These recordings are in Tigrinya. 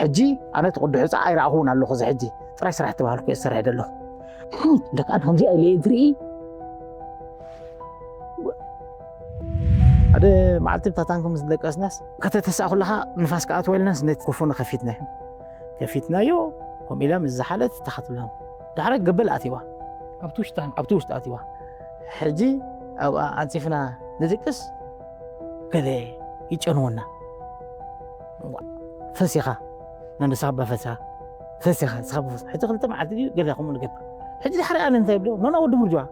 ሕጂ ኣነ እቲ ቅዱሕ ዕፃ ኣይረኣኹውን ኣለኹ። እዚ ሕጂ ጥራይ ስራሕ ተባሃልኩ እየ ዝሰርሕ ዘለኹ። ደቂ ኣነ ከምዚኣ ኢለ እየ ዝርኢ። ሓደ መዓልቲ ብታ ታንኪ ምስ ደቀስናስ፣ ከተተስኣ ከለኻ ንፋስ ክኣትዎ ኢልናስ ነቲ ኮፎ ከፊትና። ከፊትናዮ፣ ከምኡ ኢላ ምስ ዝሓለት ተኸትልና። ዳሕራይ ገበል ኣትዋ። ኣብቲ ውሽጢ ታንኪ? ኣብቲ ውሽጢ ኣትዋ። ሕጂ ኣብኣ ኣንፂፍና ንድቅስ፣ ገለ ይጨንወና። ፈሲኻ፣ ነንሳባ ፈሲኻ፣ ፈሲኻ፣ ንስኻ ፈሲኻ። ሕጂ ክልተ መዓልቲ ድዩ ገለ ከምኡ ንገብር። ሕጂ ዳሕራይ ኣነ እንታይ ይብሎ? ኖና ወዲ ቡርጅዋ።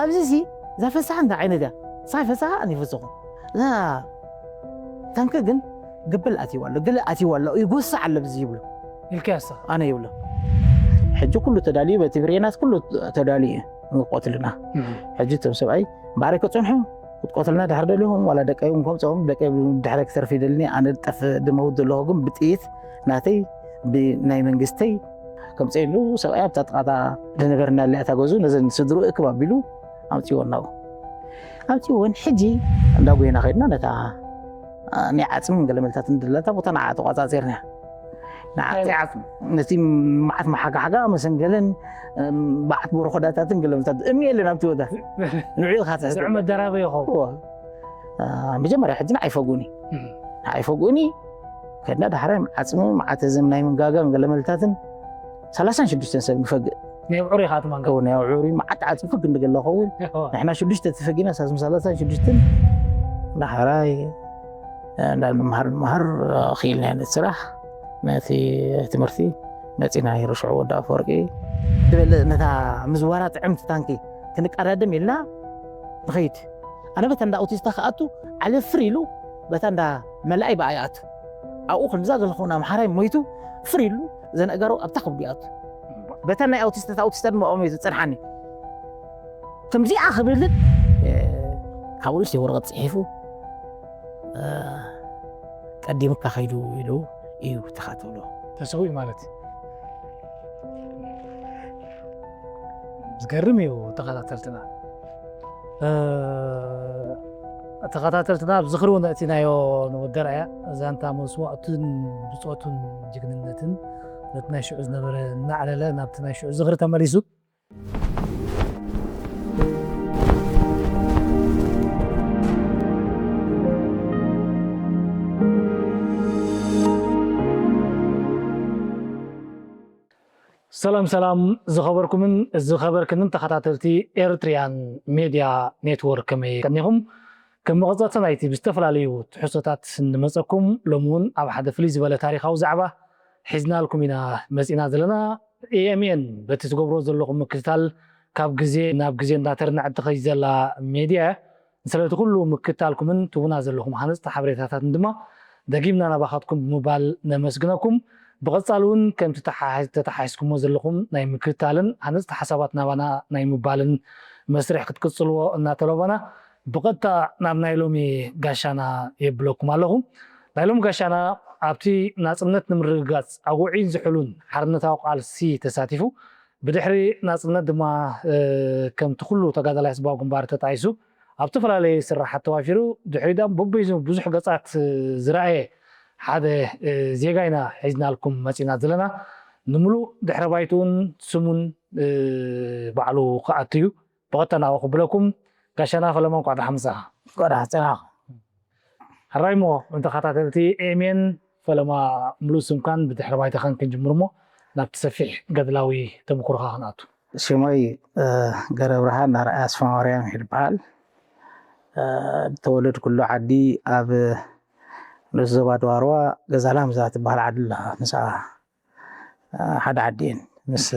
ኣብዚ ሲ እዛ ፈሳሓ እንታይ ዓይነት እያ? ሳይ ፈሳሓ ኣነ ይፈስኹ። እዛ ታንኪ ግን ገበል ኣትይዋ ኣሎ፣ ገለ ኣትይዋ ኣሎ፣ ይጎስዕ ኣሎ ብዚ ይብሎ። ኢልካዮ ንስኻ? ኣነ ይብሎ። ሕጂ ኩሉ ተዳልዩ፣ በቲ ብሬናት ኩሉ ተዳልዩ እዩ ንቆትልና። እም። ሕጂ እቶም ሰብኣይ እምበኣረይ ከጸንሑ ክትቆትልና ድሕር ደሊኹም፣ ዋላ ደቀይ እውን ከምጽኦም፣ ደቀይ ድሕረ ክተርፍ ይደልኒ፣ ኣነ ዝጠፍ ድመውት ዘለኹ ግን ብጥይት ናተይ ብናይ መንግስተይ ከምጽእ ኢሉ ሰብኣይ ኣብታ ጥቓታ ዝነበርና ኣላ እታ ገዝኡ ነዘን ስድርኡ እክብ ኣቢሉ ኣምጺዎ እናው ኣምጺዎን ሕጂ እንዳ ጎይና ከድና ነታ፣ አ፣ ናይ ዓጽምን ገለ መልታትን ድላታ ቦታ ንዓ ተቋጻጺርና። ንዓ እንታይ ዓጽሚ? ነቲ መዓት መሓጋሓጋ መሰንገልን፣ እም፣ በዓት ቦሮኾዳታትን ገለ መልታት እምኒ የለን ኣብቲ ቦታ። ንዑ ኢኻ ትሕስብ። ስዑ መደራበ ይኸውን። እዎ። አ፣ መጀመርያ ሕጂ ንዓይ ፈጉኒ። እም። ንዓይ ፈጉኒ። ከድና ዳሕራይ ዓጽሚ፣ መዓት እዝም ናይ ምንጋጋን ገለ መልታትን ሰላሳን ሽዱሽተን ሰብ ንፈግእ። ናይ ውዕሩ ኢኻ ትማንጋ? እዎ፣ ናይ ውዕሩ መዓት ዓጽሚ ፈግ እንድገለ ኸውን። እዎ። ንሕና ሽዱሽተ ተፈጊና፣ ሳስም ሰላሳን ሽዱሽተን ዳሕራይ እንዳ ንምሃር ንምሃር ክኢልና ነቲ ስራሕ፣ ነቲ ትምህርቲ መጺና ይርሽዑ ወዲ ኣፈወርቂ። ዝበለ ነታ ምዝዋራ ጥዕምቲ ታንኪ ክንቀዳደም ኢልና ንኸይድ። ኣነ በታ እንዳ ኣውቲስታ ክኣቱ ዓለ ፍር ኢሉ በታ እንዳ መላኣይ ብኣ ይኣቱ። ኣብኡ ከምዛ ዘለኹን ኣምሓራይ ሞይቱ ፍር ኢሉ ዘነእጋሩ ኣብታ ከብዱ ይኣቱ። በታ ናይ ኣውቲስታ፣ ኣውቲስታ ድማ ኦሞ እዩ ዝጸንሓኒ። ከምዚኣ ክብልን፣ እ፣ ካብኡ ንእሽተይ ወረቐት ጽሒፉ፣ እ፣ ቀዲምካ ከይዱ ኢሉ እዩ ተኻተሎ። ተሰዊኡ ማለት እዩ። ዝገርም እዩ ተኸታተልትና። እ፣ ተኸታተልትና ኣብ ዝኽሪ እውን ኣእቲናዮ ንወዲ ኣርኣያ ዛንታ መስዋእቱን ብጾቱን ጅግንነትን ነቲ ናይ ሽዑ ዝነበረ እናዕለለ ናብቲ ናይ ሽዑ ዝኽሪ ተመሊሱ። ሰላም ሰላም ዝኸበርኩምን ዝኸበርክንን ተኸታተልቲ ኤርትሪያን ሜድያ ኔትወርክ ከመይ ቀኒኹም? ከም መቐጸልቲ ናይቲ ብዝተፈላለዩ ትሕዝቶታት ንመጸኩም ሎሚ እውን ኣብ ሓደ ፍልይ ዝበለ ታሪኻዊ ዛዕባ ሒዝናልኩም ኢና መጺና ዘለና። ኤ ኤም ኤን በቲ ትገብሮ ዘለኹም ምክትታል ካብ ግዜ ናብ ግዜ እንዳተርነዐት ትኸይድ ዘላ ሜድያ እያ። ስለቲ ኩሉ ምክትታልኩምን ትቡና ዘለኹም ሃነጽቲ ሓበሬታታትን ድማ ደጊምና ናባኻትኩም ብምባል ነመስግነኩም። ብቐጻሊ እውን ከምቲ ተሓ-፣ ተተሓሒዝኩሞ ዘለኹም ናይ ምክትታልን ሃነጽቲ ሓሳባት ናባና ናይ ምባልን መስርሕ ክትቅጽልዎ እናተለቦና ብቐጥታ ናብ ናይ ሎሚ ጋሻና የብለኩም ኣለኹ። ናይ ሎሚ ጋሻና ኣብቲ ናጽነት ንምርግጋጽ ኣጉዒን ዝሑሉን ሓርነታዊ ቃልሲ ተሳቲፉ ብድሕሪ ናጽነት ድማ፣ እ፣ ከምቲ ኩሉ ተጋዳላይ ህዝባዊ ግንባር ተጣይሱ ኣብ ዝተፈላለየ ስራሓት ተዋፊሩ ድሕሪ ዳም በበይኑ ብዙሕ ገጻት ዝረኣየ ሓደ፣ እ፣ ዜጋ ኢና ሒዝናልኩም መጺና ዘለና። ንምሉእ ድሕረ ባይትኡን ስሙን፣ እ፣ ባዕሉ ክኣቱ እዩ። ብቐጥታ ናብኡ ክብለኩም። ጋሻና ፈለማ እንቋዕ ደሓን መጻኻ። እንቋዕ ደሓን ጸናኻ። ሕራይ እሞ ንተኸታተልቲ ኤሜን ፈለማ ምሉእ ስምካን ብድሕረ ባይታኻን ክንጅምር እሞ ናብቲ ሰፊሕ ገድላዊ ተመኩሮኻ ክንኣቱ። ሽመይ፣ እ፣ ገረብርሃን ኣርኣያ ኣስፋማርያም ይበሃል። እ፣ ዝተወለድኩሉ ዓዲ ኣብ ንኡስ ዞባ ድዋርዋ ገዛላምዛ ትበሃል ዓዲ ኣላ። ምስኣ፣ እ፣ ሓደ ዓዲ እየን። ምስ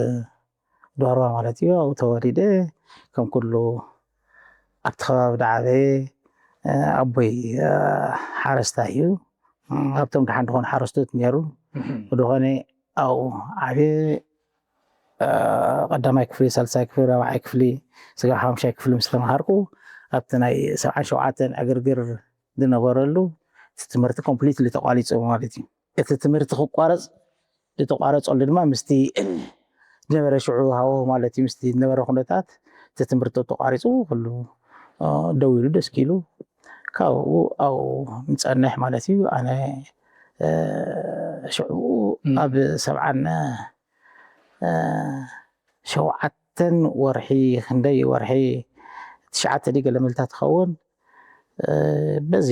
ድዋርዋ ማለት እዩ። ኣብኡ ተወሊደ ከም ኩሉ ኣብቲ ከባቢ ዝዓበየ፣ እ፣ ኣቦይ፣ እ፣ ሓረስታይ እዩ። እ፣ ሃብቶም ደሓን ዝኾኑ ሓረስቶት ነይሩ። እህ። ብዝኾነ ኣብኡ ዓብየ፣ እ፣ ቀዳማይ ክፍሊ፣ ሳልሳይ ክፍሊ፣ ራብዓይ ክፍሊ፣ ስጋብ ሓሙሻይ ክፍሊ ምስ ተምሃርኩ ኣብቲ ናይ ሰብዓን ሸውዓተን ዕግርግር ዝነበረሉ እቲ ትምህርቲ ኮምፕሊትሊ ተቋሪፁ ማለት እዩ። እቲ ትምህርቲ ክቋረፅ ዝተቋረፀሉ ድማ ምስቲ ዝነበረ ሽዑ ሃወ ማለት እዩ፣ ምስቲ ዝነበረ ኩነታት እቲ ትምህርቲ ተቋሪፁ ኩሉ፣ እ፣ ደው ኢሉ ደስኪሉ ካብኡ ኣብኡ ንፀንሕ ማለት እዩ። ኣነ፣ እ፣ ሽዑ ኣብ ሰብዓን ሸውዓተን ወርሒ ክንደይ ወርሒ ትሽዓተ ድዩ ገለ ምልታ ትኸውን በዚ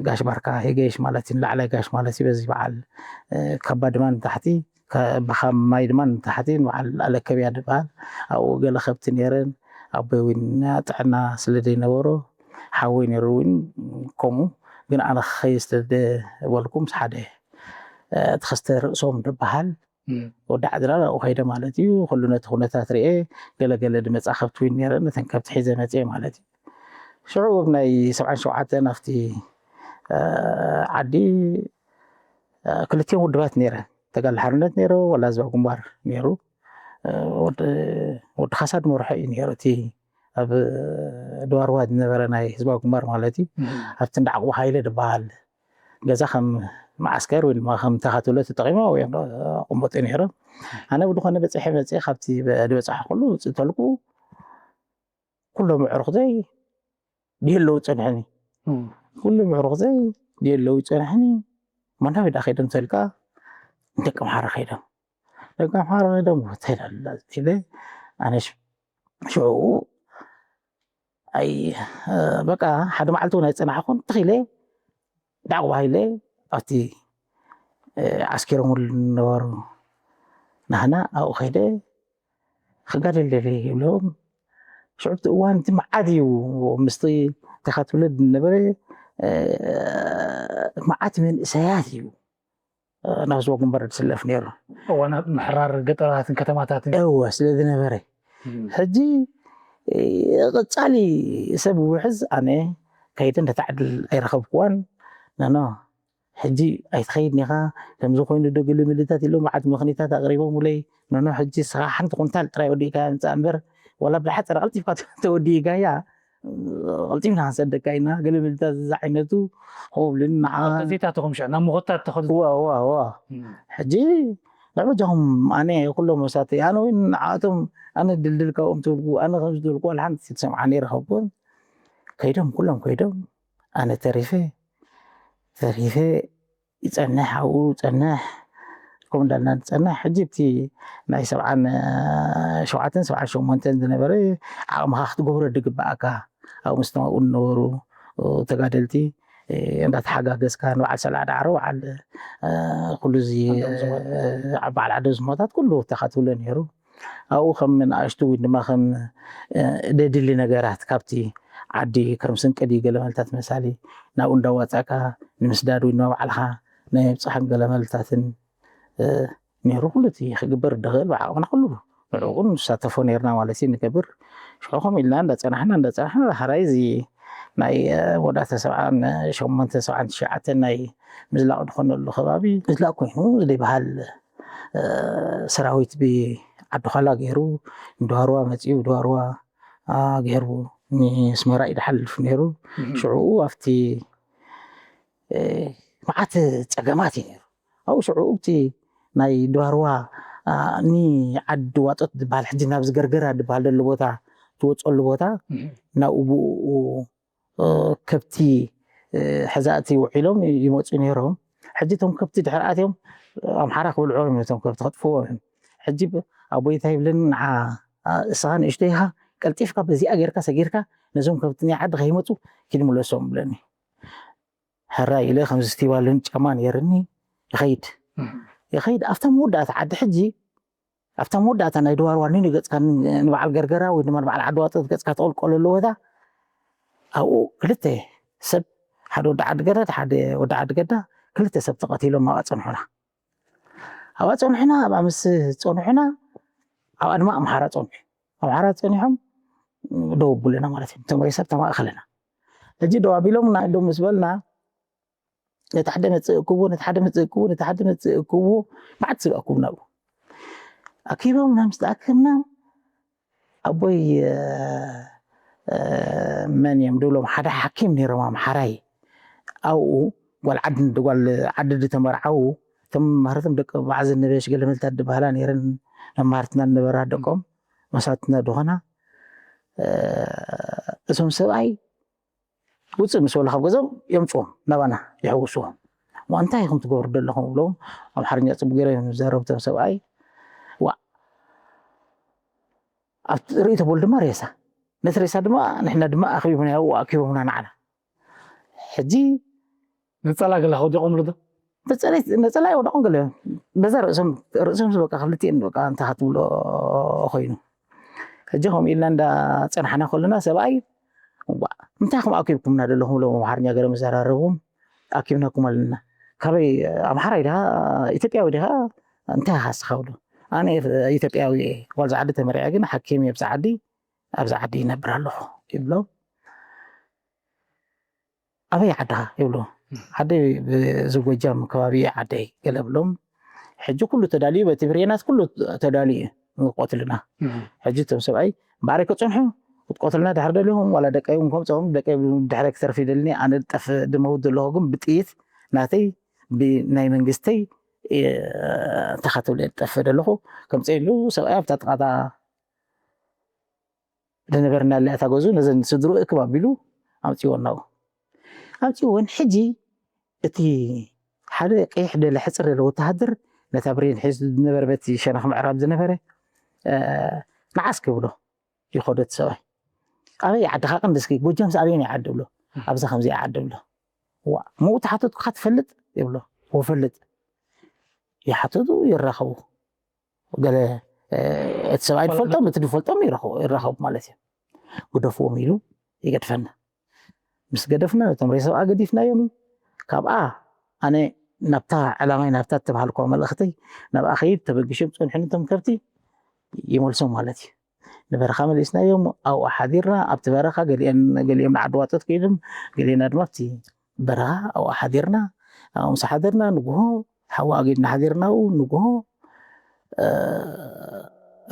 ጋሽ ባርካ ይገይሽ ማለት እዩ። ንላዕላይ ጋሽ ማለት እዩ። በዚ በዓል ካብ ባድማ ንታሕቲ ካብ ማይ ድማ ንታሕቲ በዓል ኣለከብያ ዝበሃል ኣብኡ ገለ ከብቲ ነይረን። ኣቦይ እውን ጥዕና ስለ ዘይነበሮ ሓወይ ነይሩ እውን ከምኡ። ግን ኣነ ክኸይድ ስለ ዝበልኩ ምስ ሓደ ተኸስተ ርእሶም ዝበሃል ወዲ ዓድና ናብኡ ከይደ ማለት እዩ። ኩሉ ነቲ ኩነታት ርኤ። ገለገለ ድመፃ ከብቲ እውን ነይረን። ነተን ከብቲ ሒዘ መፅኤ ማለት እዩ። ሽዑ ኣብ ናይ ሰብዓን ሸውዓተን ኣብቲ ዓዲ ክልቲኦም ውድባት ነይረ። ተጋድሎ ሓርነት ነይሩ፣ ወላ ህዝባዊ ግንባር ነይሩ። ወዲ ካሳ ድመርሖ እዩ ነይሩ። እቲ ኣብ ድዋርዋ ዝነበረ ናይ ህዝባዊ ግንባር ማለት እዩ። ኣብቲ እንዳ ዓቕቡ ሃይለ ዝበሃል ገዛ ከም መዓስከር ወይ ድማ ከም ተኻትሎ ተጠቒሞ ወይ ኣቕመጡ ነይሮም። ኣነ ብድኾነ በፂሐ መፅእ ካብቲ ዝበፃሕ ኩሉ ውፅእ ተልኩ ኩሎም ኣዕሩኽተይ ድየለዉ ፀንሐኒ። ኩሎም ኣዕሩኽተይ ድየለዉ ፀንሐኒ። ማናበይ ዳ ከይዶም ተልካ ደቂ ኣምሓራ ከይዶም ደቂ ኣምሓራ ከይዶም ሆቴል ኣለ ኢለ ኣነ ሽዑ ኣይ በቃ ሓደ መዓልቲ እውን ኣይፀናሕኩን ትኺለ ዳዕዋ ኢለ ኣብቲ ዓስኪሮምሉ ነበሩ ናህና ኣብኡ ከይደ ክጋደል ደልየ ይብሎም ሽዑ እቲ እዋን እቲ መዓት እዩ ምስቲ ተኻትብለ ነበረ መዓት መንእሰያት እዩ ናብ ህዝባዊ ግንባር ዝስለፍ ነይሩ። እዋን ኣብ ምሕራር ገጠራትን ከተማታትን እወ ስለ ዝነበረ ሕጂ ቀጻሊ ሰብ ውሕዝ ኣነ ከይደ ነታ ዕድል ኣይረኸብክዋን ነኖ ሕጂ ኣይትኸይድ ኒኻ ከምዚ ኮይኑ ዶ ግልምልታት ኢሎም መዓት ምኽኒታት ኣቕሪቦምለይ ነኖ ሕጂ ስኻ ሓንቲ ኩንታል ጥራይ ወዲእካ ምፃእ እምበር ወላ ብሓፂራ ቀልጢፍካ ተወዲእካያ ቀልጢፍና ክንሰደካ ኢና ገለ ምልታት ዝዛ ዓይነቱ ከምኡ ብልን ንዓ ተዚታትኹም ሽዕ ናብ መኾታት ተኸዱ እዋ እዋ እዋ ሕጂ ንዕበጃኹም ኣነ ኩሎም መሳተይ ኣነ ወይ ንዓኣቶም ኣነ ድልድል ካብኦም ትብልኩ ኣነ ከምዚ ትብልኩ ዋላ ሓንቲ ትሰምዓኒ ይረኸብኩን ከይዶም ኩሎም ከይዶም ኣነ ተሪፈ ተሪፈ ይፀንሕ ኣብኡ ፀንሕ ከምኡ እንዳልና ንፀንሕ ሕጂ እቲ ናይ ሰብዓን ሸውዓተን ሰብዓን ሸሞንተን ዝነበረ ዓቕምኻ ክትገብሮ ድግበኣካ ኣብኡ ምስ ተማኡ ዝነበሩ ተጋደልቲ እንዳተሓጋገዝካ ንበዓል ሰላ ዳዕሮ በዓል ኩሉ እዚ በዓል ዓደ ዝሞታት ኩሉ ተኻትብሎ ነይሩ ኣብኡ ከም ንኣሽቱ ወይ ድማ ከም ደድሊ ነገራት ካብቲ ዓዲ ከም ስንቂ ድዩ ገለ መልታት መሳሊ ናብኡ እንዳዋፃእካ ንምስዳድ ወይ ድማ ባዕልኻ ናይ ምብፃሕን ገለ መልታትን ነይሩ ኩሉ እቲ ክግበር ድኽእል ብዓቕምና ኩሉ ንዕኡ ንሳተፎ ነይርና ማለት እዩ ንገብር ሽዑ ከም ኢልና እንዳፀናሕና እንዳፀናሕና ዳሕራይ እዚ ናይ ወዳተ ሰብዓን ሸሞንተ ሰብዓን ትሽዓተን ናይ ምዝላቕ ዝኾነሉ ከባቢ ምዝላቕ ኮይኑ ዘይበሃል ሰራዊት ብዓዲ ዃላ ገይሩ ንድዋርዋ መፂኡ ድዋርዋ ገይሩ ንስመራ እዩ ድሓልፍ ነይሩ ሽዑኡ ኣብቲ መዓት ፀገማት እዩ ነይሩ ኣብኡ ሽዑኡ እቲ ናይ ድዋርዋ ንዓዲ ዋጦት ዝበሃል ሕጂ ናብዚ ገርገራ ዝበሃል ዘሎ ቦታ ትወፀሉ ቦታ ናብኡ ብኡ ከብቲ ሕዛእቲ ውዒሎም ይመፁ ነይሮም ሕጂ እቶም ከብቲ ድሕሪ ኣትዮም ኣምሓራ ክበልዕዎም እዮም እቶም ከብቲ ከጥፍዎም እዮም ሕጂ ኣቦይታ ይብለኒ ንዓ እስኻ ንእሽቶ ኢኻ ቀልጢፍካ በዚኣ ጌርካ ሰጊርካ ነዞም ከብቲ ናይ ዓዲ ከይመፁ ኪድ ምለሶም ብለኒ ሕራይ ኢለ ከምዚ ስቲባልን ጫማ ነይርኒ ይኸይድ ይኸይድ ኣብታ መወዳእታ ዓዲ ሕጂ ኣብታ መወዳእታ ናይ ድዋር ዋኒ ንገፅካ ንበዓል ገርገራ ወይ ድማ ንበዓል ዓዲ ዋጠት ገፅካ ተቆልቆለሉ ቦታ ኣብኡ ክልተ ሰብ ሓደ ወዲ ዓዲ ገረድ ሓደ ወዲ ዓዲ ገዳ ክልተ ሰብ ተቐቲሎም ኣብኣ ፀንሑና ኣብኣ ፀንሑና ኣብኣ ምስ ፀንሑና ኣብኣ ድማ ኣምሓራ ፀንሑ ኣምሓራ ፀኒሖም ደው ኣቡልና ማለት እዩ እቶም ሬሳ ተማእኸለና ሕጂ ደው ኣቢሎም ዶ ምስ በልና ነቲ ሓደ መፅእ እክቡ ነቲ ሓደ መፅእ እክቡ ነቲ ሓደ መፅእ እክቡ መዓት ስብ ኣክቡ ናብኡ ኣኪቦም ናብ ምስ ተኣከብና ኣቦይ መን እዮም ድብሎም ሓደ ሓኪም ነይሮም ኣምሓራይ ኣብኡ ጓል ዓዲ ጓል ዓዲ ዝተመርዓው እቶም መማህርቶም ደቂ በዓል ዘነበሽ ገለመልታት ዝበሃላ ነይረን መማህርትና ዝነበራ ደቆም መሳትና ዝኾና እዞም ሰብኣይ ውፅእ ምስ በሉ ካብ ገዞም የምፅዎም ናባና የሕውስዎም እሞ እንታይ ኢኹም ትገብሩ ዘለኹም ብሎም ኣምሓርኛ ጽቡቅ ገይሮም እዮም ዝዛረቡ እቶም ሰብኣይ። ዋ ኣብ ርእይቶ ቦል ድማ ሬሳ ነቲ ሬሳ ድማ ንሕና ድማ ኣኺቦምና ያው ኣኪቦምና ንዓና ሕጂ ነጸላ ገለ ከውዲቖምሉ ዶ? ነጸላ ይወደቖም ገለ በዛ ርእሶም ርእሶም በቃ ክልቲኤን በቃ እንታይ ክትብሎ ኮይኑ ሕጂ ከምኡ ኢልና እንዳ ጸናሕና ከለና ሰብኣይ እንታይ ከም ኣኪብኩምና ዘለኹም ብሎም ኣምሓርኛ ገለ መዘራረቦም ኣኪብናኩም ኣለና ካበይ ኣምሓራይ ዲኻ ኢትዮጵያዊ ዲኻ እንታይ ኢኻ ንስኻ ብሎ ኣነ ኢትዮጵያዊ እየ ጓል ዝዓዲ ተመሪዐ ግን ሓኪም እየ ኣብዚ ዓዲ ኣብዚ ዓዲ ይነብር ኣለኹ ይብሎ ኣበይ ዓድኻ ይብሎ ዓደይ እዚ ጎጃም ከባቢ ዓደይ ገለ ብሎም ሕጂ ኩሉ ተዳልዩ በቲ ብሬናት ኩሉ ተዳልዩ እዩ ንቆትልና ሕጂ እቶም ሰብኣይ እምበኣረይ ክፅንሑ ክትቆትልና ድሕር ደሊኹም ዋላ ደቀይ እውን ከምፅኦም ደቀይ ድሕረ ክተርፍ ይደልኒ ኣነ ጠፍ ድመውት ዘለኹ ግን ብጥይት ናተይ ብናይ መንግስተይ እንታይ ክትብል እየ ዝጠፍእ ዘለኹ ከምፀ ኢሉ ሰብኣይ ኣብታ ጥቓታ ዝነበርናላ እታ ገዝኡ ነዘን ስድርኡ እክብ ኣቢሉ ኣምፅዎ እናው ኣምፅዎን ሕጂ እቲ ሓደ ቀይሕ ደለ ሕፅር ደለ ወተሃደር ነታ ብሬን ሒዙ ዝነበረ በቲ ሸነኽ ምዕራብ ዝነበረ ንዓስ ክብሎ ይኸዶ እቲ ሰብኣይ ኣበይ ዓድኻ ቅንዲ እስኪ ጎጃምስ ኣበየን ይዓዲ ብሎ ኣብዛ ከምዚ ይዓዲ ብሎ ዋ ምኡ ተሓተትኩኻ ትፈልጥ ይብሎ ወፈልጥ ይሓተቱ ይራኸቡ ገለ እቲ ሰብኣይ ድፈልጦም እቲ ድፈልጦም ይራኸቡ ማለት እዩ ግደፍዎም ኢሉ ይገድፈና ምስ ገደፍና ነቶም ሬሳ ሰብኣ ገዲፍናዮም ካብኣ ኣነ ናብታ ዕላማይ ናብታ እተባሃልኳ መልእኽተይ ናብኣ ከይድ ተበጊሾም ፀንሑኒ እቶም ከብቲ ይመልሶም ማለት እዩ ንበረኻ መሊስናዮም ኣብኡ ሓዲርና ኣብቲ በረኻ ገሊኦም ንዓዲ ዋጠት ከይዶም ገሊና ድማ ኣብቲ በረኻ ኣብኡ ሓዲርና ኣብኡ ምስ ሓደርና ንግሆ ሓዊ ኣጊድና ሓዲርና ኣብኡ ንግሆ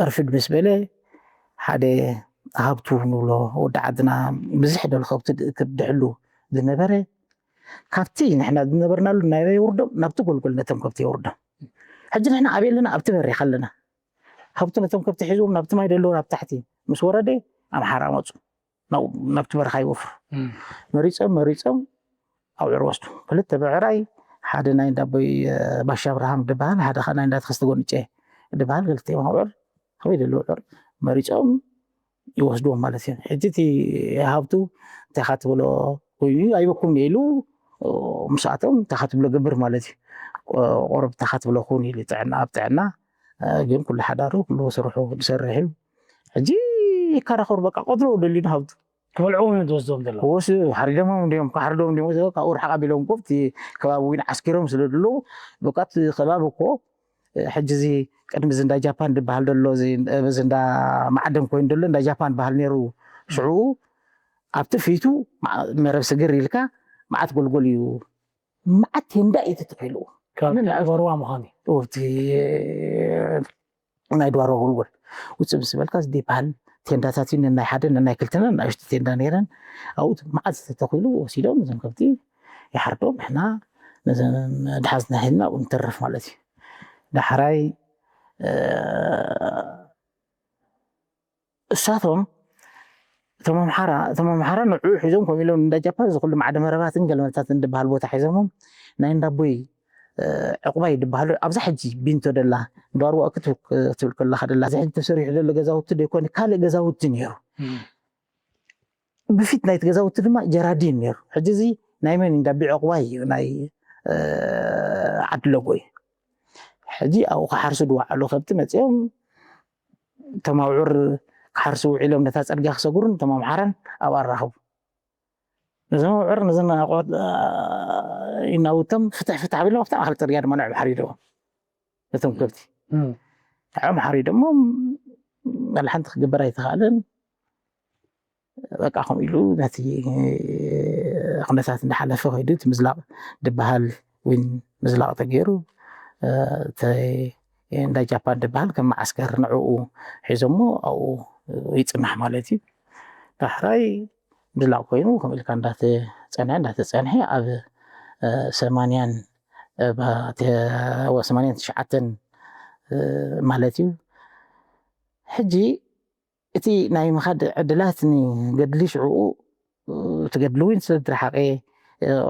እርፍድ ምስ በለ ሓደ ሃብቱ ንብሎ ወዲ ዓድና ብዝሕ ደሉ ከብቲ ክድሕሉ ዝነበረ ካብቲ ንሕና ዝነበርናሉ ናይ ኣበይ የውርዶም ናብቲ ጎልጎል ነቶም ከብቲ የውርዶም ሕጂ ንሕና ኣበይ ኣለና ኣብቲ በሪኻ ኣለና ሃብቱ ነቶም ከብቲ ሒዝዎም ናብቲ ማይ ደለዎ ናብ ታሕቲ ምስ ወረደ ኣምሓራ መፁ ናብቲ በረኻ ይወፍሩ መሪፆም መሪፆም ኣውዕር ወስዱ ክልተ ብዕራይ ሓደ ናይ እንዳቦይ ባሻ ኣብርሃም ድበሃል ሓደ ከዓ ናይ እንዳተኸስተ ጎንጨ ድበሃል ክልቲኦም ኣውዕር ከመይ ደለዉ ዑር መሪፆም ይወስድዎም ማለት እዩ ሕጂ እቲ ሃብቱ እንታይ ካ ትብሎ ኮይኑ ኣይበኩም ኢሉ ምስኣቶም እንታይ ካ ትብሎ ገብር ማለት እዩ ቆረብ እንታይ ካ ትብሎ ኩን ኢሉ ጥዕና ኣብ ጥዕና ግን ኩሉ ሓዳሩ ኩሉ ስርሑ ዝሰርሕ እዩ ሕጂ ይከራኸሩ በቃ ቆድሮ ደልዩ ሃብቱ ክበልዑ እዮም ዝወስዶም ዘለዉ ወስ ሓሪዶሞም እንዲዮም ካሕርዶም እንዲዮም ካብኡ ርሓቕ ኣቢሎም ኮ እቲ ከባቢ እውን ዓስኪሮም ስለ ዘለዉ በቃ እቲ ከባቢ እኮ ሕጂ እዚ ቅድሚ እዚ እንዳ ጃፓን ዝበሃል ዘሎ እዚ እንዳ ማዕደን ኮይኑ ዘሎ እንዳ ጃፓን በሃል ነይሩ ሽዑ ኣብቲ ፊቱ መረብ ስግር ኢልካ መዓት ጎልጎል እዩ መዓት ቴንዳ እዩ ተተኺሉ ወርዋ ምዃኑ እቲ ናይ ድዋሮ ጎልጎል ውፅእ ምስ በልካ እዚ በሃል ቴንዳታት እዩ ነናይ ሓደ ነናይ ክልተና ንኣሽቱ ቴንዳ ነይረን ኣብኡ መዓት ተተኺሉ ወሲዶም እዞም ከብቲ ይሓርዶም ንሕና ነዘን ድሓዝና ሂልና ኣብኡ ንተርፍ ማለት እዩ ዳሕራይ እሳቶም እቶም ኣምሓራ እቶም ኣምሓራ ንዕኡ ሒዞም ከምኡ ኢሎም እንዳ ጃፓን እዚ ኩሉ ማዕደ መረባትን ገልመታትን ዝበሃል ቦታ ሒዞሞም ናይ እንዳቦይ ዕቁባይ ዝበሃሉ ኣብዛ ሕጂ ቢንቶ ደላ ዳርዋ ክትብል ከለካ ደላ እዚ ሕጂ ተሰሪሑ ዘሎ ገዛውቲ ዘይኮነ ካልእ ገዛውቲ ነይሩ ብፊት ናይቲ ገዛውቲ ድማ ጀራዲን ነይሩ ሕጂ እዚ ናይ መን እንዳቢ ዕቁባይ እዩ ናይ ዓዲ ለጎ እዩ ሕጂ ኣብኡ ክሓርሱ ድወዓሉ ከብቲ መፂኦም እቶም ኣውዕር ክሓርሱ ውዒሎም ነታ ፅርግያ ክሰግሩን እቶም ኣምሓራን ኣብኣ ኣራኸቡ ነዞም ኣውዕር ነዘን ኣቆት ይናውቶም ፍትሕ ፍትሕ ኣቢሎም ኣብታ ማእኸል ፅርግያ ድማ ንዕም ሓሪዶም ነቶም ከብቲ ንዕም ሓሪዶሞም መላ ሓንቲ ክግበር ኣይተኽኣለን በቃ ከምኡ ኢሉ ነቲ ኩነታት እንዳሓለፈ ከይዱ እቲ ምዝላቕ ዝበሃል እውን ምዝላቕ ተገይሩ እንዳ ጃፓን ዝበሃል ከም መዓስከር ንዕኡ ሒዞሞ ኣብኡ ይፅናሕ ማለት እዩ ዳሕራይ ምዝላቕ ኮይኑ ከምኡ ኢልካ እንዳተፀንሐ እንዳተፀንሐ ኣብ ሰማንያን ሰማንያን ትሽዓተን ማለት እዩ ሕጂ እቲ ናይ ምኻድ ዕድላት ንገድሊ ሽዕኡ እቲ ገድሊ እውን ስለ ዝረሓቐ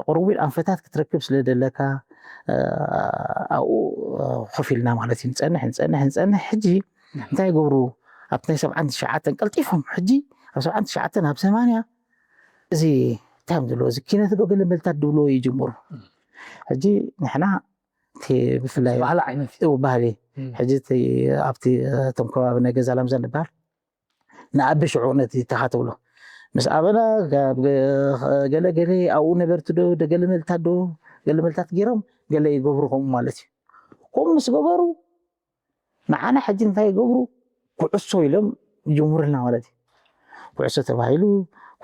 ቁሩብ እውን ኣንፈታት ክትረክብ ስለ ደለካ ኣብኡ ኮፍ ኢልና ማለት እዩ። ንፀንሕ ንፀንሕ ንፀንሕ። ሕጂ እንታይ ይገብሩ? ኣብቲ ናይ ሰብዓን ትሽዓተን ቀልጢፎም፣ ሕጂ ኣብ ሰብዓን ትሽዓተን ኣብ ሰማንያ እዚ እንታይ እዮም ዝብሎ፣ እዚ ኪነት ዶ ገለ መልታት ድብሎ ይጅምሩ። ሕጂ ንሕና እቲ ብፍላይ ባህሊ ዓይነት እዩ። እው፣ ባህሊ። ሕጂ እቲ ኣብቲ እቶም ከባቢ ናይ ገዛ ላምዛ ንበሃል ንኣቢ ሽዑ ነቲ ተኻ ትብሎ ምስ ኣበና፣ ገለ ገለ ኣብኡ ነበርቲ ዶ ገለ መልታት ዶ ገለ መልታት ገይሮም ገለ ይገብሩ ከምኡ ማለት እዩ። ከምኡ ምስ ገበሩ ንዓና ሕጂ እንታይ ይገብሩ? ኩዕሶ ኢሎም ይጅምሩልና ማለት እዩ። ኩዕሶ ተባሂሉ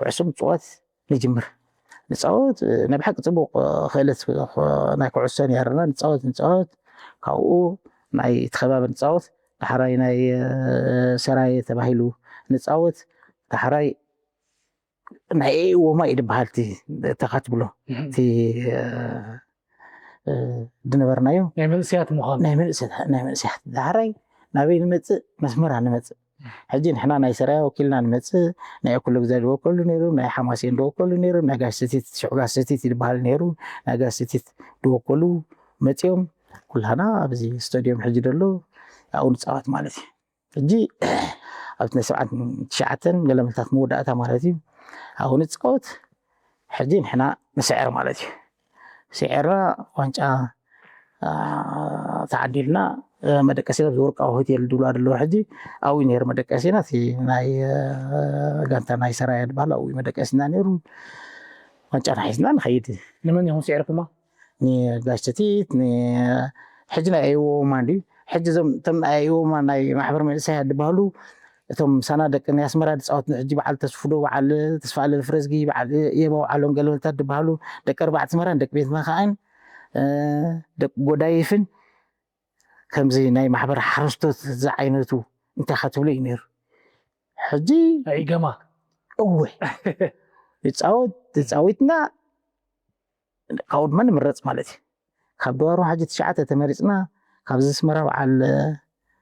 ኩዕሶ ምፅዋት ንጅምር። ንፃወት፣ ናይ ብሓቂ ፅቡቕ ክእለት ናይ ኩዕሶ ነይርና። ንፃወት ንፃወት፣ ካብኡ ናይ እቲ ከባቢ ንፃወት፣ ዳሕራይ ናይ ሰራየ ተባሂሉ ንፃወት፣ ዳሕራይ ናይ ኤእወማ እዩ ዝበሃል እቲ ተኻ ትብሎ እቲ ድነበርናዮ ናይ መንእሰያት ምዃኑ። ናይ መንእሰያት ዳሕራይ ናበይ ንመፅእ? መስመራ ንመፅእ። ሕጂ ንሕና ናይ ሰራያ ወኪልና ንመፅእ፣ ናይ ኣኩለ ግዛይ ዝወከሉ ነይሮም፣ ናይ ሓማሴን ዝወከሉ ነይሮም፣ ናይ ጋሽ ሰቲት ሽዑ ጋሽ ሰቲት ዝበሃል ነይሩ፣ ናይ ጋሽ ሰቲት ዝወከሉ መፂኦም ኩላና ኣብዚ ስታዲዮም ሕጂ ዘሎ ኣብኡ ንፃወት ማለት እዩ። ሕጂ ኣብቲ ናይ ሰብዓን ትሽዓተን ገለመልታት መወዳእታ ማለት እዩ ኣብኡ ንፃወት። ሕጂ ንሕና ንስዕር ማለት እዩ። ስዒርና ዋንጫ ተዓዲልና መደቀሲና ኣብዚ ወርቃዊ ሆቴል ድብሉ ኣለዎ። ሕጂ ኣብኡ ነይሩ መደቀሲና፣ እቲ ናይ ጋንታ ናይ ሰራየ ዝበሃል ኣብኡ መደቀሲና ነይሩ። ዋንጫና ሒዝና ንኸይድ። ንመን ኢኹም ስዒርኩማ? ንጋሽ ሰቲት፣ ሕጂ ናይ ኣይወማ እንዲ ሕጂ እዞም እቶም ናይ ኣይወማ ናይ ማሕበር መንእሰያት ዝበሃሉ እቶም ሳና ደቂ ናይ ኣስመራ ዝፃወት ሕጂ በዓል ተስፉዶ በዓል ተስፋ ኣለም ፍረዝጊ በዓል የባው ዓሎም ገለመልታት ዝበሃሉ ደቂ ኣርባዕተ ኣስመራን ደቂ ቤት መኻእን ደቂ ጎዳይፍን ከምዚ ናይ ማሕበር ሓረስቶት ዝዓይነቱ እንታይ ከትብሎ እዩ ነይሩ። ሕጂ ኣይገማ እወ ይፃወት ተፃዊትና ካብኡ ድማ ንምረፅ ማለት እዩ። ካብ ድዋሮ ሕጂ ትሽዓተ ተመሪፅና ካብዚ ኣስመራ በዓል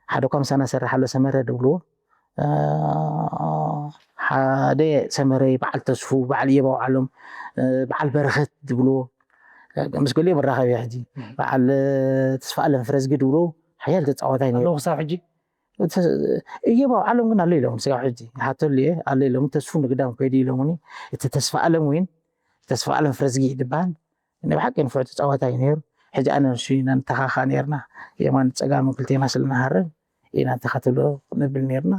ሓደ እኳ ምሳና ሰርሕ ኣሎ ሰመረ ድብልዎ ሓደ ሰመረ በዓል ተስፉ በዓል እየባው ዓሎም በዓል በረኸት ድብልዎ ምስ ገሊኦም እራኸብ እየ ሕጂ በዓል ተስፋ ኣለም ፍረዝጊ ድብልዎ ሓያል ተፃዋታይ ነይሩ። ኣለዉ ክሳብ ሕጂ እየባው ዓሎም ግን ኣሎ ኢሎም ስጋብ ሕጂ ሓተሉ እየ ኣሎ ኢሎም ተስፉ ንግዳም ከይዱ ኢሎምኒ እቲ ተስፋ ኣለም እውን ተስፋ ኣለም ፍረዝጊ ዝበሃል ናይ ብሓቂ ንፉዕ ተፃዋታይ ነይሩ። ሕጂ ኣነ ንሱ ኢና ንተኻኻ ነይርና የማን ፀጋምን ክልቴና ስለንሃረብ ኢና እንተኸትሎ ንብል ነይርና።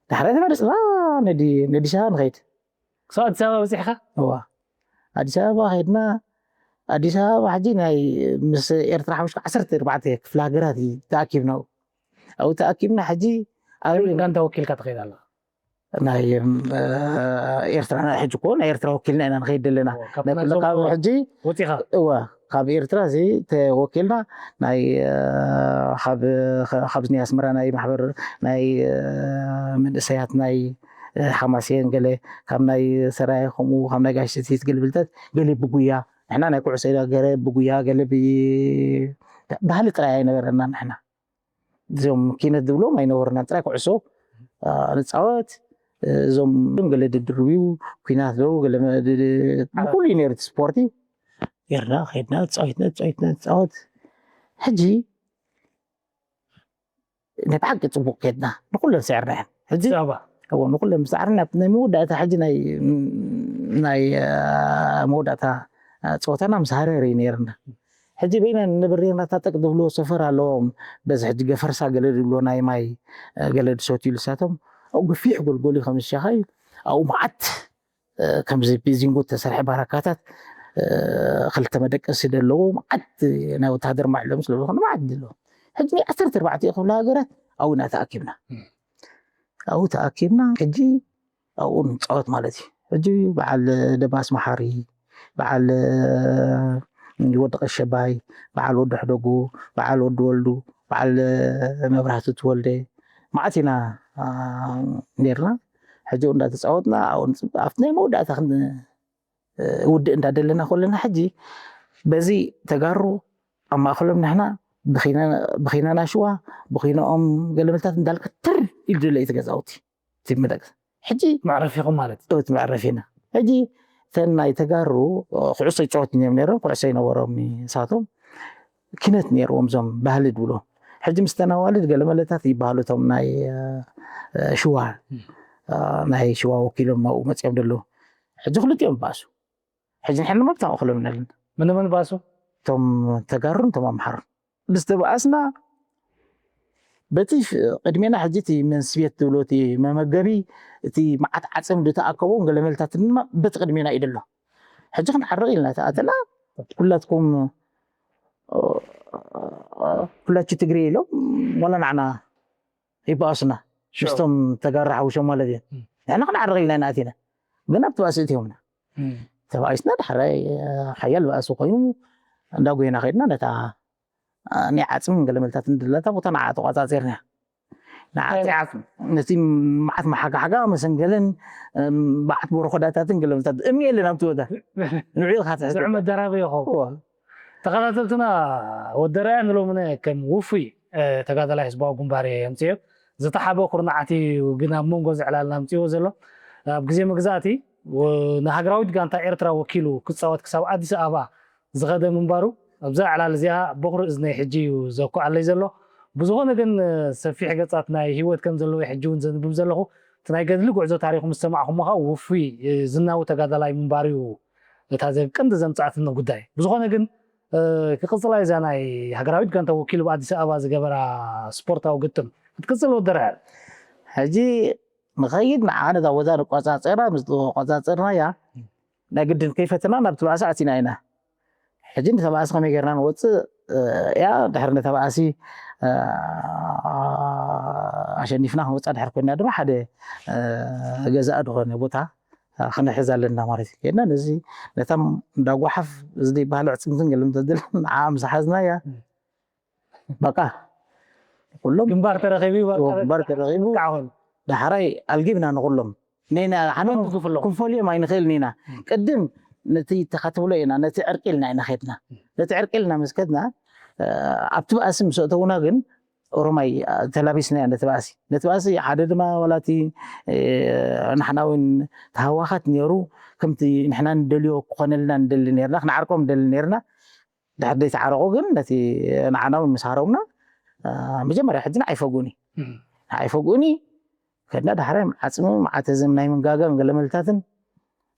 ዳሕራይ ተመሪፅና ነዲ ነዲስ ኣበባ ንኸይድ ክሳብ ኣዲስ ኣበባ በፂሕካ? እዋ ኣዲስ ኣበባ ከይድና ኣዲስ ኣበባ ሕጂ ናይ ምስ ኤርትራ ሓሙሽተ ዓሰርተ ኣርባዕተ ክፍለ ሃገራት እዩ ተኣኪብና ኣብኡ ተኣኪብና ሕጂ ኣብ ጋንታ ወኪልካ ትኸይድ ኣለካ ናይ ኤርትራ ሕጂ እኮ ናይ ኤርትራ ወኪልና ኢና ንኸይድ ዘለና ካብ ሕጂ እወ ካብ ኤርትራ እዚ ተወኪልና ናይ ካብ ናይ ኣስመራ ናይ ማሕበር ናይ መንእሰያት ናይ ሓማሴን ገለ ካብ ናይ ሰራየ ከምኡ ካብ ናይ ጋሽ ሰቲት ገለ ብልጠት ገለ ብጉያ ንሕና ናይ ኩዕሶ ኢና ገለ ብጉያ ገለ ባህሊ ጥራይ ኣይነበረና ንሕና እዞም ኪነት ዝብሎም ኣይነበሩና ጥራይ ኩዕሶ ንፃወት እዞም ገለ ድድርብዩ ኩናት ዶ ገለ ብኩሉ እዩ ነይሩ ስፖርቲ ጌርና ከይድና ፃዊትና ፃዊትና ፃወት ሕጂ ናይ ብሓቂ ፅቡቅ ከድና ንኩለን ስዕርና እየን ሕጂ ንኩለን ምስ ዓርና ናይ መወዳእታ ሕጂ ናይ መወዳእታ ፀወታና ምስ ሃረር እዩ ነይርና ሕጂ በይና ንነብር ኔርና እታ ጠቅ ዝብልዎ ሰፈር ኣለዎም በዚ ሕጂ ገፈርሳ ገለ ዝብልዎ ናይ ማይ ገለ ዝሰትዩ ልሳቶም ኣብኡ ገፊሕ ጎልጎል እዩ ከም ዝሻኻ እዩ ኣብኡ መዓት ከምዚ ብዚንጎ ተሰርሐ ባራካታት ክልተ መደቀሲ ዘለዎ መዓት ናይ ወታሃደር ማዕሎም ስለ ዝኾነ መዓት ዘለዎ ሕጂ ናይ ዓሰርተ ኣርባዕተ ክፍለ ሃገራት ኣብኡ ኢና ተኣኪብና ኣብኡ ተኣኪብና ሕጂ ኣብኡ ንፃወት ማለት እዩ። ሕጂ በዓል ደባስ መሓሪ፣ በዓል ወዲ ቀሸባይ፣ በዓል ወዲ ሕደጉ፣ በዓል ወዲ ወልዱ፣ በዓል መብራህቲ ተወልደ መዓት ኢና ነርና። ሕጂ እንዳተፃወትና ኣብቲ ናይ መወዳእታ ውድእ እንዳደለና ከለና ሕጂ በዚ ተጋሩ ኣብ ማእከሎም ንሕና ብኺናና ሽዋ ብኺንኦም ገለመልታት እንዳልካ ትር ኢሉ ዘሎ እዩ እቲ ገዛውቲ እቲ መደቀሲ ሕጂ መዕረፊኹም ማለት እዩ። እቲ መዕረፊና ሕጂ እተን ናይ ተጋሩ ኩዕሶ ይጫወቱ እዮም ነይሮም ኩዕሶ ይነበሮም ንሳቶም ኪነት ነይርዎም እዞም ባህሊ ድብሎ። ሕጂ ምስተን ኣዋልድ ገለመለታት ይበሃሉ እቶም ናይ ሽዋ ናይ ሽዋ ወኪሎም ኣብኡ መፅኦም ደለዉ። ሕጂ ክልቲኦም ባእሱ። ሕጂ ንሕና መብት ኣኽሎም ነልን ምንምን ባሱ እቶም ተጋሩን እቶም ኣምሓሩን ዝተባኣስና በቲ ቅድሜና ሕጂ እቲ መንስቤት ትብሎ እቲ መመገቢ እቲ መዓት ዓፅም ዝተኣከቦም ገለመልታት ድማ በቲ ቅድሜና እዩ ደሎ። ሕጂ ክንዓርቕ ኢልና ተኣተና ኩላትኩም ኩላችሁ ትግሬ ኢሎም ዋላ ንዓና ይባእሱና ምስቶም ተጋሩ ሓዊሾም ማለት እዩ። ንሕና ክንዓርቕ ኢልና ኢና ኣቲና ግን ኣብቲ ባእሲ እትዮምና ተባኢስና ዳሕራይ ሓያል ባእሲ ኮይኑ እንዳጎይና ከድና ነታ ናይ ዓፅምን ገለመልታትን ድላታ ቦታ ንዓ ተቋፃፂርና ነቲ መዓት መሓጋሓጋ መሰንገልን በዓት ቦሮኮዳታትን ገለመልታት እምኒ የለን ኣብቲ ቦታ ንዑ ኢኻ ትሕዝ ዝዑ መደራቢ ይኸው ተኸታተልትና ወደራያ ንሎምነ ከም ውፉይ ተጋዳላይ ህዝባዊ ግንባር የምፅዮ ዝተሓበ ኩርናዓት እዩ ግን ኣብ መንጎ ዘዕላልና ምፅዎ ዘሎ ኣብ ግዜ መግዛእቲ ንሃገራዊት ጋንታ ኤርትራ ወኪሉ ክፃወት ክሳብ ኣዲስ ኣበባ ዝኸደ ምንባሩ ኣብዛ ዕላል እዚኣ በኩሪ እዝነይ ሕጂ እዩ ዘኩዓለይ ዘሎ ብዝኾነ ግን ሰፊሕ ገፃት ናይ ህይወት ከም ዘለዎ ሕጂ እውን ዘንብብ ዘለኹ እቲ ናይ ገድሊ ጉዕዞ ታሪኹ ምስ ሰማዕኹሞ ከዓ ውፉይ ዝናዊ ተጋዳላይ ምንባሩ እዩ እታ ዘብ ቀንዲ ዘምፃኣትኒ ጉዳይ ብዝኾነ ግን ክቕፅላ እዛ ናይ ሃገራዊት ጋንታ ወኪሉ ብኣዲስ ኣበባ ዝገበራ ስፖርታዊ ግጥም ክትቅፅል ወደረዐ ሕጂ ንኸይድ ንዓ ነዛ ቦታ ንቆፃፀራ ምስ ቆፃፀርናያ ናይ ግድን ከይፈትና ናብቲ ባእሲ ኣቲና ኢና ሕጂ ንተባእሲ ከመይ ጌርና ንወፅእ እያ ድሕሪ ንተባእሲ ኣሸኒፍና ክንወፃ ድሕር ኮይና ድማ ሓደ ገዛእ ዝኾነ ቦታ ክንሕዝ ኣለና ማለት እዩ ጌድና ነዚ ነታም እንዳጓሓፍ እዚ ዘይበሃል ዕፅምትን ገለም ተድል ንዓ ምስ ሓዝና እያ በቃ ኩሎም ግንባር ተረኺቡ ግንባር ተረኺቡ ዳሕራይ ኣልጊብና ንኩሎም ኔና ሓኖን ክንፈልዮም ኣይንኽእል ኔና ቅድም ነቲ ተኻትብሎ ኢና ነቲ ዕርቂ ኢልና ኢና ኸድና ነቲ ዕርቂ ኢልና ምስ ከድና ኣብቲ ባእሲ ምስ ኣተውና ግን ኦሮማይ ተላቢስና ነቲ ባእሲ ነቲ ባእሲ ሓደ ድማ ዋላቲ ንሕና እውን ተሃዋኻት ነይሩ ከምቲ ንሕና ንደልዮ ክኾነልና ንደሊ ነርና ክንዓርቆም ንደሊ ነርና ድሕር ዘይተዓረቑ ግን ነቲ ንዓና እውን ምስ ሃረሙና መጀመርያ ሕጂ ንዓይ ፈጉኒ ንዓይ ፈጉኒ ከድና ዳሕራይ ዓፅሚ መዓተዝም ናይ ምንጋጋን ገለመልታትን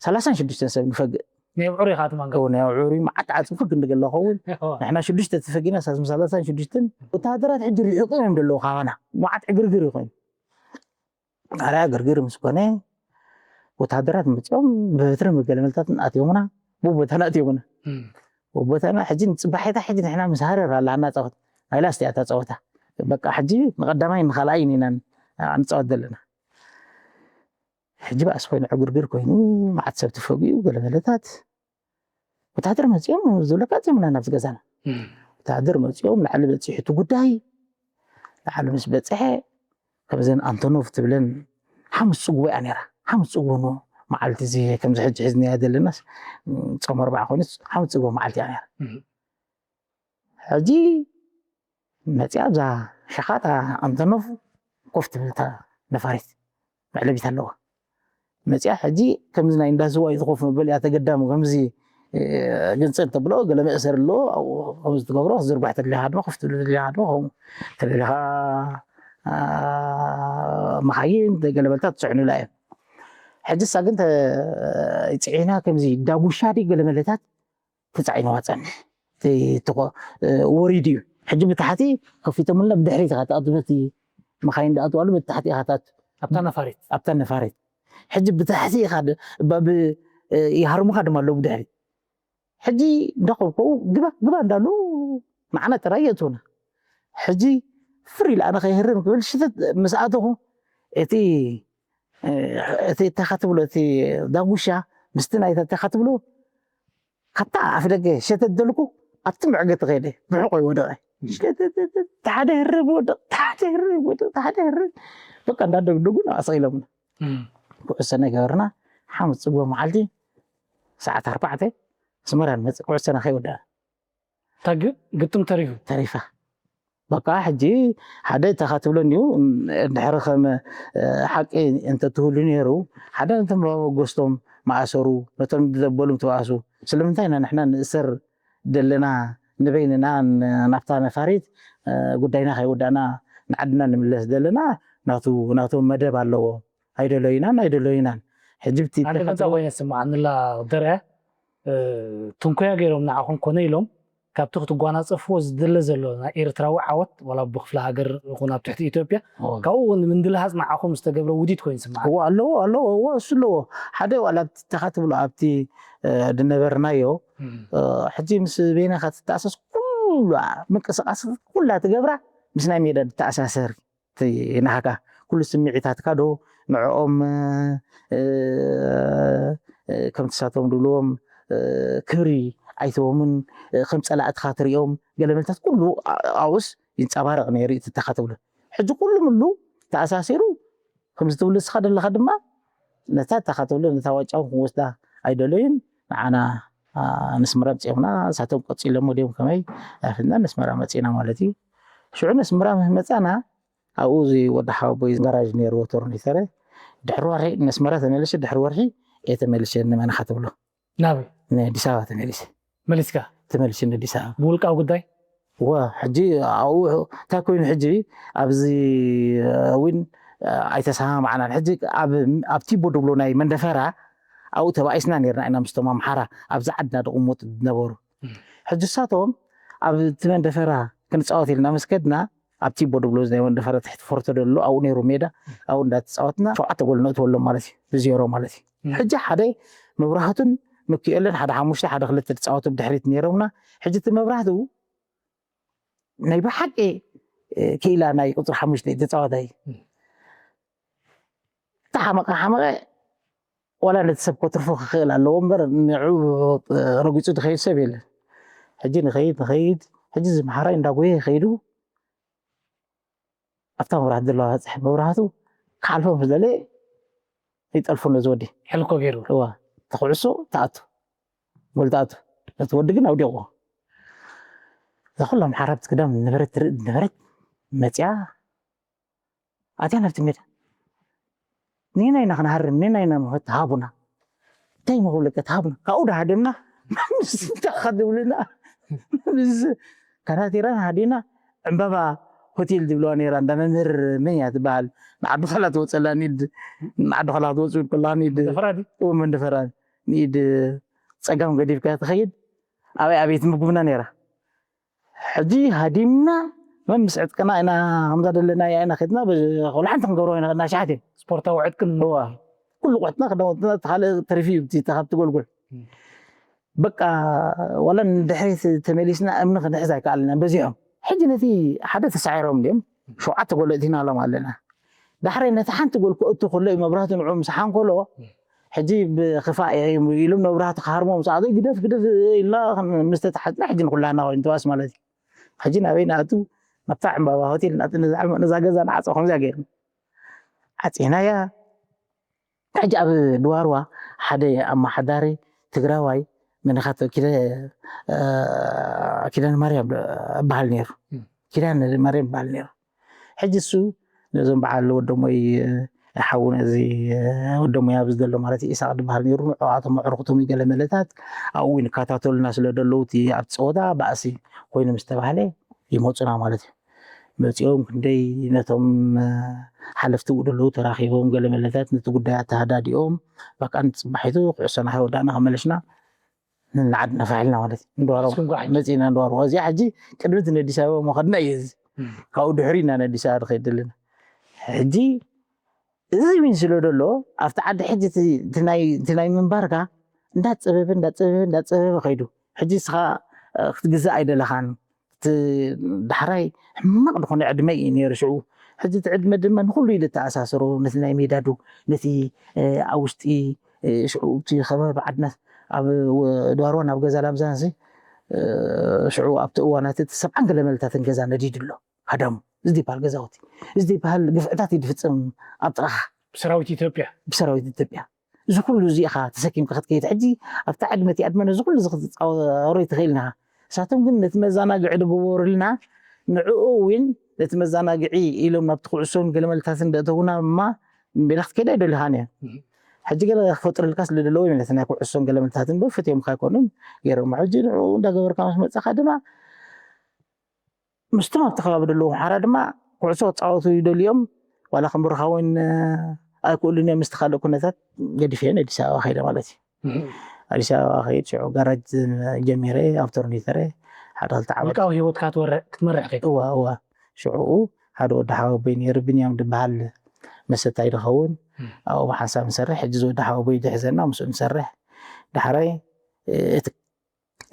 ሰላሳን ሽዱሽተን ሰብ ንፈግእ ናይ ብዕሩ ኢኻ ትማንካ ናይ ብዕሩ መዓት ዓፅሚ ክግንዲ ገለ ኸውን ንሕና ሽዱሽተ ተፈጊና ሳስም ሰላሳን ሽዱሽተን ወተሃደራት ሕጂ ርሒቑ እዮም ዘለዉ ካባና መዓት ዕግርግር ይኮይኑ ኣርያ ግርግር ምስ ኮነ ወተሃደራት መፂኦም ብበትሪ መገለመልታት ኣትዮምና ብቦታና ኣትዮምና ብቦታና ሕጂ ንፅባሒታ ሕጂ ንሕና ምስ ሃረር ኣለሃና ፀወት ኣይላ ስቲያ እታ ፀወታ በቃ ሕጂ ንቀዳማይ ንካልኣይ ኢና ንፃወት ዘለና ሕጂ ባእስ ኮይኑ ዕግርግር ኮይኑ መዓት ሰብ ተፈጊኡ ገለመለታት ወታደር መፂኦም ዝብለካ እዚምና ናብዚ ገዛና ወታደር መፂኦም ላዕሊ በፂሑ እቲ ጉዳይ ላዕሊ ምስ በፅሐ ከምዘን ኣንቶኖቭ ትብለን ሓሙስ ፅጉቦ እያ ነራ ሓሙስ ፅጉቦ ን መዓልቲ እዚ ከምዚ ሕጂ ሒዝናያ ዘለና ፆም ኣርባዓ ኮይኑስ ሓሙስ ፅጉቦ መዓልቲ እያ ነራ ሕጂ መፂኣ ኣብዛ ሸኻጣ ኣንቶኖቭ ኮፍ ትብል እታ ነፋሪት መዕለቢት ኣለዋ መፂኣ ሕጂ ከምዚ ናይ እንዳስዋ እዩ ዝኮፍ መበል እያ ተገዳሙ ከምዚ ግንፅል ተብሎ ገለ መእሰር ኣለዎ ኣብኡ ከምዚ ትገብሮ ክትዝርባሕ ተድልኻ ድማ ኮፍ ትብል ተድልኻ ድማ ከምኡ ተደሊኻ መኻይን ገለመለታት ትፅዕኑላ እዮም ሕጂ እሳ ግን ይፅዒና ከምዚ ዳጉሻ ድዩ ገለመለታት ተፃዒንዋ ፀንሕ ወሪድ እዩ ሕጂ ብታሕቲ ከፊቶምልና ብድሕሪት ኢኻ ትኣቱ በቲ መኻይን ዳኣትዋሉ በቲ ታሕቲ ኢኻ ትኣቱ ኣብታ ነፋሪት ኣብታ ነፋሪት ሕጂ ብታሕቲ ኢኻ ባብ ይሃርሙኻ ድማ ኣለዉ ብድሕሪት ሕጂ እንዳኸብከው ግባ ግባ እንዳሉ ንዓና ጥራይ የእትውና ሕጂ ፍር ኢለ ኣነ ከይህርም ክብል ሽተት ምስ ኣተኹ እቲ እቲ ተኻ ትብሎ እቲ ዳጉሻ ምስቲ ናይታ ተኻ ትብሎ ካብታ ኣፍ ደገ ሸተት ደልኩ ኣብቲ መዕገቲ ከይደ ብሕቆ ይወደቐ ሓደ ህርብ ወደቕ ሓደ ህርብ ወደቕ ሓደ ህርብ በቃ እንዳደግደጉ ንኣስቒሎምና ኩዕሶ ናይ ገበርና ሓሙስ ፅግቦ መዓልቲ ሰዓት ኣርባዕተ ኣስመራ ንመፅእ ኩዕሶና ከይወደኣ እታ ግ- ግጥም ተሪፉ ተሪፋ በቃ ሕጂ ሓደ እታ ትብሎ እንዲሁ እንድሕሪ ከም ሓቂ እንተትህሉ ነይሩ ሓደ ነቶም መበገስቶም መኣሰሩ ነቶም ዘበሉም ተባእሱ ስለምንታይ ኢና ንሕና ንእሰር ዘለና ንበይንና ን- ናብታ ነፋሪት እ፣ ጉዳይና ከይወዳእና ንዓድና ንምለስ ዘለና ናቱ ናቶም መደብ ኣለዎ። ኣይደለዩናን ኣይደለዩናን። ሕጂ ብቲ ኣነ ከምዛ ኮይነ ስምዓንላ ደርያ ትንኮያ ገይሮም ንዓኹም ኮነ ኢሎም ካብቲ ክትጓናፀፍዎ ዝድለ ዘሎ ናይ ኤርትራዊ ዓወት ዋላ ብክፍለ ሃገር ይኹን ኣብ ትሕቲ ኢትዮጵያ ካብኡ እውን ምንድልሃፅ ንዓኹም ዝተገብረ ውዲት ኮይኑ ስምዓ ኣለዎ ኣለዎ ኣለዎ እሱ ኣለዎ። ሓደ ዋላ ኣብቲ ተኻ ትብሎ ኣብቲ ድነበርናዮ ሕጂ ምስ ቤናኻ ትተኣሰስ ኩሉ ምንቅስቃስ ኩላ ትገብራ ምስ ናይ ሜዳ ተኣሳሰር ናሃካ ኩሉ ስምዒታትካ ዶ ንዕኦም ከም ትሳቶም ድብልዎም ክብሪ ኣይትቦምን ከም ፀላእትኻ ትሪኦም ገለመልታት ኩሉ ኣውስ ይንፀባረቕ ነይሩ እዩ ትተኻ ትብሎ። ሕጂ ኩሉ ምሉ ተኣሳሲሩ ከምዚ ትብሉ እስኻ ደለኻ ድማ ነታ እታ ካተብሎ ነታ ዋጫውን ክንወስዳ ኣይደለዩን። ንዓና ንስምራ ምፅኦምና እሳቶም ቀፂሎሞ ድዮም ከመይ ኣይፍልና ነስመራ መፂና ማለት እዩ። ሽዑ ነስምራ ምስ መፃና ኣብኡ እዚ ወዲ ሓወቦይ ጋራዥ ነይርዎ ቶርኒተረ ድሕሪ ወርሒ ነስመራ ተመልሽ ድሕሪ ወርሒ እየ ተመልሸ ንመንኻ ትብሎ ናበይ? ንኣዲስ ኣበባ ተመሊሰ። መሊስካ? ተመሊሰ ንኣዲስ ኣበባ። ብውልቃዊ ጉዳይ? ወ ሕጂ ኣብኡ እንታይ ኮይኑ ሕጂ ኣብዚ እውን ኣይተሰማማዕናን። ሕጂ ኣብ ኣብ ቲቦ ድብሎ ናይ መንደፈራ ኣብኡ ተባኢስና ነርና ኢና ምስቶም ኣምሓራ ኣብዚ ዓድና ድቕመጡ ዝነበሩ። ሕጂ እሳቶም ኣብ እቲ መንደፈራ ክንፃወት ኢልና ምስ ከድና ኣብ ቲቦ ድብሎ ናይ መንደፈራ ትሕቲ ፎርቶ ደሎ ኣብኡ ነይሩ ሜዳ ኣብኡ እንዳተፃወትና ሸውዓተ ጎል ነእትወሎም ማለት እዩ ብዜሮ ማለት እዩ። ሕጂ ሓደ መብራህቱን ምክኤልን ሓደ ሓሙሽተ ሓደ ክልተ ተፃወቱ ብድሕሪት ነይሮምና። ሕጂ እቲ መብራህቱ ናይ ብሓቂ ክኢላ ናይ ቁፅሪ ሓሙሽተ ተፃዋታይ ተሓመቐ ሓመቐ ዋላ ነቲ ሰብ ከትርፎ ክኽእል ኣለዎ እምበር ንዑ ረጊፁ ዝኸይድ ሰብ የለን። ሕጂ ንኸይድ ንኸይድ ሕጂ ዝመሓራይ እንዳጎየ ይኸይዱ ኣብታ መብራህቲ ዘለዋ በፅሕ መብራህቱ ክሓልፎ ምስ ደለ ይጠልፎ ነዚ ወዲ ሕልኮ ገይሩ እዋ ተኩዕሶ ተኣቱ ጎል ተኣቱ ነቲ ወዲ ግን ኣውዲቑ እዛ ኩላ መሓራብቲ ክዳም ነበረት ትርኢ ነበረት መፅያ ኣትያ ናብቲ ሜዳ ኔና ኢና ክንሃርም ኔና ኢና ምህት ሃቡና እንታይ መኽብለካ ትሃብና ካብኡ ዳሃደምና ምስ እንታይ ከድብልና ምስ ካናቴራን ሃዲና ዕምባባ ሆቴል ዝብለዋ ነይራ እንዳ መምህር መን እያ ትበሃል ንዓዲ ኸላ ትወፀላ ኒድ ንዓዲ ኸላ ትወፅኡ ከላ ኒድ ፈራዲ መንደፈራ ኒድ ፀጋም ገዲፍካ ትኸይድ ኣበይ ኣበይ ትምግብና ነይራ ሕጂ ሃዲምና መን ምስ ዕጥቅና ኢና ከምዛ ደለና እያ ኢና ከድና ወላ ሓንቲ ክንገብሮ ኢና ከድና ሸሓት እየ ስፖርታዊ ዕጥቅን እዋ ኩሉ ቁሕትና ክዳውንትና ካልእ ተሪፊ እዩ እቲ ካብ ትጎልጉል በቃ ዋላ ንድሕሪት ተመሊስና እምኒ ክንሕዝ ኣይከኣልና በዚሖም ሕጂ ነቲ ሓደ ተሳዒሮም ድዮም ሸውዓተ ጎል እቲናሎም ኣለና ዳሕራይ ነቲ ሓንቲ ጎል ክእቱ ከሎ እዩ መብራህቱ ንዑ ምስ ሓንኮሎ ሕጂ ብክፋእ ኢሎም መብራህቱ ክሃርሞም ሰዓቱ ግደፍ ግደፍ ኢልና ምስ ተታሓዝና ሕጂ ንኩላና ኮይኑ ተባስ ማለት እዩ ሕጂ ናበይ ንኣቱ ናብታ ዕምባባ ሆቴል ንኣቱ ነዛ ገዛ ንዓፀ ከምዚያ ገይርና ዓፂናያ ሕጂ ኣብ ድዋርዋ ሓደ ኣመሓዳሪ ትግራዋይ መንኻቶ ኪዳነ ማርያም እበሃል ነይሩ ኪዳነ ማርያም እበሃል ነይሩ ሕጂ እሱ ነዞም በዓል ወደሞይ ሓው ነዚ ወደሞይ ኣብዚ ዘሎ ማለት ኢሳቅ ዝበሃል ነይሩ ንዕኣቶም ኣዕርክቶም ገለ መለታት ኣብኡ ይንከታተሉና ስለ ደለዉ እቲ ኣብ ፀወታ ባእሲ ኮይኑ ምስ ተባህለ ይመፁና ማለት እዩ መፂኦም ክንደይ ነቶም ሓለፍቲ ብኡ ደለዉ ተራኺቦም ገለ መለታት ነቲ ጉዳይ ኣተሃዳዲኦም በቃ ንፅባሒቱ ኩዕሶና ከይወዳእና ከመለሽና ንዓድ ነፋሒልና ማለት እዩ ንድዋሮ መፂእና ንድዋሮ እዚኣ ሕጂ ቅድሚ እቲ ነዲስ ኣበባ መኸድና እዩ እዚ ካብኡ ድሕሪ ኢና ነዲስ ኣበባ ንኸይድ ዘለና ሕጂ እዚ ዊን ስለ ደሎ ኣብቲ ዓዲ ሕጂ እቲ ናይ ምንባርካ እንዳፀበበ እንዳፀበበ እንዳፀበበ ከይዱ ሕጂ እስኻ ክትግዛእ ኣይደለኻን እቲ ዳሕራይ ሕማቕ ዝኾነ ዕድመ እዩ ነይሩ ሽዑ ሕጂ እቲ ዕድመ ድማ ንኩሉ ኢሉ ተኣሳሰሮ ነቲ ናይ ሜዳዱ ነቲ ኣብ ውሽጢ ሽዑ እቲ ከባቢ ዓድና ኣብ ድዋርዋ ናብ ገዛ ላምዛንሲ ሽዑ ኣብቲ እዋናት እቲ ሰብዓን ገለ መልታትን ገዛ ነዲዱ ኣሎ ሃዳሙ እዚ ዝበሃል ገዛውቲ እዚ ዝበሃል ግፍዕታት እዩ ዝፍፅም ኣብ ጥቓኻ ብሰራዊት ኢትዮጵያ ብሰራዊት ኢትዮጵያ እዚ ኩሉ እዚ ኢኻ ተሰኪምካ ክትከይድ ሕጂ ኣብታ ዕድመ እቲኣ ድማ ነዚ ኩሉ እዚ ክትፃወሮ ይትኽእል ኢኻ ንሳቶም ግን ነቲ መዘናግዒ ድግበሩልና ንዕኡ እውን ነቲ መዘናግዒ ኢሎም ናብቲ ኩዕሶን ገለመልታትን ደእተውና ድማ ቤላ ክትከይድ ኣይደልኻን እያ ሕጂ ገለ ክፈጥሩልካ ስለ ደለዎ እዮም ነቲ ናይ ኩዕሶን ገለመልታትን ብፍትዮም ካይኮኑን ገይሮም ሕጂ ንዕኡ እንዳገበርካ ምስ መፀኻ ድማ ምስቶም ኣብቲ ከባቢ ዘለዉ ሓራ ድማ ኩዕሶ ክፃወቱ ይደልዮም ዋላ ከምብርኻ እውን ኣይክእሉን እዮም። ምስቲ ካልእ ኩነታት ገዲፈ ኣዲስ ኣበባ ከይደ ማለት እዩ። ኣዲስ ኣበባ ከይድ ሽዑ ጋራጅ ጀሚረ ኣብ ቶርኒተረ ሓደ ክልተ ዓመት ውልቃዊ ህይወትካ ክትመርሕ ከይድ እዋ እዋ ሽዑ ሓደ ወዲ ሓወቦይ ነይሩ ብንያም ዝበሃል መሰታይ ዝኸውን ኣብኡ ብሓንሳብ ንሰርሕ ሕጂ ዝወዲ ሓወቦይ ዝሕዘና ምስኡ ንሰርሕ ዳሕራይ እቲ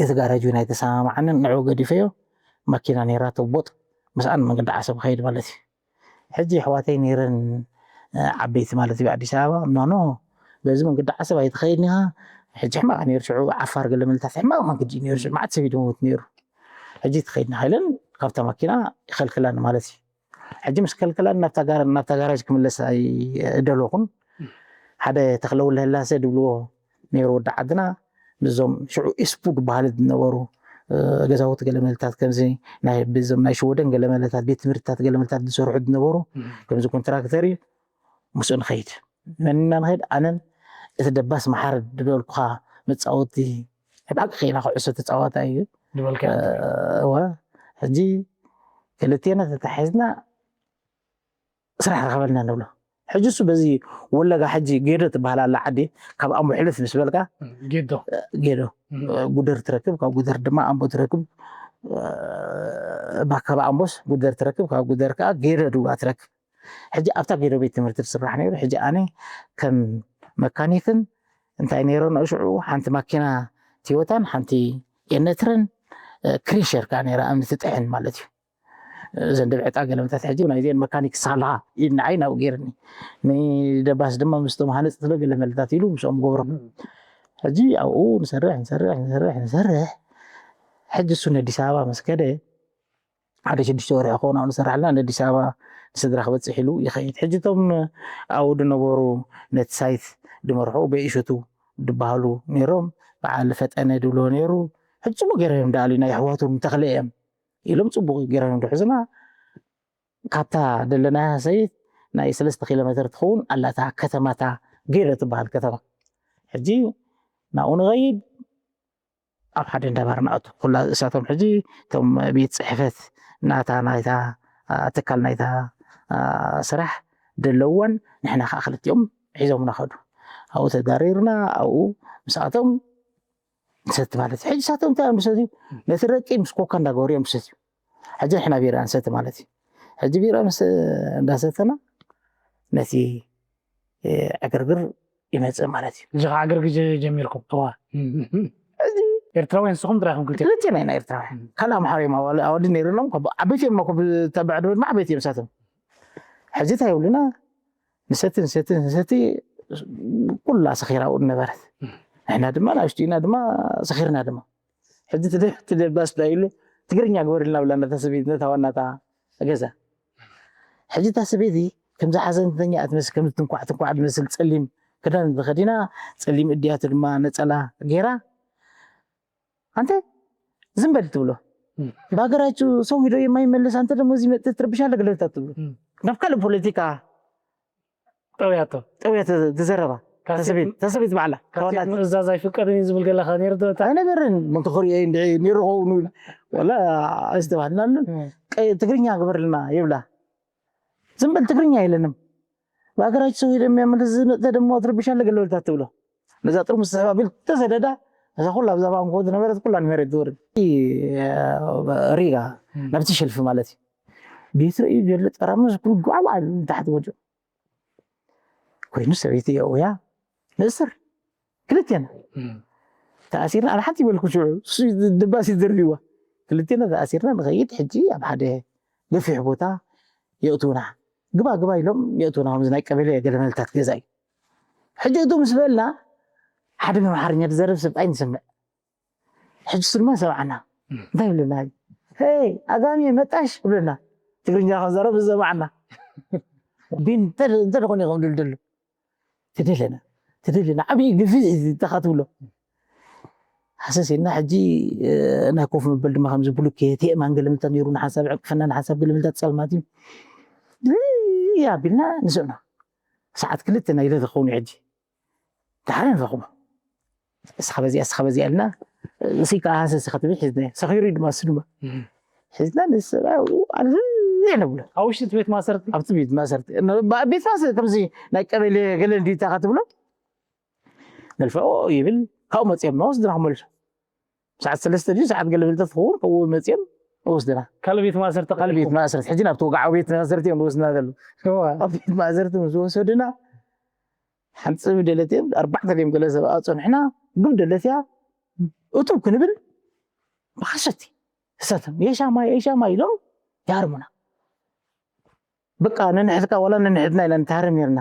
እቲ ጋራጅ እውን ኣይተሰማማዓንን ንዕኡ ገዲፈዮ ማኪና ነይራቶ ቦጥ ምስኣን መንገዲ ዓሰብ ከይድ ማለት እዩ። ሕጂ ኣሕዋተይ ነይረን ዓበይቲ ማለት እዩ ኣዲስ ኣበባ ኖኖ በዚ መንገዲ ዓሰብ ኣይትኸይድን ኢኻ። ሕጂ ሕማቕ ነይሩ ሽዑ ዓፋር ገለ መልታት ሕማቕ መንገዲ እዩ ነይሩ ሽዑ መዓት ሰብ እዩ ዝመውት ነይሩ። ሕጂ ትኸይድን ኢኻ ኢለን ካብታ ማኪና ይኸልክላን ማለት እዩ። ሕጂ ምስ ከልክላን ናብታ ጋራጅ ክምለስ ኣይደለኹን። ሓደ ተኽለውለ ህላሰ ድብልዎ ነይሩ ወዲ ዓድና ምስዞም ሽዑ ኢስፑ ዝበሃሉ ዝነበሩ ገዛውቲ ገለመለታት ከምዚ ብዞም ናይ ሽወደን ገለመለታት ቤት ትምህርትታት ገለመለታት ዝሰርሑ ዝነበሩ ከምዚ ኮንትራክተር እዩ ምስኡ ንኸይድ መን ኢና ንኸይድ ኣነን እቲ ደባስ መሓር ዝበልኩኻ መፃወቲ ብሓቂ ከይና ኩዕሶ ተፃዋታይ እዩ ዝበልካ እወ ሕጂ ክልቴና ተታሒዝና ስራሕ ረኸበልና ንብሎ። ሕጂ እሱ በዚ ወለጋ ሕጂ ጌዶ ትበሃል ኣላ ዓዲ ካብ ኣምቦ ሕልፍ ምስ በልካ ጌዶ ጌዶ ጉደር ትረክብ፣ ካብ ጉደር ድማ ኣምቦ ትረክብ፣ ካብ ኣምቦስ ጉደር ትረክብ፣ ካብ ጉደር ከዓ ጌዶ ድዋ ትረክብ። ሕጂ ኣብታ ጌዶ ቤት ትምህርቲ ትስራሕ ነይሩ። ሕጂ ኣነ ከም መካኒክን እንታይ ነይረ ንኡ ሽዑ ሓንቲ ማኪና ቲዮታን ሓንቲ ኤነትረን ክሪሸር ከዓ ነይራ እምኒ ትጥሕን ማለት እዩ። ዘንድብ ዕጣ ገለመታት ሕጂ ናይዚአን መካኒክ ሳላ ኢድ ንዓይ ናብኡ ገይርኒ ንደባስ ድማ ምስቶም ሃነፅቲ ዶ ገለመለታት ኢሉ ምስኦም ገብሮ ሕጂ ኣብኡ ንሰርሕ ንሰርሕ ንሰርሕ ንሰርሕ ሕጂ እሱ ነዲስ ኣበባ ምስ ከደ ሓደ ሽዱሽተ ወርሒ ክኸውን ኣብኡ ንሰርሕ ኣለና ነዲስ ኣበባ ንስድራ ክበፅሕ ኢሉ ይኸይድ ሕጂ እቶም ኣብኡ ዝነበሩ ነቲ ሳይት ዝመርሑ በይእሸቱ ዝበሃሉ ነይሮም በዓል ፈጠነ ድብሎ ነይሩ ሕጂ ፅቡቅ ገይሮም ደኣሉ ናይ ኣሕዋቶም ተኽለ እዮም ኢሎም ፅቡቅ ገይሮም ድሕዙና ካብታ ደለናያ ሰይት ናይ ሰለስተ ኪሎ ሜትር ትኸውን ኣላታ ከተማታ ገይረ ትበሃል ከተማ ሕጂ ናብኡ ንኸይድ ኣብ ሓደ እንዳባር ንኣቱ ኩላ እሳቶም ሕጂ እቶም ቤት ፅሕፈት ናታ ናይታ ትካል ናይታ ስራሕ ደለውዋን ንሕና ከዓ ክልቲኦም ሒዞምና ከዱ ኣብኡ ተዳሪርና ኣብኡ ምስኣቶም ንሰቲ ማለት እዩ ሕጂ ሳቶም እንታይ እዮም ዝሰትዩ ነቲ ረቂ ምስ ኮካ እንዳገበሩ እዮም ዝሰትዩ ሕጂ ንሕና ቢራ ንሰቲ ማለት እዩ ሕጂ ቢራ ምስ እንዳሰተና ነቲ ዕግርግር ይመፅእ ማለት እዩ እዚ ከዓ ዕግርግር ጀሚርኩም እዋ ኤርትራውያን ንስኹም ጥራይኹም ክልተ ክልቴና ኢና ኤርትራውያን ካልእ ኣምሓሩ እዮም ኣዋዲ ነይርሎም ዓበይቲ እዮም ኮ ተባዕዶ ድማ ዓበይቲ እዮም ሳቶም ሕጂ እንታይ ይብሉና ንሰቲ ንሰቲ ንሰቲ ኩላ ሰኺራ ኣብኡ ነበረት ንሕና ድማ ንኣሽቱኢና ድማ ሰኺርና ድማ ሕጂ ትደባስ ዳይሉ ትግርኛ ግበርልና ብላ ነታ ሰበይቲ ነታ ዋናታ ገዛ ሕጂ እታ ሰበይቲ ከምዚ ሓዘንተኛ ትመስል ከምዚ ትንኳዕ ትንኳዕ ትመስል ፀሊም ክዳን ተኸዲና ፀሊም እድያቱ ድማ ነፀላ ገይራ ኣንተ ዝም በል ትብሎ በሀገራችሁ ሰው ሂዶ የማይመለስ አንተ ደግሞ እዚህ መጥተህ ትረብሻለህ ገለልታ ትብሎ ናብ ካልእ ፖለቲካ ጠውያቶ ጠውያ ትዘረባ ተሰቤት ባዕላ ምእዛዝ ኣይፍቀድን እዩ ዝብል ገለካ ነይሩ ዶ ኣይነበርን ምንትኽሪኦ ነይሩ ኸውን ኢላ ወላ ኣይዝተባህልናሉን ትግርኛ ግበርልና ይብላ ዝም በል ትግርኛ የለንም በሀገራችሁ ሰው ሂዶ የሚያመለስ ዝመጠ ደግሞ ትረብሻለህ ገለልታ ትብሎ ነዛ ጥርሙዝ ስሕባ ቢል ተሰደዳ እዛ ኩላ ኣብዛ ባንኮ ዝነበረት ኩላ ንመሬት ትወርድ ሪጋ ናብቲ ሸልፊ ማለት እዩ ቤት ርእዩ ዘሎ ጠራሙዝ ኩሉ ጓዕጓዕ ንታሕቲ ወዲቑ ኮይኑ ሰበይቲ የእውያ ንእስር ክልቴና ተኣሲርና ኣነ ሓንቲ ይበልኩ ሽዑ ድባስ ይዘርብዋ ክልቴና ተኣሲርና ንኸይድ ሕጂ ኣብ ሓደ ገፊሕ ቦታ የእትውና ግባ ግባ ኢሎም የእትውና ከምዚ ናይ ቀበሌ ገለመልታት ገዛ እዩ ሕጂ እቱ ምስ በልና ሓደ ብኣምሓርኛ ዝዘረብ ሰብኣይ ንሰምዕ ሕጂ ስልማ ሰምዓና እንታይ ይብለና ሄይ ኣጋሚ መጣሽ ይብለና ትግርኛ ከዘረብ ዝሰማዕና ቢን እንተ ደኾነ ከም ድልድሉ ትደለና ትደለና ዓብዪ ግፊ ተኻትብሎ ሃሰስ ኢልና ሕጂ ናይ ኮፍ መበል ድማ ከምዚ ብሉኬት የእማን ገለምልታ ነይሩ ንሓንሳብ ዕቅፍና ንሓንሳብ ገለምልታ ፀልማት እዩ ኣቢልና ንስዕና ሰዓት ክልተ ናይ ለተ ክኸውን ሕጂ ዳሕረ ንረኽቦ እስኻ በዚኣ እስኻ በዚኣ ኢልና እሲ ከዓ ሃሰስ ክትብል ሒዝና ሰኺሩ ድማ እሱ ድማ ሒዝና ነዚ ሰብኣይ ኣብኡ ኣልህል ነብሎ። ኣብ ውሽጢ እቲ ቤት ማእሰርቲ ኣብቲ ቤት ማእሰርቲ ን- ብ- ቤት ማእሰርቲ ከምዚ ናይ ቀበሌ ገለ እንዲታ ክትብሎ ነልፈኦ ይብል። ካብኡ መፅኦም ንወስድና ክመልሶ ሰዓት ሰለስተ ድዩ ሰዓት ገለ ብልተ ትኸውን ካብኡ መፅኦም ወስድና ካልእ ቤት ማእሰርቲ ካልእ ቤት ማእሰርቲ ሕጂ ናብቲ ወግዓዊ ቤት ማእሰርቲ እዮም ዝወስድና ዘሎ እዋ ኣብ ቤት ማእሰርቲ ምስ ወሰዱና ሓንፅብ ደለት እዮም ኣርባዕተ ድዮም ገለ ሰብ ኣፀንሕና ግብ ደለት እያ እቱ ክንብል ብሓሰቲ እሳቶም የሻማ የሻማ ኢሎም ይሃርሙና በቃ ነንሕድካ ዋላ ነንሕድና ኢና ንተሃረም ነርና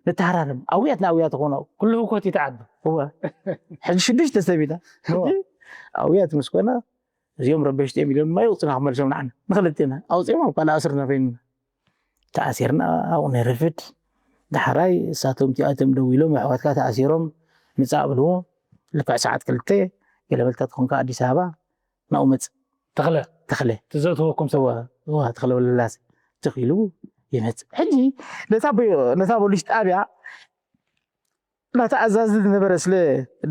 ንተሃራርም ኣውያት ንኣውያት ኾኖ ኩሉ ህኮት ይተዓዱ እወ ሕጂ ሽዱሽተ ሰብ ኢና ኣውያት ምስ ኮና እዚኦም ረበሽቲ እዮም ኢሎም ድማ ይውፅና ክመልሶም ንዓና ንክልቴና ኣውፅኦም ኣብ ካልእ ኣስርና ኮይንና ተኣሲርና ኣብኡ ነርፍድ ዳሕራይ እሳቶም እቲኣቶም ደው ኢሎም ኣሕዋትካ ተኣሲሮም ምፃእ ብልዎ ልክዕ ሰዓት ክልተ ገለበልታት ኮንካ ኣዲስ ኣበባ ናብኡ መፅ ተኽለ ተኽለ ትዘእትወኩም ሰብ እዋ ተኽለ ወለላስ ትኽኢሉ ይመፅእ ሕጂ ነታ ቦ- ነታ ቦሊስ ጣብያ ናታ ኣዛዚ ዝነበረ ስለ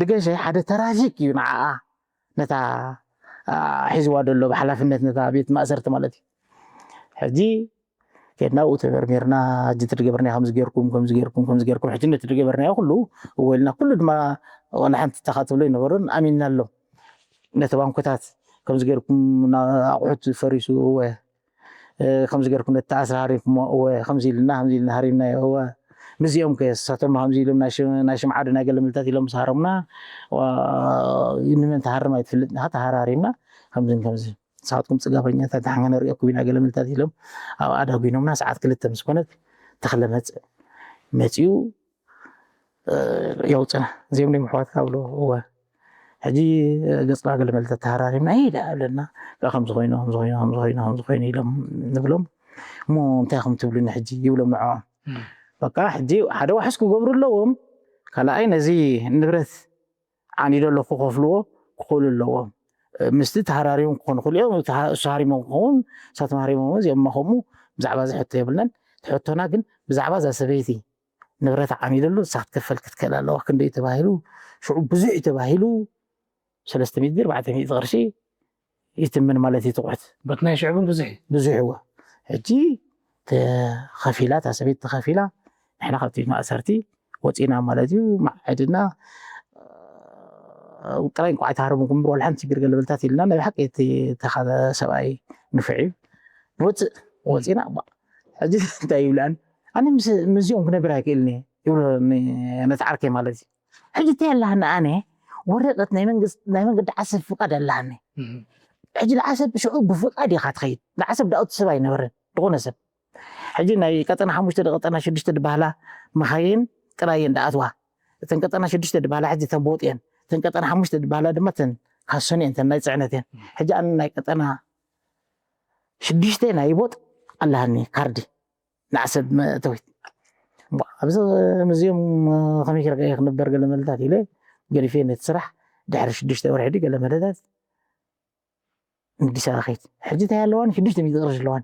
ድገሸ ሓደ ተራፊክ እዩ ንዓኣ ነታ አ፣ ሒዝዋ ደሎ ብሓላፍነት ነታ ቤት ማእሰርቲ ማለት እዩ ሕጂ ከድና ብኡ ተመርሚርና ሕጂ ትድገበርና ከምዚ ገርኩም ከምዚ ገርኩም ከምዚ ገርኩም ሕጂ ነቲ ድገበርናዮ ኩሉ እወ ኢልና ኩሉ ድማ ዋላ ሓንቲ ተኻትብሎ ይነበሮን ኣሚንና ኣሎ ነቲ ባንኮታት ከምዚ ገርኩም ኣቑሑት ፈሪሱ እወ ከምዚ ገርኩም ነቲ ተኣስረ ሃሪምኩሞ እወ ከምዚ ኢልና ከምዚ ኢልና ሃሪምናዮ እወ ምስዚኦም ከ ንሳቶም ከምዚ ኢሎም ናይ ሽምዓ ዶ ናይ ገለ ምልታት ኢሎም ምስ ሃረሙና ንመን ትሃርም ኣይትፍልጥን ኢኻ ተሃራሪምና ከምዝን ከምዝን ንስኻትኩም ፅጋበኛታት ሓንካ ንሪኦኩም ኢና ገለ ምልታት ኢሎም ኣብ ኣዳጒኖምና ሰዓት ክልተ ምስ ኮነት ተኽለ መፅእ መፅኡ የውፅና እዚኦም ዶ ምሕዋትካ ብሎ እወ ሕጂ ገፅና ገለ መለ ተተሃራሪምና ይዳ ኣለና ከምዚ ኮይኑ ከምዚ ኮይኑ ከምዚ ኮይኑ ከምዚ ኮይኑ ኢሎም ንብሎም እሞ እንታይ ከም ትብሉኒ ሕጂ ይብሎም ንዕኦም በቃ ሕጂ ሓደ ዋሕስ ክገብሩ ኣለዎም ካልኣይ ነዚ ንብረት ዓኒዶ ኣለኩ ክኸፍልዎ ክኽእሉ ኣለዎም ምስቲ ተሃራሪሞም ክኾኑ ክኽእሉ እዮም እሱ ሃሪሞም ክኸውን እሳቶም ሃሪሞም እዚኦም ከምኡ ብዛዕባ እዚ ሕቶ የብልናን ሕቶና ግን ብዛዕባ እዛ ሰበይቲ ንብረት ዓኒደሉ ንሳ ክትከፈል ክትክእል ኣለዋ ክንደይ ተባሂሉ ሽዑ ብዙሕ እዩ ተባሂሉ ሰለስተ ሚእቲ ኣርባዕተ ሚእቲ ቅርሺ ይትምን ማለት እዩ ትቑት በቲ ናይ ሽዑ እውን ብዙሕ እዩ ብዙሕ እዎ ሕጂ ተኸፊላ እታ ሰበይቲ ተኸፊላ ንሕና ካብቲ ማእሰርቲ ወፂና ማለት እዩ ማዕድና ጥራይ እንኳዕ ኣይተሃረምኩም እምበር ዋላ ሓንቲ ችግር ገለበልታት ኢልና ናይ ብሓቂ እቲ ተኻለ ሰብኣይ ንፍዕ እዩ ንወፅእ ወፂና እባ ሕጂ እንታይ ይብልኣን ኣነ ምስዚኦም ክነብር ኣይክእልን እየ ይብሎ ነቲ ዓርከይ ማለት እዩ ሕጂ እንታይ ኣለሃኒ ኣነ ወረቀት ናይ መንግስቲ ናይ መንገዲ ዓሰብ ፍቃድ ኣለሃኒ ሕጂ ንዓሰብ ሽዑ ብፍቃድ ኢኻ ትኸይድ ንዓሰብ ዳኣቱ ሰብ ኣይነበረን ዝኾነ ሰብ ሕጂ ናይ ቀጠና ሓሙሽተ ቀጠና ሽዱሽተ ድባህላ መኻይን ጥራይ እየን ዳኣትዋ እተን ቀጠና ሽዱሽተ ድባህላ ሕጂ ተን ቦጥ እየን እተን ቀጠና ሓሙሽተ ድባህላ ድማ ተን ካሶን እየን ተን ናይ ፅዕነት እየን ሕጂ ኣነ ናይ ቀጠና ሽዱሽተ ናይ ቦጥ ኣለሃኒ ካርዲ ንዓሰብ መእተዊት ኣብዚ ምስዚኦም ከመይ ክርቀ ክነበር ገለ መለታት ኢለ ገዲፈ ነቲ ስራሕ ድሕሪ ሽዱሽተ ወርሒ ገለ መለታት ንዲሳ ኸይድ ሕጂ እንታይ ኣለዋኒ ሽዱሽተ ሚእቲ ቅርሺ ኣለዋኒ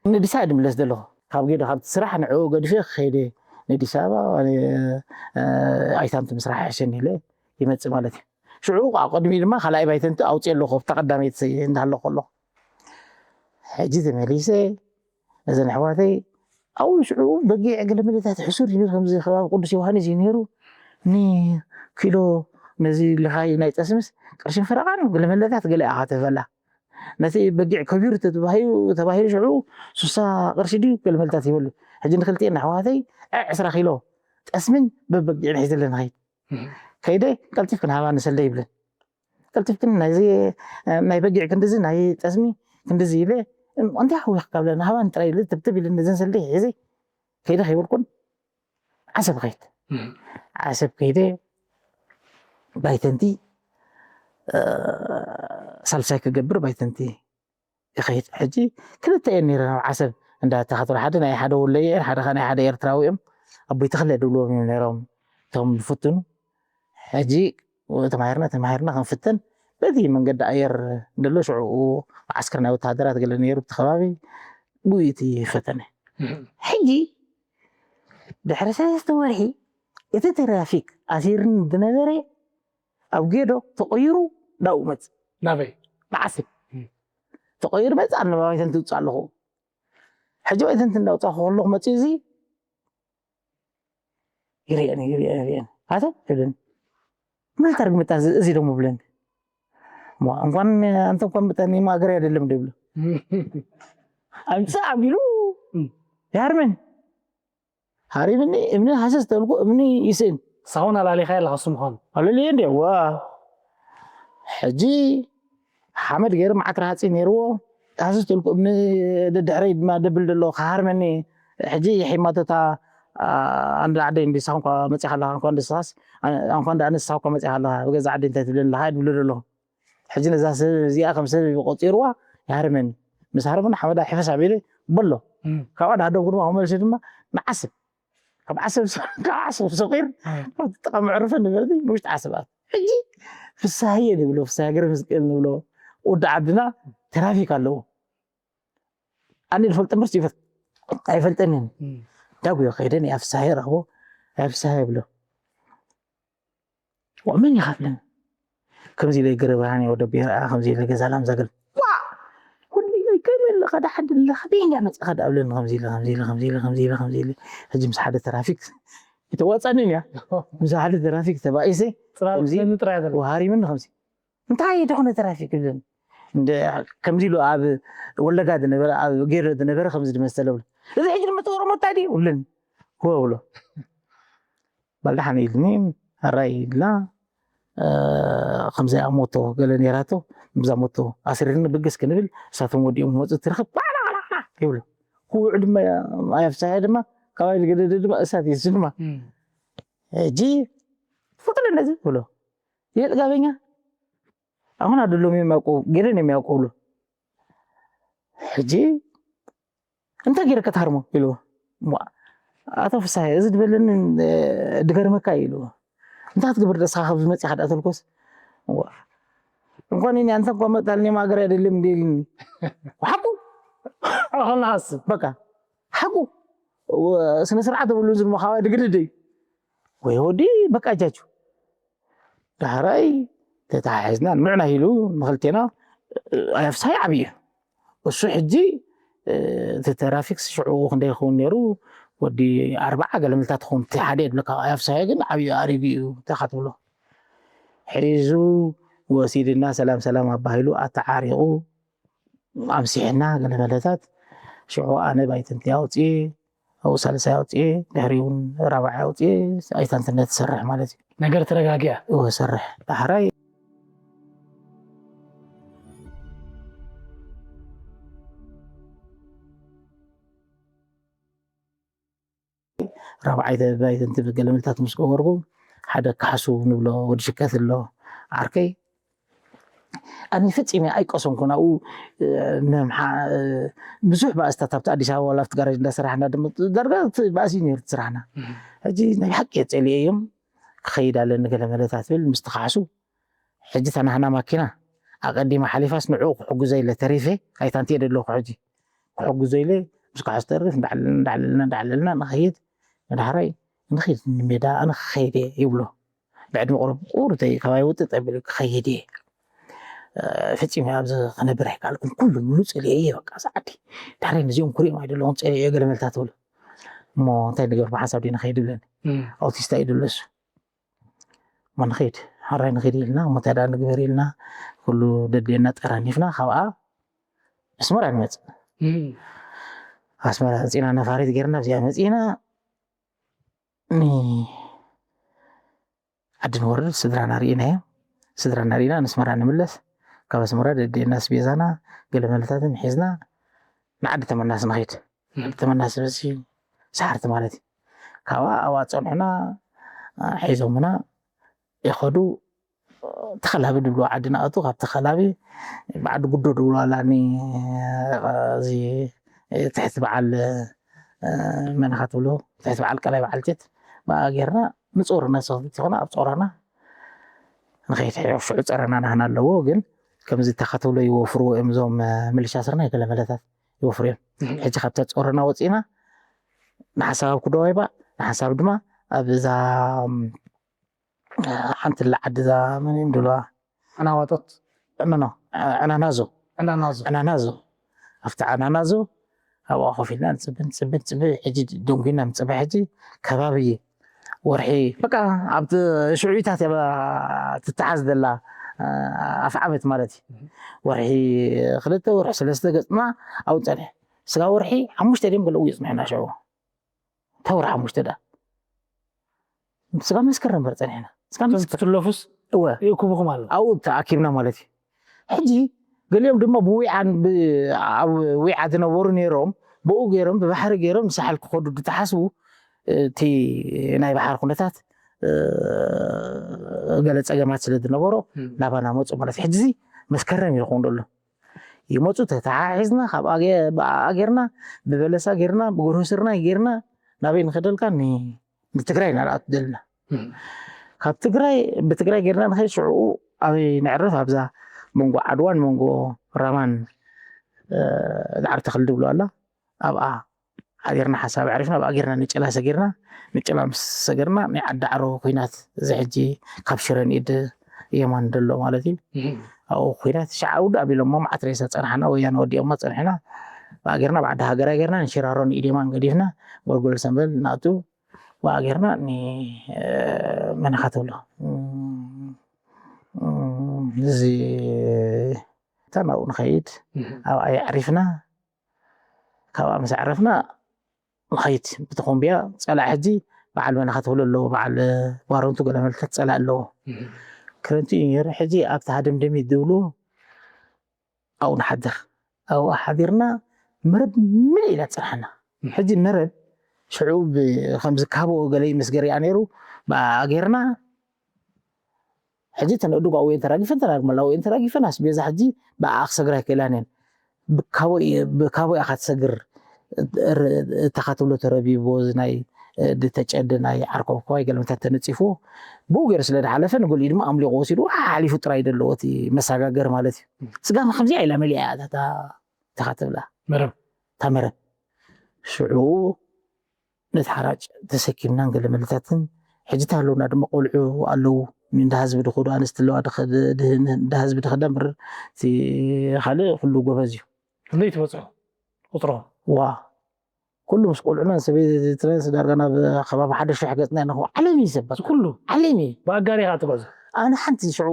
ንዲሳ ድምለስ ዘለኹ ካብ ጌዶ ካብቲ ስራሕ ንዕኡ ገዲፈ ክኸይደ ንዲስ ኣበባ ኣይታምቲ ምስራሕ ሕሸኒ ኢለ ይመፅእ ማለት እዩ ሽዑ ኣብ ቅድሚኡ ድማ ካልኣይ ባይተንቲ ኣውፅእ ኣለኹ ኣብታ ቀዳመይቲ እንዳሃለኹ ኣለኹ ሕጂ ተመሊሰ እዘን ኣሕዋተይ ኣብኡ ሽዑ በጊዕ ገለመለታት ሕሱር እዩ ነይሩ ከምዚ ከባቢ ቅዱስ ዮሃንስ እዩ ነይሩ ንኪሎ ነዚ ልኻይ ናይ ጠስምስ ቅርሽን ፈረቓን ገለመለታት ገለ ኣኻተፈላ ነቲ በጊዕ ከቢሩ ተባሂሉ ተባሂሉ ሽዑ ሱሳ ቅርሺ ድዩ ገለመለታት ይበሉ ሕጂ ንክልቲኤን ኣሕዋተይ ዕስራ ኪሎ ጠስምን በበጊዕን ሒዘለን ኸይድ ከይደ ቀልጢፍክን ሃባ ንሰለ ይብለን ቀልጢፍክን ናይዚ ናይ በጊዕ ክንድዚ ናይ ጠስሚ ክንድዚ ኢለ እንታይ ሓዊኽካ ብለን ሃባን ጥራይ ኢለ ትብትብ ኢለ ነዘን ሰልዲ ሒዘ ከይደ ከይበልኩን ዓሰብ ኸይድ ዓሰብ ከይደ ባይተንቲ ሳልሳይ ክገብር ባይተንቲ ይኸይድ ሕጂ ክልተ እየን ነይረን ኣብ ዓሰብ እንዳተኸተሉ ሓደ ናይ ሓደ ወለየ ሓደ ናይ ሓደ ኤርትራዊ እዮም ኣቦይ ተኽለ ድብልዎም እዮም ነይሮም እቶም ዝፍትኑ ሕጂ ተማሂርና ተማሂርና ክንፍተን በዚ መንገዲ ኣየር እንደሎ ሽዑ መዓስከር ናይ ወተሃደራት ገለ ነይሩ እቲ ከባቢ ብኡ እቲ ፈተነ ሕጂ ድሕሪ ሰለስተ ወርሒ እቲ ትራፊክ ኣሲርኒ ዝነበረ ኣብ ጌዶ ተቆይሩ ናብኡ መፅ ናበይ ንዓስብ ተቐይሩ መፅእ ኣሎ ባይተን ትውፅእ ኣለኹ። ሕጂ ባይተን እንዳውፃኹ ከለኹ መፅእ እዚ ይርእየኒ ይርእየኒ ይርእየኒ ኣተ ይብለኒ። ምን ታርግ መጣ እዚ ደሞ ብለኒ። እንኳን አንተ እንኳን መጣ እኔ ማገር አይደለም ደብሎ። አንተ አቢሉ ያርመን ሃሪብኒ እምኒ ሃሰስ ተልኩ እምኒ ይስእን። ሳውን ኣላሊኻ ያለ ኸሱ ምዃኑ ኣለልየ እንዲ ዋ ሕጂ ሓመድ ገይሩ መዓት ረሃፂ ነይርዎ። ሃሰስ ተልኩ እምኒ ደድሕረይ ድማ ደብል ደሎ ክሃርመኒ። ሕጂ የሒማቶታ ኣንዳ ዓደይ እንዲ ሳኹንኳ መፂኻ ኣለኻ እንኳ እንድስኻስ እንኳ እንዳ ኣነስኻ እኳ መፂኻ ኣለኻ ብገዛ ዓደይ እንታይ ትብለኒ ኣለኻ ድብሎ ደሎ። ሕጂ ነዛ ሰብ እዚኣ ከም ሰብ ቆፂርዋ ይሃርመኒ። ምስ ሃርመኒ ሓመዳ ሕፈስ ኣቢለ በሎ። ካብኣ ዳሃደምኩ ድማ ክመልሲ ድማ ንዓስብ ካብ ዓሰብ ካብ ዓሰብ ሰቂር ጥቃ መዕርፈ ንበርቲ ንውሽጢ ዓሰብ ኣት ሕጂ ፍሳሃየ ንብሎ ፍሳሃየ ገረ መስቀል ንብሎ ወዲ ዓድና ተራፊክ ኣለዎ። ኣነ ዝፈልጠ ምርስ ኣይፈልጠንን። ዳጉዮ ከይደ ናይ ፍሳሃየ ረኽቦ ናይ ፍሳሃየ ብሎ ወመን ይኸፍልን ከምዚ ኢለ ገረ ብርሃን ወደ ብሄር ከምዚ ኢለ ገዛ ላም ዘገል ዋ ወዲ ኢለ ከመይ ኣለኻ ዳሓን ኣለኻ በይን ዳመፅኻ ዳብለኒ ከምዚ ኢለ ከምዚ ኢለ ከምዚ ኢለ ከምዚ ኢለ ከምዚ ኢለ ሕጂ ምስ ሓደ ትራፊክ ይተዋፃንን እያ ምስ ሓደ ትራፊክ ተባኢሰ ከምዚ ጥራይ ዘሎ ወሃሪምን ከምዚ እንታይ ደኾነ ትራፊክ ይብለኒ ከምዚ ኢሉ ኣብ ወለጋ ዝነበረ ኣብ ጌረ ዝነበረ ከምዚ ዝመሰለ ብሎ እዚ ሕጂ ድማ ተወረሞ እንታይ ድዩ ይብለኒ ክወ ብሎ ባልዳሓን ኢልኒ ኣራይ ኢልና ከምዚኣ ሞቶ ገለ ነይራቶ ብዛ ሞቶ ኣስሪኒ ብግስ ክንብል እሳቶም ወዲኦም መፁ ትረኽብ ይብሉ ክውዕ ድማ ኣያፍሳያ ድማ ካባይ ዝገደደ ድማ እሳት የሱ ድማ ሕጂ ፍቅር እንደዚህ ብሎ ይሄ ጥጋበኛ አሁን አይደለም የሚያውቀው ገደን የሚያውቀው ብሎ ሕጂ እንታይ ገይረ ከተሃርሞ ኢልዎ። ኣቶ ፍሳሐ እዚ ዝበለኒ ድገርመካ እዩ ኢልዎ። እንታይ ክትገብር ደስኻ ካብ ዝመፅእ ሓደ ኣተልኮስ እንኳን እኔ አንተ እንኳን መጣልኝ ማገር አይደለም እንዴ ይልኝ። ሓቁ አሁን ሐስብ በቃ ሓቁ ስነ ስርዓት ብሉ ዝሞ ካባይ ድግድድ እዩ ወይ ወዲ በቃ እጃችሁ ዳሕራይ ተተሓሒዝና ንምዕና ኢሉ ንክልቴና ኣያፍሳይ ዓብዩ እዩ እሱ ሕጂ እቲ ተራፊክስ ሽዑ ክንደይ ይኸውን ነይሩ ወዲ ኣርባዓ ገለምልታት ትኸውን እቲ ሓደ የድለካ ኣያፍሳይ ግን ዓብዩ ኣሪጉ እዩ እንታይ ትብሎ ሒዙ ወሲድና ሰላም ሰላም ኣባሂሉ ኣተዓሪቑ ኣምሲሕና ገለመለታት ሽዑ ኣነ ባይትንቲ ኣውፅኤ ኣብኡ ሳልሳይ ኣውፅኤ ድሕሪኡ እውን ራብዓይ ኣውፅኤ ኣይታ እንትነት ትሰርሕ ማለት እዩ ነገር ተረጋጊኣ እወ ሰርሕ ዳሕራይ ራብዓይ ባይትንቲ ገለመለታት ምስ ገበርኩ ሓደ ካሕሱ ንብሎ ወዲ ሽከት ኣሎ ዓርከይ ኣነ ፈፂመ ኣይቀሰንኩን ኣብኡ ብዙሕ ባእስታት ኣብቲ ኣዲስ ኣበባ ዋላ ኣብቲ ጋራጅ እንዳሰራሕና ዳርጋ ባእሲ ነይሩ ስራሕና ሕጂ ናይ ሓቂ የፀልየ እዮም ክኸይድ ኣለኒ ገለ መለታት ብል ምስ ተኻዕሱ ሕጂ ተናህና ማኪና ኣቐዲማ ሓሊፋስ ንዕኡ ክሕግዞ ኢለ ተሪፈ ኣይታንትየ ደለኹ ሕጂ ክሕግዞ ኢለ ምስ ካሕሱ ተርፍ እንዳዕለልና እንዳዕለልና እንዳዕለልና ንኸይድ ንዳሕራይ ንኸይድ ንሜዳ ኣነ ክኸይድ እየ ይብሎ ብዕድመ ቁሩብ ቁሩብ ተይ ካባይ ውጥጥ ኣቢሉ ክኸይድ እየ ፈፂመ ኣብዚ ክነብር ኣይከኣልኩን ኩሉ ሙሉ ፀሊኤ እየ በቃ ሰዓዲ ዳሕራይ ነዚኦም ክሪኦም ኣይደለኹን ፀሊኤ እየ ገለ መልታ ትብሉ እሞ እንታይ ንገር ብሓንሳብ ዲና ከይድ ይብለኒ ኣውቲስታ እዩ ድብለሱ እሞ ንኸይድ ሓራይ ንኸይድ ኢልና እሞ እንታይ ደኣ ንግበር ኢልና ኩሉ ደድልየና ጠራኒፍና ካብኣ ኣስመራ ንመፅእ ኣስመራ መፂና ነፋሪት ገይርና ኣብዚኣ መፂና ዓዲ ንወርድ ስድራና ርኢናዮ ስድራና ርኢና ንስመራ ንምለስ ካብ ኣስመራ ደድና ኣስቤዛና ገለ መለታትን ሒዝና ንዓዲ ተመናስ ንኸይድ ዓዲ ተመናስ በዚ ሰሓርቲ ማለት እዩ ካብኣ ኣብኣ ፀንሑና ሒዞምና ይኸዱ ተኸላቢ ድብሎ ዓዲ ንኣቱ ካብ ተኸላቢ ብዓዲ ጉዶ ድብሎ ኣላኒ እዚ ትሕቲ በዓል መን ኢኻ ትብሎ ትሕቲ በዓል ቀላይ በዓል ጀት ብኣ ጌርና ንጾርና ሰኽቲ ትኾና ኣብ ጾራና ንኸይትሕዮ ሽዑ ጸረና ናህና ኣለዎ ግን ከምዚ ተኸትብሎ ይወፍርዎ እዮም እዞም ምልሻ ስርና ገለ መለታት ይወፍሩ እዮም ሕጂ ካብታ ጾረና ወፂና ንሓሳብ ኣብ ኩደዋይባ ንሓሳብ ድማ ኣብዛ ሓንቲ ላ ዓዲ እዛ መን እዮም ድብልዋ ኣናዋጦት ኖ ዕናናዞ ዕናናዞ። ዕናናዞ ኣብቲ ዕናናዞ ኣብኣ ኮፍ ኢልና ንፅበ ንፅበ ንፅበ ሕጂ ደንጉና ንፅበ ሕጂ ከባቢ ወርሒ በቃ ኣብቲ ሽዑታት እያ ትተሓዝ ዘላ ኣፍ ዓመት ማለት እዩ። ወርሒ ክልተ ወርሒ ሰለስተ ገፅና ኣብኡ ንፀንሕ። ስጋ ወርሒ ሓሙሽተ ድዮም ገለ እዩ ፅንሕና ሽዑ ተውራ ሓሙሽተ ዳ ስጋ መስከረም በር ፀኒሕና ስጋ እቶም ትትለፉስ እወ ይእክቡኹም ኣሎ። ኣብኡ ተኣኪብና ማለት እዩ። ሕጂ ገሊኦም ድማ ብዊዓን ብ- ኣብ ዊዓ ዝነበሩ ነይሮም ብኡ ገይሮም ብባሕሪ ገይሮም ንሳሕል ክኸዱ ዝተሓስቡ እቲ ናይ ባሕሪ ኩነታት እ፣ ገለ ፀገማት ስለ ዝነበሮ እም። ናባና መፁ ማለት እዩ። ሕጂ መስከረም እዩ ዝኸውን ዘሎ ይመፁ ተተሓሒዝና ካብ ኣገ- ብኣኣ ጌርና ብበለሳ ጌርና ብጎርሆስርና ጌርና ናበይ ንኸደልካ ን- ንትግራይ ኢና ንኣቱ ደልና እም። ካብ ትግራይ ብትግራይ ጌርና ንኸይድ ሽዕኡ ኣበይ ነዕርፍ ኣብዛ መንጎ ዓድዋን መንጎ ራማን እ፣ ዳዕሮ ተኽሊ ድብሎ ኣላ ኣብኣ ሓዲርና ሓሳብ ኣዕሪፍና ኣብኣ ጌርና ንጭላ ሰጊርና ንጭላ ምስ ሰገርና ናይ ዓዲ ዓሮ ኩናት እዚ ሕጂ ካብ ሽረ ንኢድ የማን ደሎ ማለት እዩ እም። ኣብኡ ኩናት ሸዓ ውድ ኣቢሎሞ መዓት ሬሳ ፀናሕና ወያነ ወዲኦማ ፀንሕና ብኣ ጌርና ብዓዲ ሃገራ ጌርና ንሽራሮ ንኢድ የማን ገዲፍና ጎልጎል ሰንበል ናቱ ብኣ ጌርና ን- እ፣ መን ኢኻ ትብሎ እም፣ እም፣ እዚ እታ ናብኡ ንኸይድ እም። ኣብኣ የዕሪፍና ካብኣ ምስ ኣዕረፍና ንኸይድ ብተኾምብያ ፀላእ ሕጂ በዓል መን ኢኻ ትብሎ ኣለዎ በዓል ባረንቱ ገለ መልክት ፀላእ ኣለዎ እም። ክረምቲ እዩ ነይሩ ሕጂ ኣብቲ ሃደምደሚት ዝብሉ ኣብኡ ንሓድር ኣብኡ ሓዲርና መረብ ምልእ ኢላ ፀናሕና ሕጂ መረብ ሽዑ ብ- ከምዚ ካብኦ ገለ ይምስገር እያ ነይሩ ብኣ ጌርና ሕጂ ተን እዱግ ኣውየን ተራጊፈን ተን ኣግመላ ኣውየን ተራጊፈን ኣስቤዛ ሕጂ ብኣ ክሰግራ ኣይክእላን እየን ብካቦ እየ- ብካቦ እያ ካትሰግር እታ ካትብሎ ተረቢቦ እዚ ናይ እ፣ ድተጨዲ ናይ ዓርኮብኮባይ ገለመታት ተነፂፍዎ ብኡ ገይሩ ስለ ዝሓለፈ ንገሊኡ ድማ ኣምሊቑ ወሲዱ ሓሊፉ ጥራይ ደለዎ እቲ መሰጋገር ማለት እዩ ስጋ ከምዚኣ ኢላ መሊኣ እያ እታ እታ ካትብላ መረብ እታ መረብ ሽዑ ነቲ ሓራጭ ተሰኪምናን ገለ መለታትን ሕጂ ኣለውና ድማ ቆልዑ ኣለዉ እንዳ ህዝቢ ድኸዱ ኣንስቲ ኣለዋ ድኸ- ድህን እንዳ ህዝቢ ድኸዳ እምበር እቲ ካልእ ኩሉ ጎበዝ እዩ ክንደይ ትበፅሑ ቁፅሮም ዋ ኩሉ ምስ ቆልዑና ሰበይትናስ ዳርጋ ናብ ከባቢ ሓደ ሽሕ ገፅና ኢና ዓለም እዩ ሰብ እዚ ኩሉ ዓለም እዩ ብኣጋር ኢኻ ትጓዙ ኣነ ሓንቲ ሽዑ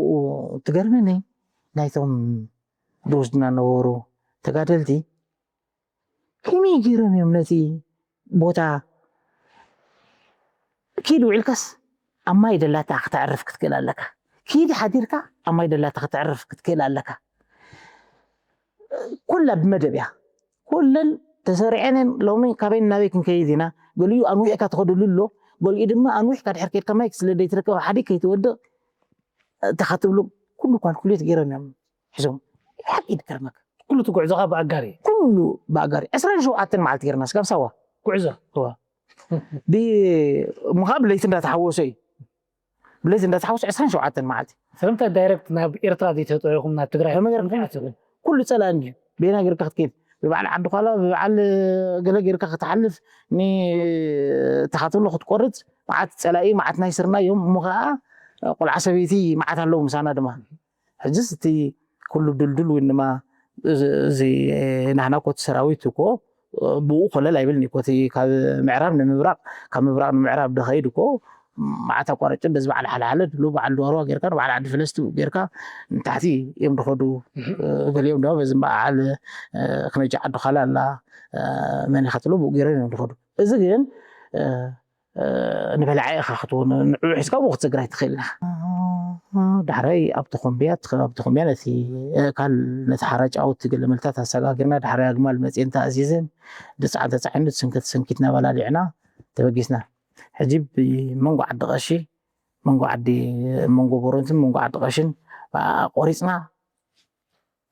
ትገርመኒ ናይቶም ድወስድና ነበሩ ተጋደልቲ ከመይ ገይሮም እዮም ነቲ ቦታ ኪድ ውዒልካስ ኣብ ማይ ደላታ ክተዕርፍ ክትክእል ኣለካ ኪድ ሓዲርካ ኣብ ማይ ደላታ ክተዕርፍ ክትክእል ኣለካ ኩላ ብመደብ እያ ኩለን ተሰሪዐንን ሎሚ ካበይ ናበይ ክንከይድ ኢና ገሊኡ ኣንዊሕካ ትኸደሉ ኣሎ ገሊኡ ድማ ኣንዊሕካ ድሕር ከድካ ማይ ስለ ዘይትረከብ ሓደ ከይትወድቕ እታ ክትብሎ ኩሉ ኳልኩሌት ገይሮም እዮም ሒዞም ሓቂ ይድከርመካ ኩሉ እቲ ጉዕዞኻ ብኣጋር እዩ ኩሉ ብኣጋሪ ዕስራን ሸውዓተን መዓልቲ ገይርና ስጋብ ሳዋ ጉዕዞ እሞ ከዓ ብለይቲ እንዳተሓወሶ እዩ ብለይቲ እንዳተሓወሶ ዕስራን ሸውዓተን መዓልቲ ስለምንታይ ዳይረክት ናብ ኤርትራ ዘይተጠየኹም ናብ ትግራይ ከመይ እንታይ ጌርኩም? ሓሲቡ? ኩሉ ፀላእ እንድዩ ቤና ጌርካ ክትከይድ ብበዓል ዓዲ ኳላ ብበዓል ገለ ጌርካ ክትሓልፍ ንተኻትሎ ክትቆርፅ መዓት ፀላኢ መዓት ናይ ስርና እዮም እሞ ከዓ ቆልዓ ሰበይቲ መዓት ኣለዉ ምሳና ድማ ሕጅስ እቲ ኩሉ ድልዱል ወይ ድማ እዚ ናህና ኮቲ ሰራዊት እኮ ብኡ ኮለል ኣይብልን እኮ እቲ ካብ ምዕራብ ንምብራቕ ካብ ምብራቕ ንምዕራብ ድኸይድ እኮ መዓት ኣቋረጭ በዚ በዓል ሓለሓለ ድሉ በዓል ድዋርዋ ጌርካ ንበዓል ዓዲ ፈለስቲ ጌርካ ንታሕቲ እዮም ድኸዱ ገሊኦም ድማ በዚ በዓል ክነጃ ዓዲ ኻላ ኣላ መን ኢኻ ትብሎ ብኡ ገይሮም እዮም ድኸዱ እዚ ግን ንበላዒ ኢኻ ክትውን ንዕኡ ሒዝካ ብኡ ክትስግር ኣይትኽእልን ኢኻ ዳሕራይ ኣብቲ ኮምብያ ኣብቲ ኮምብያ ነቲ ኣእካል ነቲ ሓራጭ ኣውቲ ገለ መልታት ኣሰጋጊርና ዳሕራይ ኣግማል መፅኤን ተኣዚዘን ድፅዓን ተፃዒኑ ሰንከት ሰንኪትና በላሊዕና ተበጊስና ሕጂ ብመንጎ ዓዲ ቀሺ መንጎ ዓዲ መንጎ ቦረንትን መንጎ ዓዲ ቀሽን ቆሪፅና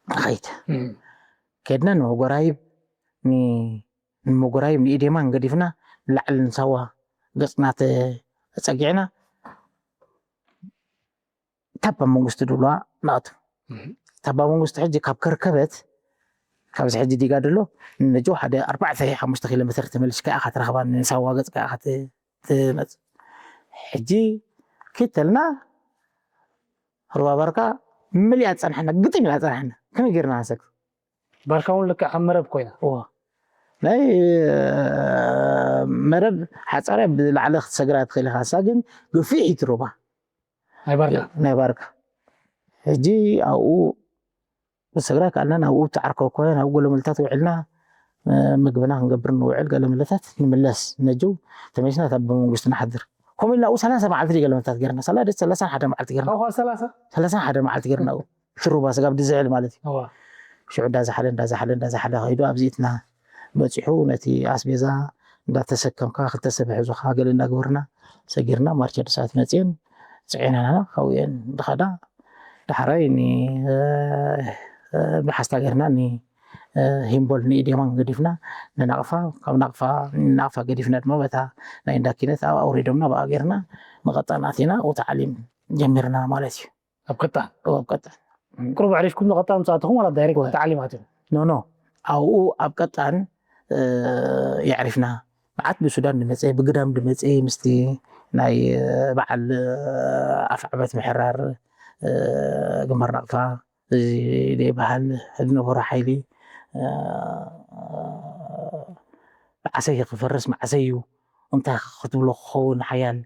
ንኸይድ ከድና ንመጎራይብ ንመጎራይብ ንኢዴማን ገዲፍና ንላዕሊ ንሳዋ ገፅና ተፀጊዕና ታባ መንግስቲ ድብልዋ ንኣቱ ታባ መንግስቲ ሕጂ ካብ ከርከበት ካብዚ ሕጂ ዲጋ ድሎ ነጆ ሓደ ኣርባዕተ ሓሙሽተ ኪሎ ሜትር ተመልሽካ ኢኻ ትረኽባ ንሳዋ ገፅካ ኢኻ ትመፅእ ሕጂ ክተልና ሩባ ባርካ ምልያ ፀናሕና ግጥም ኢላ ፀናሕና ከመይ ጌርና ንሰግር ባርካ እውን ልክዕ ከም መረብ ኮይና። እዎ ናይ መረብ ሓፃርያ ብላዕሊ ክትሰግራ ትኽእል ኢኻ። እሳ ግን ግፊሕ እዩ ትሩባ ናይ ባርካ ናይ ባርካ ሕጂ ኣብኡ ብሰግራ ካልና ናብኡ ትዓርከብ ኮ ናብ ገለመለታት ውዕልና ምግብና ክንገብር ንውዕል ገለመለታት ንምለስ ነጅው ተመሊስና እታ ብመንግስቱ ንሓድር ከምኡ ኢልና ኣብኡ ሰላሳ መዓልቲ ገለመለታት ገርና ሰላ ሰላሳ ሓደ መዓልቲ ገርና ካብኳ ሰላሳ ሰላሳ ሓደ መዓልቲ ገርና ኣብኡ ሽሩባ ስጋብ ድዝዕል ማለት እዩ እዋ ሽዑ እንዳዛሓለ እንዳዛሓለ እንዳዛሓለ ከይዱ ኣብዚእትና በፂሑ ነቲ ኣስቤዛ እንዳተሰከምካ ክልተ ሰብ ሕዙካ ገለ እንዳገበርና ሰጊርና ማርቸ ሰዓት መፅየን ፅዒናና ካብኡየን ድኸዳ ዳሕራይ ኒ ብሓስታ ገርና ኒ ሂምቦል ንኢድየማን ገዲፍና ንናቕፋ ካብ ናቕፋ ናቕፋ ገዲፍና ድማ በታ ናይ እንዳኪነት ኣብ ኣውሪዶምና ብኣ ገርና መቐጣን ኣቲና ተዓሊም ጀሚርና ማለት እዩ ኣብ ቀጣን ኣብ ቀጣን ቁሩብ ኣዕሪፍኩም ንቐጣን ምፅኣትኹም ዋላ ዳይሬክት ተዓሊም ኣትኹም ኖ ኖ ኣብኡ ኣብ ቀጣን የዕሪፍና መዓት ብሱዳን ድመፀ ብግዳም ድመፀ ምስቲ ናይ በዓል ኣፍዓበት ምሕራር ግንባር ናቕፋ እዚ ደይ በሃል ዝነበሮ ሓይሊ ዓሰይ ክፈርስ መዓሰይ እዩ እንታይ ክትብሎ ክኸውን ሓያል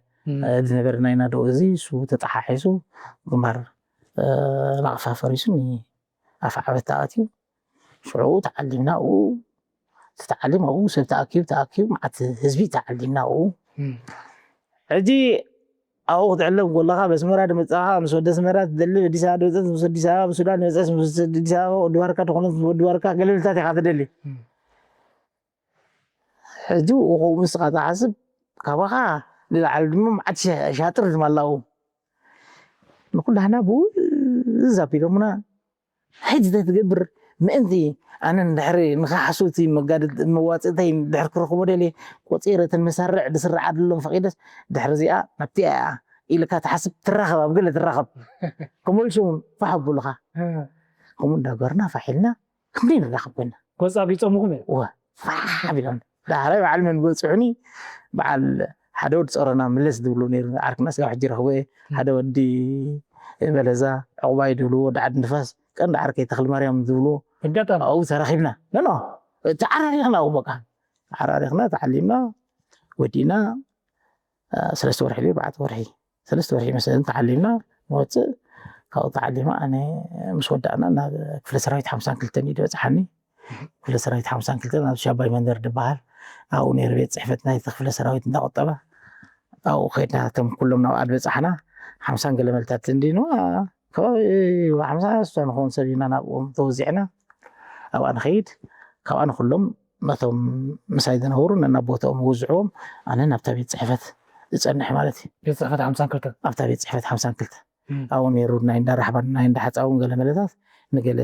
ዝነበረ ናይ ናደው እዚ እሱ ተጠሓሒሱ ግንባር ናቕፋ ፈሪሱ ኣፍዓበት ተኣትዩ ሽዑ ተዓሊምና ኣብኡ ተዓሊም ኣብኡ ሰብ ተኣኪቡ ተኣኪቡ መዓት ህዝቢ ተዓሊምና ኣብኡ ሕጂ ኣብኡ ክትዕለም ከለኻ በስመራ ድመፅኻ ምስ ወደ ስመራ ትደሊ ኣዲስ ኣበባ ድመፀት ምስ ኣዲስ ኣበባ ብሱዳን ድመፀት ምስ ኣዲስ ኣበባ ወዲ ዋርካ ድኾነት ምስ ወዲ ዋርካ ገለልታት ኢኻ ትደሊ ሕጂ ከምኡ ንስኻ ትሓስብ ካባኻ ንላዕሊ ድማ መዓት ሻጥር ድማ ኣላው ንኩላህና ብውዝ ኣቢሎምና ሕጂ እንታይ ትገብር ምእንቲ ኣነ ንድሕሪ ንኸሓሱ እቲ መጋድል መዋፅእተይ ድሕር ክረኽቦ ደልየ ቆፂረ እተን መሳርዕ ድስርዓ ደሎም ፈቂደስ ድሕሪ እዚኣ ናብቲ እያ ኢልካ ትሓስብ ትራኸብ ኣብ ገለ ትራኸብ ክመልሱ እውን ፋሕ ኣብሉኻ ከምኡ እንዳገርና ፋሕ ኢልና ክንደይ ንራኸብ ኮይና ጎፃ ቢፆምኹም እዮም ወ ፋሕ ቢሎም ዳሕራይ በዓል መን በፅሑኒ በዓል ሓደ ወዲ ፀሮና ምለስ ዝብሉ ነይሩ ዓርክና ስጋብ ሕጂ ረኽቦ ሓደ ወዲ በለዛ ዕቑባይ ዝብልዎ ወዲ ዓዲ ንፋስ ቀንዲ ዓርከይ ተኽሊ ማርያም ዝብልዎ ኣጋጣሚ ኣብኡ ተራኺብና ኖ ተዓራሪኽና ኣብኡ በቃ ተዓራሪኽና ተዓሊምና ወዲእና ሰለስተ ወርሒ ድዩ ኣርባዕተ ወርሒ ሰለስተ ወርሒ መሰለን ተዓሊምና ንወፅእ ካብኡ ተዓሊማ ኣነ ምስ ወዳእና ናብ ክፍለ ሰራዊት ሓምሳን ክልተን እዩ ዝበፅሓኒ ክፍለ ሰራዊት ሓምሳን ክልተን ኣብ ሻባይ መንደር ዝበሃል ኣብኡ ነይሩ ቤት ፅሕፈት ናይቲ ክፍለ ሰራዊት እንዳቆጠባ ኣብኡ ከይድና እቶም ኩሎም ናብኣ ዝበፃሕና ሓምሳን ገለ መልታት እንዲንዋ ከባቢ ሓምሳ ስሳ ንኸውን ሰብ ኢና ናብኦም ተወዚዕና ኣብኣ ንኸይድ ካብኣ ንኩሎም ነቶም ምሳይ ዝነበሩ ነናብ ቦትኦም ወዝዕዎም ኣነ ናብታ ቤት ፅሕፈት ዝፀንሕ ማለት እዩ ቤት ፅሕፈት ሓምሳን ክልተን ኣብታ ቤት ፅሕፈት ሓምሳን ክልተ ኣብኡ ነይሩ ናይ እንዳራሕባን ናይ እንዳሓፃውን ገለ መለታት ንገለ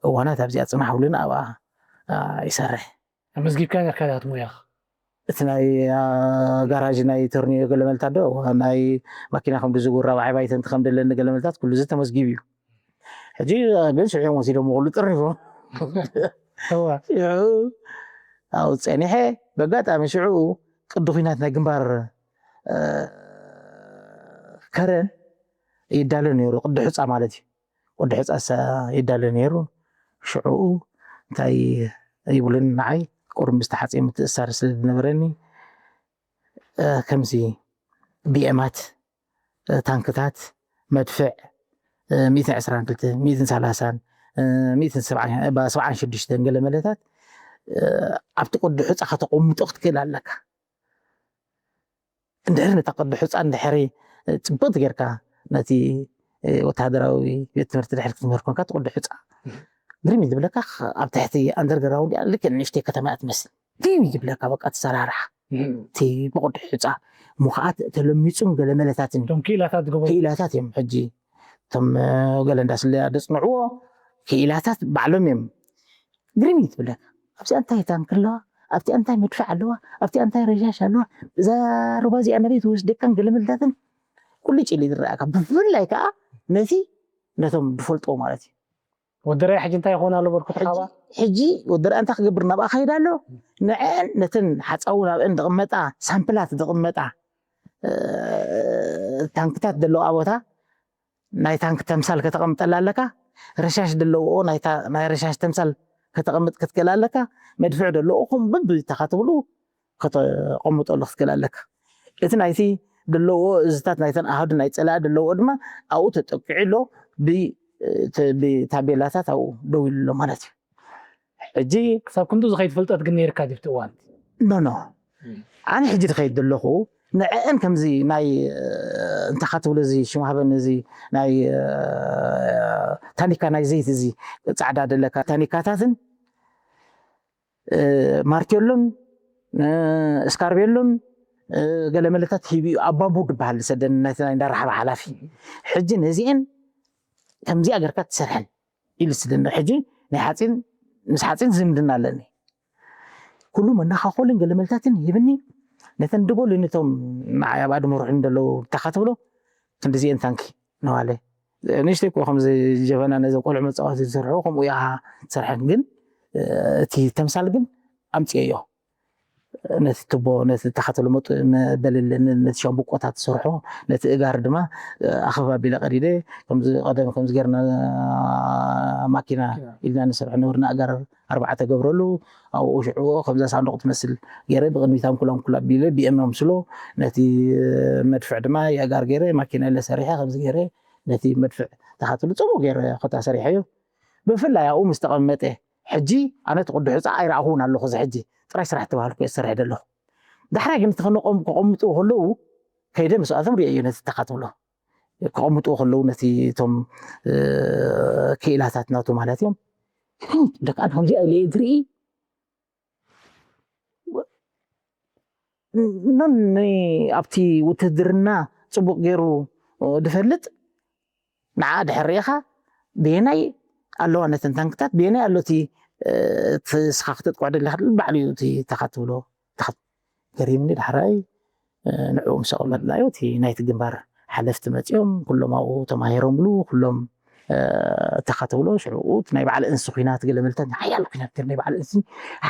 እዋናት ኣብዚኣ ፅናሕ ውልን ኣብኣ ይሰርሕ መዝጊብካ ነርካ ዳት ሙያኽ እቲ ናይ ጋራዥ ናይ ተርኒዮ ገለመልታት ዶ ናይ ማኪና ከም ዝጉራ ባዓይ ባይተንቲ ከም ደለኒ ገለመልታት ኩሉ እዚ ተመዝጊቡ እዩ ሕጂ ግን ሽዑ እዮም ወሲዶም ኩሉ ጥሪፎም ሽዑ ኣብኡ ፀኒሐ በጋጣሚ ሽዑ ቅዲ ኩናት ናይ ግንባር ከረን ይዳሎ ነይሩ ቅዲ ሑፃ ማለት እዩ ወዲ ሕፃ ይዳለ ነይሩ ሽዑኡ እንታይ ይብሉን ንዓይ ቁሩብ ምስ ተሓፅየ ምትእሳር ስለ ዝነበረኒ ከምዚ ቢኤማት ታንክታት መድፍዕ ሚእትን ዕስራን ክልተ ሚእትን ሰላሳን ሚእትን ሰብዓን ሽዱሽተን ገለ መለታት ኣብቲ ቅዲ ሑፃ ከተቆምጦ ክትክእል ኣለካ እንድሕሪ ነታ ቅዲ ሑፃ እንድሕሪ ፅብቕቲ ጌርካ ነቲ ወታደራዊ ቤት ትምህርቲ ድሕሪ ክትምህር ኮንካ ትቅዲ ሑፃ ግርም ዝብለካ ኣብ ትሕቲ ኣንደርግራውንድ እያ ልክ ንእሽተይ ከተማ እያ ትመስል ግርም ዝብለካ በቃ ትሰራርሓ እቲ ብቅዲ ሑፃ እሞ ከዓ ተለሚፁን ገለ መለታትን እቶም ክኢላታት ዝገበሩ ክኢላታት እዮም ሕጂ እቶም ገለ እንዳስለያ ደፅንዕዎ ክኢላታት ባዕሎም እዮም ግርም እዩ ትብለካ ኣብዚኣ እንታይ ታንክ ኣለዋ ኣብቲኣ እንታይ መድፍዕ ኣለዋ ኣብቲኣ እንታይ ረሻሽ ኣለዋ እዛ ሩባ እዚኣ ናበይ ትወስደካን ገለመልታትን ቁልጭ ኢሉ ዝረኣካ ብፍላይ ከዓ ነቲ ነቶም ዝፈልጦ ማለት እዩ ወደራይ ሕጂ እንታይ ይኾን ኣሎ በልኩ ተሓባ ሕጂ ወደራይ እንታይ ክገብር ናብኣ ከይዳ ኣሎ ንዐን ነተን ሓፃዊ ናብአን ዝቕመጣ ሳምፕላት ዝቕመጣ ታንክታት ዘለዋ ቦታ ናይ ታንክ ተምሳል ከተቐምጠላ ኣለካ ረሻሽ ዘለውኦ ናይ ረሻሽ ተምሳል ከተቐምጥ ክትክእል ኣለካ። መድፍዕ ደለዎ ኹም ብብታ ክትብሉ ከተቐምጠሉ ክትክእል ኣለካ። እቲ ናይቲ ደለዎ እዝታት ናይተን ኣሃዱ ናይ ጸላኢ ደለዎ ድማ ኣብኡ ተጠቂዑ ኣሎ፣ ብ-፣ ተ-፣ ብታቤላታት ኣብኡ ደው ኢሉ ኣሎ ማለት እዩ። ሕጂ ክሳብ ክንዱ ዝኸይድ ፍልጠት ግን ነይርካ ድብቲ እዋን? ኖ፣ ኖ። ኣነ ሕጂ ድኸይድ ዘለኹ ንዕአን ከምዚ ናይ፣ እ፣ እንታይ ክትብሉ፣ እዚ ሽም ሃበኒ፣ እዚ ናይ፣ እ፣ ታኒካ ናይ ዘይት፣ እዚ ጻዕዳ ደለካ ታኒካታትን፣ እ፣ ማርቴሎን፣ እ፣ እስካርቤሎን፣ እ፣ ገለመለታት ሂቢ ኣባቡ ድበሃል ዝሰደኒ ናይቲ ናይ እንዳራሓባ ሓላፊ። ሕጂ ነዚአን ከምዚኣ ገርካ ትሰርሐን ኢሉ ዝስደኒ። ሕጂ ናይ ሓፂን፣ ምስ ሓፂን ዝምድና ኣለኒ። ኩሉ መናኻኾልን ገለመለታትን ሂብኒ። ነተን ድበሉ ነቶም ንዓይ ኣብ ኣድመ ርሑን ዘለዉ ተኻትብሎ ክንዲዚአን ታንኪ ነዋለ። ንእሽተይ እኮ ከምዚ ጀበና ነዚ ቆልዑ መጻወቲ ዝሰርሑ ከምኡ ኢኻ ትሰርሐን፣ ግን፣ እ፣ እቲ ተምሳል ግን ኣምጽኤዮ። ነቲ ቱቦ፣ ነቲ ተኻተሎ መጡ-፣ መበለል፣ ነ-፣ ነቲ ሻምብቆታት ዝሰርሖ፣ ነቲ እጋር ድማ፣ እ፣ ኣኸባ ኣቢለ ቀዲደ። ከምዚ ቀደም ከምዚ ጌርና ማኪና ማኪና። ኢልና ንሰርሖ ነበርና። እጋር ኣርባዕተ ገብረሉ፣ ኣብኡ ሽዑ ከምዛ ሳንዱቕ ትመስል ገይረ ብቕድሚት ኣንኩል ኣንኩል ኣቢለ ቢኤም ኣምስሎ። ነቲ መድፍዕ ድማ የእጋር ገይረ ማኪና ኢለ ሰሪሐ ከምዚ ገይረ ነቲ መድፍዕ ተኻትሉ ጽቡቕ ገይረ ኮታ ሰሪሐዮ። ብፍላይ ኣብኡ ምስ ተቐመጠ ሕጂ ኣነ እቲ ቅዱሕ ሑጻ ኣይረኣኹን ኣለኹ። እዚ ሕጂ ጥራይ ስራሕ ተባህልኩ እየ ዝሰርሕ ዘለኹ። ዳሕራይ ግን እቲ ከነቆም-፣ ከቐምጥዎ ከለዉ ከይደ ምስኣቶም ርእየዮ ነቲ ተኻትብሎ። ክቐምጥዎ ከለዉ ነቲ እቶም፣ እ፣ ክኢላታት ናቱ ማለት እዮም። ደቂ ኣንስትዮ ከምዚኣ ኢለ እየ ዝርኢ። ኖኒ ኣብቲ ውትድርና ጽቡቕ ገይሩ ድፈልጥ ንዓ ድሕር ርኢኻ ብየናይ ኣለዋ ነተን ታንክታት፣ ብየናይ ኣሎ እቲ፣ እ፣ እቲ ንስኻ ክተጥቅዖ ደሊኻ ባዕሉ እዩ እቲ ተኻትብሎ። ተኸት-፣ ገሪምኒ ዳሕራይ፣ እ፣ ንዕኡ ምስ ኣቐመጥናዮ እቲ ናይቲ ግንባር ሓለፍቲ መጺኦም ኩሎም ኣብኡ ተማሂሮምሉ፣ ኩሎም፣ እ፣ ተኻትብሎ። ሽዑ እቲ ናይ በዓል እንሲ ኲናት ገለ መልታት ሓያል ኲናት ነይሩ፣ ናይ በዓል እንሲ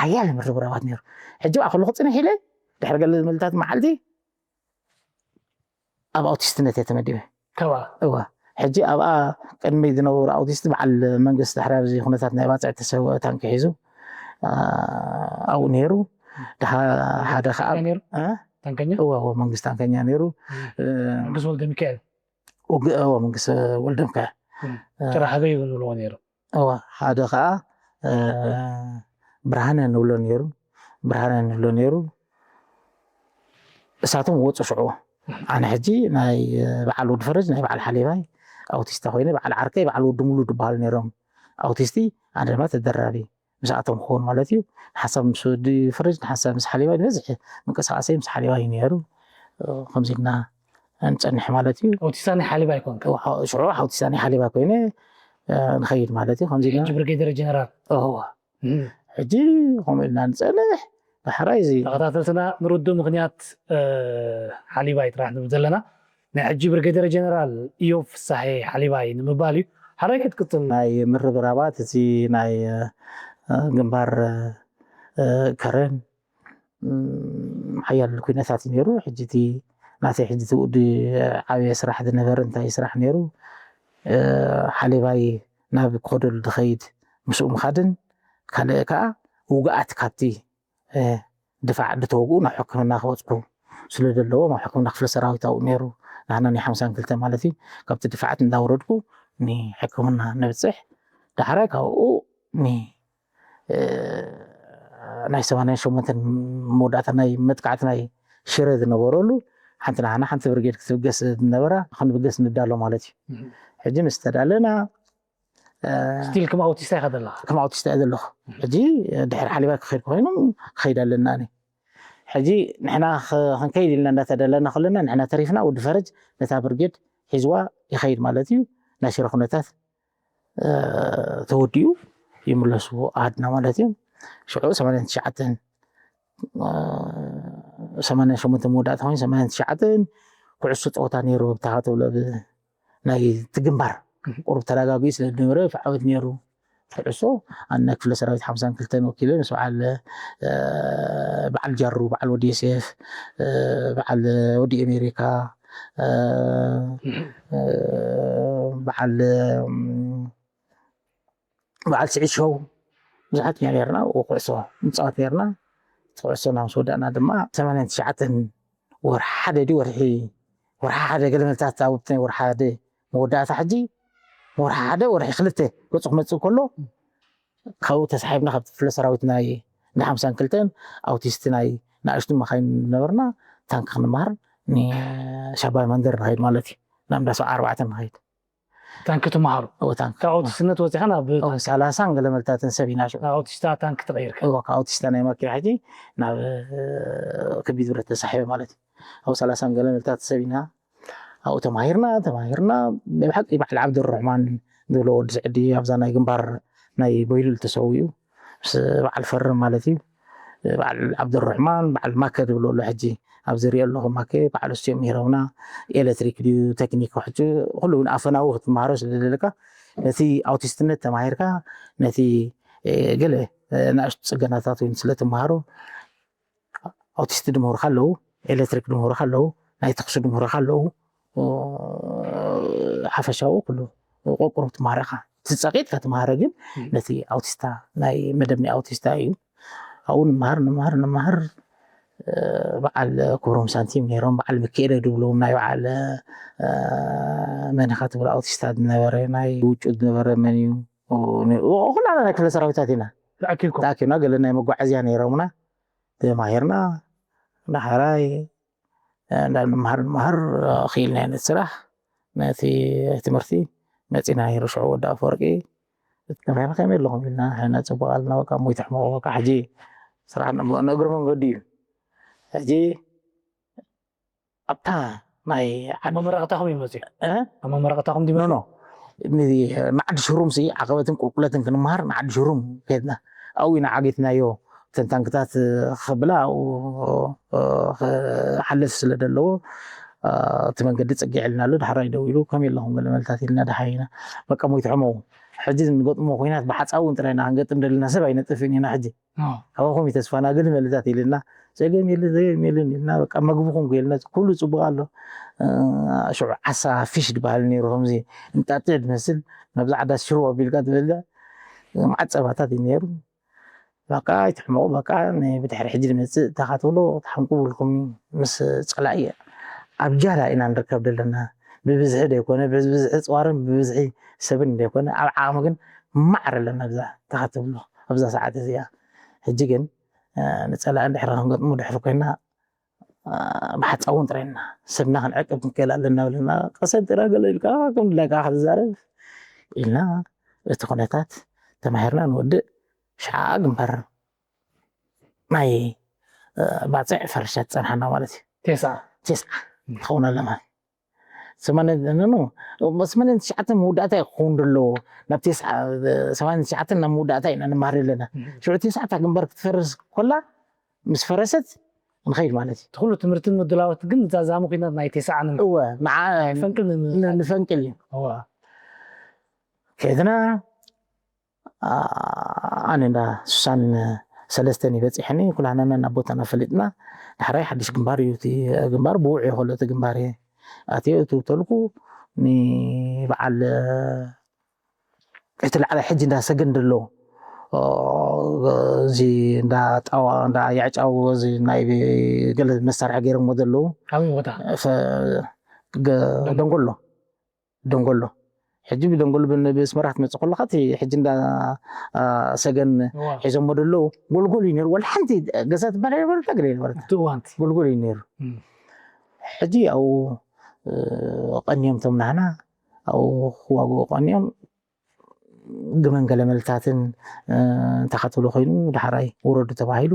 ሓያል ምርብራባት ነይሩ። ሕጂ ብኣ ከለኹ ጽንሕ ኢለ ድሕሪ ገለ መልታት መዓልቲ ኣብ ኣውቲስትነት እየ ተመዲበ። ከባ? እወ። ሕጂ ኣብኣ ቅድሚ ዝነበሩ ኣውቲስት በዓል መንግስቲ ድሕሪ ኣብዚ ኩነታት ናይ ባጽዕ ተሰውአ ታንኪ ሒዙ፣ ኣ፣ ኣብኡ ነይሩ። ድሓ-፣ ሓደ ከኣ ታንከኛ ነይሩ? እ? ታንከኛ? እወ፣ እወ፣ መንግስቲ ታንከኛ ነይሩ። እም። እ፣ መንግስቲ ወልደ ሚካኤል? ወግ-፣ እወ፣ መንግስቲ ወልደ ሚካኤል። እም። እ፣ ጭራ ሃበይ እውን ንብልዎ ነይሩ። እወ፣ ሓደ ከኣ፣ እ፣ ብርሃነ ንብሎ ነይሩ። ብርሃነ ንብሎ ነይሩ። እሳቶም ወጹ ሽዑ። ኣነ ሕጂ ናይ በዓል ወዲ ፈረጅ፣ ናይ በዓል ሓሊባይ ኣውቲስታ ኮይነ፣ በዓል ዓርከይ፣ በዓል ወዲ ሙሉ ዝበሃሉ ነይሮም ኣውቲስቲ፣ ኣነ ድማ ተደራቢ ምስኣቶም ክኸውን ማለት እዩ። ንሓሳብ ምስ ወዲ ፈረጅ፣ ንሓሳብ ምስ ሓሊባይ፣ ዝበዝሕ ምንቅስቃሰይ ምስ ሓሊባይ እዩ ነይሩ። ከምዚ ኢልና ንጸንሕ ማለት እዩ። ኣውቲስታ ናይ ሓሊባይ ኮንካ? ሽዑ ኣውቲስታ ናይ ሓሊባይ ኮይነ፣ እ፣ ንኸይድ ማለት እዩ። ከምዚ ኢልና ሕጂ ብርጌደር ጀነራል? እወ። እም። ሕጂ ከምኡ ኢልና ንጸንሕ፣ ዳሕራይ እዚ ተኸታተልትና ንርዱእ ምኽንያት፣ እ፣ ሓሊባይ ጥራሕ ንብል ዘለና፣ ናይ ሕጂ ብርጌደር ጀነራል ኢዮብ ፍሳሐ ሓሊባይ ንምባል እዩ። ሓራይ ክትቅጽል። ናይ ምርብራባት እቲ ናይ፣ እ፣ ግንባር፣ እ፣ ከረን፣ እም፣ ሓያል ኩነታት እዩ ነይሩ። ሕጂ እቲ ናተይ ሕጂ እቲ ውዲ ዓብየ ስራሕ ዝነበረ እንታይ ስራሕ ነይሩ? እ፣ ሓሊባይ ናብ ኮደሉ ዝኸይድ ምስኡ ምኻድን ካልእ ከኣ ውግኣት ካብቲ፣ እ፣ ድፋዕ ዝተወግኡ ናብ ሕክምና ክበጽሑ ስለ ዘለዎም ኣብ ሕክምና ክፍለ ሰራዊት ኣብኡ ነይሩ። ንሕና ናይ ሓምሳን ክልተ ማለት እዩ። ካብቲ ድፋዓት እንዳወረድኩ ንሕክምና ንብጽሕ። ዳሕራይ ካብኡ ን-፣ እ፣ ናይ ሰማንያን ሸሞንተን መወዳእታ ናይ መጥቃዕቲ ናይ ሽረ ዝነበረሉ ሓንቲ ንዓና ሓንቲ ብርጌድ ክትብገስ ዝነበራ ክንብገስ ንዳሎ ማለት እዩ። እም። ሕጂ ምስ ተዳለና፣ እ፣ ስቲል ከም ኣውቲስታ ኢኻ ዘለኻ? ከም ኣውቲስታ እየ ዘለኹ። ሕጂ ድሕሪ ሓሊባ ክኸይድ ኮይኑ ክኸይድ ኣለና ኣነ። ሕጂ ንሕና ኽ-፣ ክንከይድ ኢልና እንዳተደለና ከለና ንሕና ተሪፍና ወዲ ፈረጅ ነታ ብርጌድ ሒዝዋ ይኸይድ ማለት እዩ። ናይ ሽረ ኩነታት፣ እ፣ ተወዲኡ ይምለሱ ኣሃድና ማለት እዩ። ሽዑ ሰማንያን ትሽዓተን፣ እ፣ ሰማንያን ሸሞንተ መወዳእታ ኮይኑ ሰማንያን ትሽዓተን ኩዕሶ ጸወታ ነይሩ ብታኻ ተብሎ ብ-፣ ናይ እቲ ግንባር እም። ቁሩብ ተረጋጊኡ ስለ ዝነበረ ዓወት ነይሩ። ኩዕሶ ኣነ ክፍለ ሰራዊት ሓምሳን ክልተን ወኪለ ምስ በዓል፣ እ፣ በዓል ጃሩ፣ በዓል ወዲ ዮሴፍ፣ እ፣ በዓል ወዲ ኣሜሪካ፣ እ፣ እም። እ፣ በዓል፣ እም፣ በዓል ስዒድ ሸው፣ ብዙሓት ኢና ነርና። ኩዕሶ ንፃወት ነርና። ኩዕሶና ምስ ወዳእና ድማ ሰማንያን ትሽዓተን ወርሒ ሓደ ድዩ ወርሒ ወርሒ ሓደ ገለ መልታት ኣብ ወርሒ ሓደ መወዳእታ ሕጂ ወርሒ ሓደ ወርሒ ክልተ ገፁ ክመፅእ ከሎ ካብኡ ተሳሒብና ካብቲ ክፍለ ሰራዊት ናይ ናይ ሓምሳን ክልተን ኣውቲስት ናይ ንኣሽቱ መኻይን ነበርና። ታንክ ክንመሃር ንሻባይ መንደር ንኸይድ ማለት እዩ። ናብ እንዳ ሰብዓ ኣርባዕተ ንኸይድ። ታንክ ትመሃሩ እዎ ታንክ ካብ ኣውቲስትነት ወፂኻ ናብ ሰላሳን ገለ መልታትን ሰብ ኢና ሽዑ ኣውቲስታ ታንክ ተቐይርካ እዎ ካብ ኣውቲስታ ናይ ማኪና ሕጂ ናብ ከቢድ ብረት ተሳሒበ ማለት እዩ። ኣብ ሰላሳን ገለ መልታት ሰብ ኢና ኣብኡ ተማሂርና ተማሂርና ናይ ብሓቂ በዓል ዓብደረሕማን ዝብሎ ወዲ ስዕዲ ኣብዛ ናይ ግንባር ናይ በይሉል ተሰዊኡ ምስ በዓል ፈርም ማለት እዩ። በዓል ዓብደረሕማን በዓል ማከ ዝብሎ ኣሎ ሕጂ ኣብዚ ሪኦ ኣለኹ ማከ በዓል እስትዮም ይረውና ኤሌክትሪክ ድዩ ቴክኒክ ሕጂ ኩሉ እውን ኣፈናዊ ክትመሃሮ ስለዘለካ ነቲ ኣውቲስትነት ተማሂርካ ነቲ ገለ ናእሽቱ ፅገናታት እውን ስለትመሃሮ ኣውቲስት ድምህሩካ ኣለዉ ኤሌክትሪክ ድምህሩካ ኣለዉ ናይ ተኽሲ ድምህሩካ ኣለዉ ሓፈሻዊ ኩሉ ቆቁሩ ትማረኻ ትፀቂጥካ ትማሃረ ግን ነቲ ኣውቲስታ ናይ መደብ ናይ ኣውቲስታ እዩ ኣብኡ ንመሃር ንመሃር ንመሃር በዓል ክብሮም ሳንቲም ነይሮም በዓል ምክኤለ ድብሉ ናይ በዓል መኒኻ ትብል ኣውቲስታ ዝነበረ ናይ ውጩ ዝነበረ መን እዩ ኩላና ናይ ክፍለ ሰራዊታት ኢና ተኣኪብኩም ተኣኪብና ገለ ናይ መጓዓዝያ ነይሮምና ተማሂርና ዳሕራይ እንዳንመሃር ንመሃር ክኢልና ዓይነት ስራሕ ነቲ ትምህርቲ መፂና ይርሽዑ ወዲ ኣፈወርቂ ተማሂርና ከመይ ኣለኹም ኢልና ሕና ፅቡቅ ኣልና በቃ ሞይተ ሕመቁ በቃ ሕጂ ስራሕ ንእግሪ መንገዲ እዩ ሕጂ ኣብታ ናይ ኣብ መመረቕታኹም ይመፅኡ እ? ኣብ መመረቕታኹም ድዩ ኖ ኖ ንዓዲ ሽሩም ሲ ዓቐበትን ቁልቁለትን ክንመሃር ንዓዲ ሽሩም ከድና ኣብኡ ኢና ዓጊትናዮ እተን ታንክታት ክብላ ኣብኡ ክሓልፍ ስለ ዘለዎ እቲ መንገዲ ፀጊዕልና ኣሎ ዳሕራይ ደው ኢሉ ከመይ ኣለኹም ገለ መልታት ኢልና ደሓይና በቃ ሞይትሕመው ሕጂ ንገጥሞ ኩናት ብሓፃውን ጥራይና ክንገጥም ደለና ሰብ ኣይነጥፍን ኢና ሕጂ ካባኹም እዩ ተስፋና ግን መልታት ኢልና ፀገም የለን ዘገም የለን ኢልና በቃ መግብኹም ክልና ኩሉ ፅቡቅ ኣሎ ሽዑ ዓሳ ፊሽ ዝበሃል ነይሩ ከምዚ እንጣጢዕ ዝመስል ናብዛ ዓዳስ ሽሮ ኣቢልካ ትበልዕ መዓት ፀባታት እዩ ነይሩ በቃ ኣይትሕመቑ በቃ ብድሕሪ ሕጂ ዝመፅእ እንታይ ትብሎ ተሓንቁ ብልኩም ምስ ፀላኢ ኣብ ጃላ ኢና ንርከብ ዘለና ብብዝሒ ዘይኮነ ብብዝሒ ፅዋርን ብብዝሒ ሰብን ዘይኮነ ኣብ ዓቕሚ ግን ማዕር ኣለና ብዛ እንታይ ትብሎ ኣብዛ ሰዓት እዚኣ ሕጂ ግን ንፀላኢ እንድሕር ክንገጥሞ ድሕሪ ኮይና ብሓፃውን ጥራይና ሰብና ክንዕቅብ ክንክእል ኣለና ብለና ቀሰን ጥራ ገለ ኢልካ ከም ድላይካ ክትዛረብ ኢልና እቲ ኩነታት ተማሂርና ንወድእ ሸዓ ግንባር ናይ ባፅዕ ፈረሻ ትፀንሓና ማለት እዩ ቴሳ ቴስዓ ትኸውን ኣለማ ሰማንያን ትሽዓተን መወዳእታ ክኸውን ዘለዎ ናብ ቴስዓ ሰማንያን ትሽዓተን ናብ መወዳእታ ኢና ንመሃር ኣለና ሽዑ ቴስዓ እታ ግንባር ክትፈርስ ኮላ ምስ ፈረሰት ንኸይድ ማለት እዩ እቲ ኩሉ ትምህርትን ምድላዎት ግን ዛዛሙ ኩናት ናይ ቴስዓ ን- እወ ንዓ ፈንቅል ን- ን- ንፈንቅል እዩ እዋ ከድና ኣነ እንዳ ስሳን ሰለስተን ይበፂሐኒ ኩላህናና ናብ ቦታና ፈሊጥና ዳሕራይ ሓድሽ ግንባር እዩ እቲ ግንባር ብውዕ እዩ ከሎ እቲ ግንባር እየ ኣትዮ እቲ ተልኩ ንበዓል እቲ ላዕላይ ሕጂ እንዳ ሰገን ደሎ እዚ እንዳ ጣዋ እንዳ ያዕጫው እዚ ናይ ገለ መሳርሒ ገይሮሞ ዘለዉ ኣበይ ቦታ ደንጎሎ ደንጎሎ ሕጂ ብደንጎሎ ብስመራ ክትመፅእ ከለካ እቲ ሕጂ እንዳ ሰገን እዋ ሒዞሞ ደለዉ ጎልጎል እዩ ነሩ ወላ ሓንቲ ገዛ ትበሃል የነበረታ ገለ የነበረታ እቲ እዋንቲ ጎልጎል እዩ ነሩ እም። ሕጂ ኣብኡ ቀንዮም ቶም ናህና ኣብኡ ክዋግኡ ቀንዮም ግመን ገለመልታትን እንታይ ክትብሎ ኮይኑ ዳሕራይ ውረዱ ተባሂሉ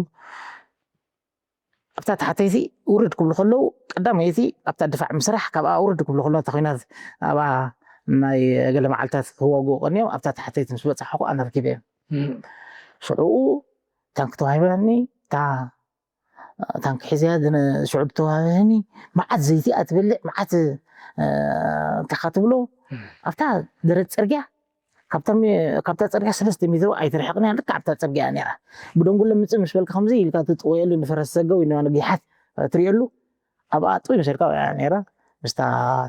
ኣብታ ታሕተይቲ ውርድ ክብሉ ከለዉ ቀዳመይቲ ኣብታ ድፋዕ ምስራሕ ካብኣ ውርድ ክብሉ ከለዉ እታ ኮይናት ኣብኣ ናይ ገለ መዓልታት ክዋግኡ ቀንዮም ኣብታ ታሕተይቲ ምስ በፃሕኩ ኣነ ረኪበ እዮም ሽዑኡ ታንክ ተዋሂባኒ እታ ታንክ ሒዘያ ሽዑ ተዋሂባኒ መዓት ዘይቲ እያ ትበልዕ መዓት እንታይ ትብሎ ኣብታ ደረት ፅርግያ ካብታ ፅርግያ ሰለስተ ሜትሮ ኣይትርሕቅን እያ ልክዕ ኣብታ ፅርግያ እያ ነይራ ብደንጉሎ ምፅእ ምስ በልካ ከምዚ ኢልካ ትጥወየሉ ንፈረስ ሰገው ኢልና ንጊሓት ትሪእሉ ኣብኣ ጥውይ መሰልካ እያ ነይራ ምስታ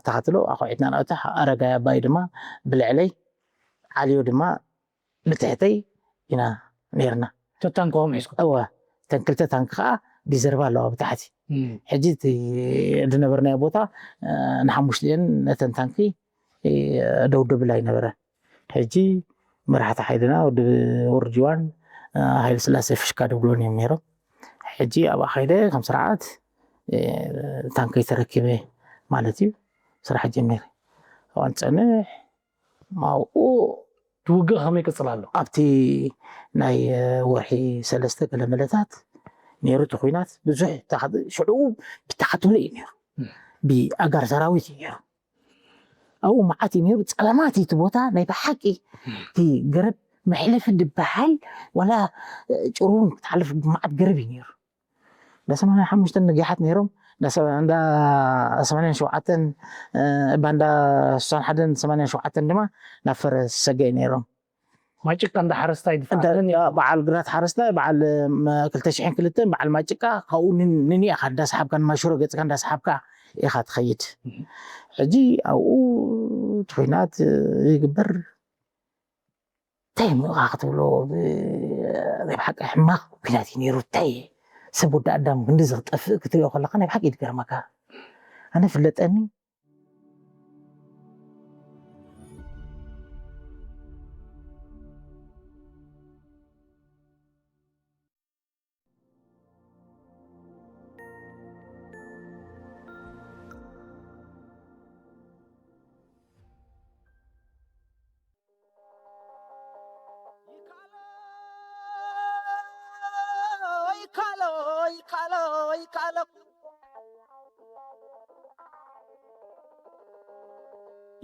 ተኸትሎ ኣኹዒትና ናብታ ኣረጋይ ኣባይ ድማ ብልዕለይ ዓልዮ ድማ ብትሕተይ ኢና ነርና። ተታንክኦም ሒዝኩም እወ፣ እተን ክልተ ታንኪ ከዓ ሪዘርቭ ኣለዋ ብታሕቲ። ሕጂ እቲ ዝነበርናዮ ቦታ ንሓሙሽቲኤን ነተን ታንኪ ደውደብላ ይነበረ። ሕጂ መራሕቲ ሓይልና ወዲ ወርጅዋን ሃይለ ስላሴ ፍሽካ ድብሎን እዮም ነይሮም። ሕጂ ኣብኣ ከይደ ከም ስርዓት ታንከይ ተረኪበ ማለት እዩ። ስራሕ ጀሚረ። ኣብኣን ፀንሕ ማውኡ ትውግእ ከመይ ይቅፅል ኣሎ? ኣብቲ ናይ ወርሒ ሰለስተ ገለመለታት ነይሩ እቲ ኩናት ብዙሕ ሽዑ ብተሓትሎ እዩ ነይሩ። ብኣጋር ሰራዊት እዩ ነይሩ። ኣብኡ መዓት እዩ ነይሩ። ፀለማት እዩ እቲ ቦታ ናይ ብሓቂ። እቲ ገረብ መሕለፊ ድበሃል ዋላ ጭሩን ክትሓልፍ ብመዓት ገረብ እዩ ነይሩ። እንዳ ሰማንያ ሓሙሽተ ንጊሓት ነይሮም። እንዳ ሰማንያን ሸውዓተን ባንዳ ስሳን ሓደን ሰማንያን ሸውዓተን ድማ ናብ ፈረስ ሰገይ ነይሮም። ማጭቃ እንዳ ሓረስታይ ድፋዓለን በዓል ግራት ሓረስታይ በዓል ክልተ ሽሕን ክልተን በዓል ማጭቃ ካብኡ ንኒኢኻ እንዳሰሓብካ ንማሽሮ ገፅካ እንዳሰሓብካ ኢኻ ትኸይድ። ሕጂ ኣብኡ እቲ ኩናት ይግበር እንታይ ምእኻ ክትብሎ ናይ ብሓቂ ሕማቕ ኩናት እዩ ነይሩ። እንታይ ሰብ ወዲ ኣዳም ክንዲ ዝጠፍእ ክትሪኦ ከለካ ናይ ብሓቂ ይትገርመካ። ኣነ ፍለጠኒ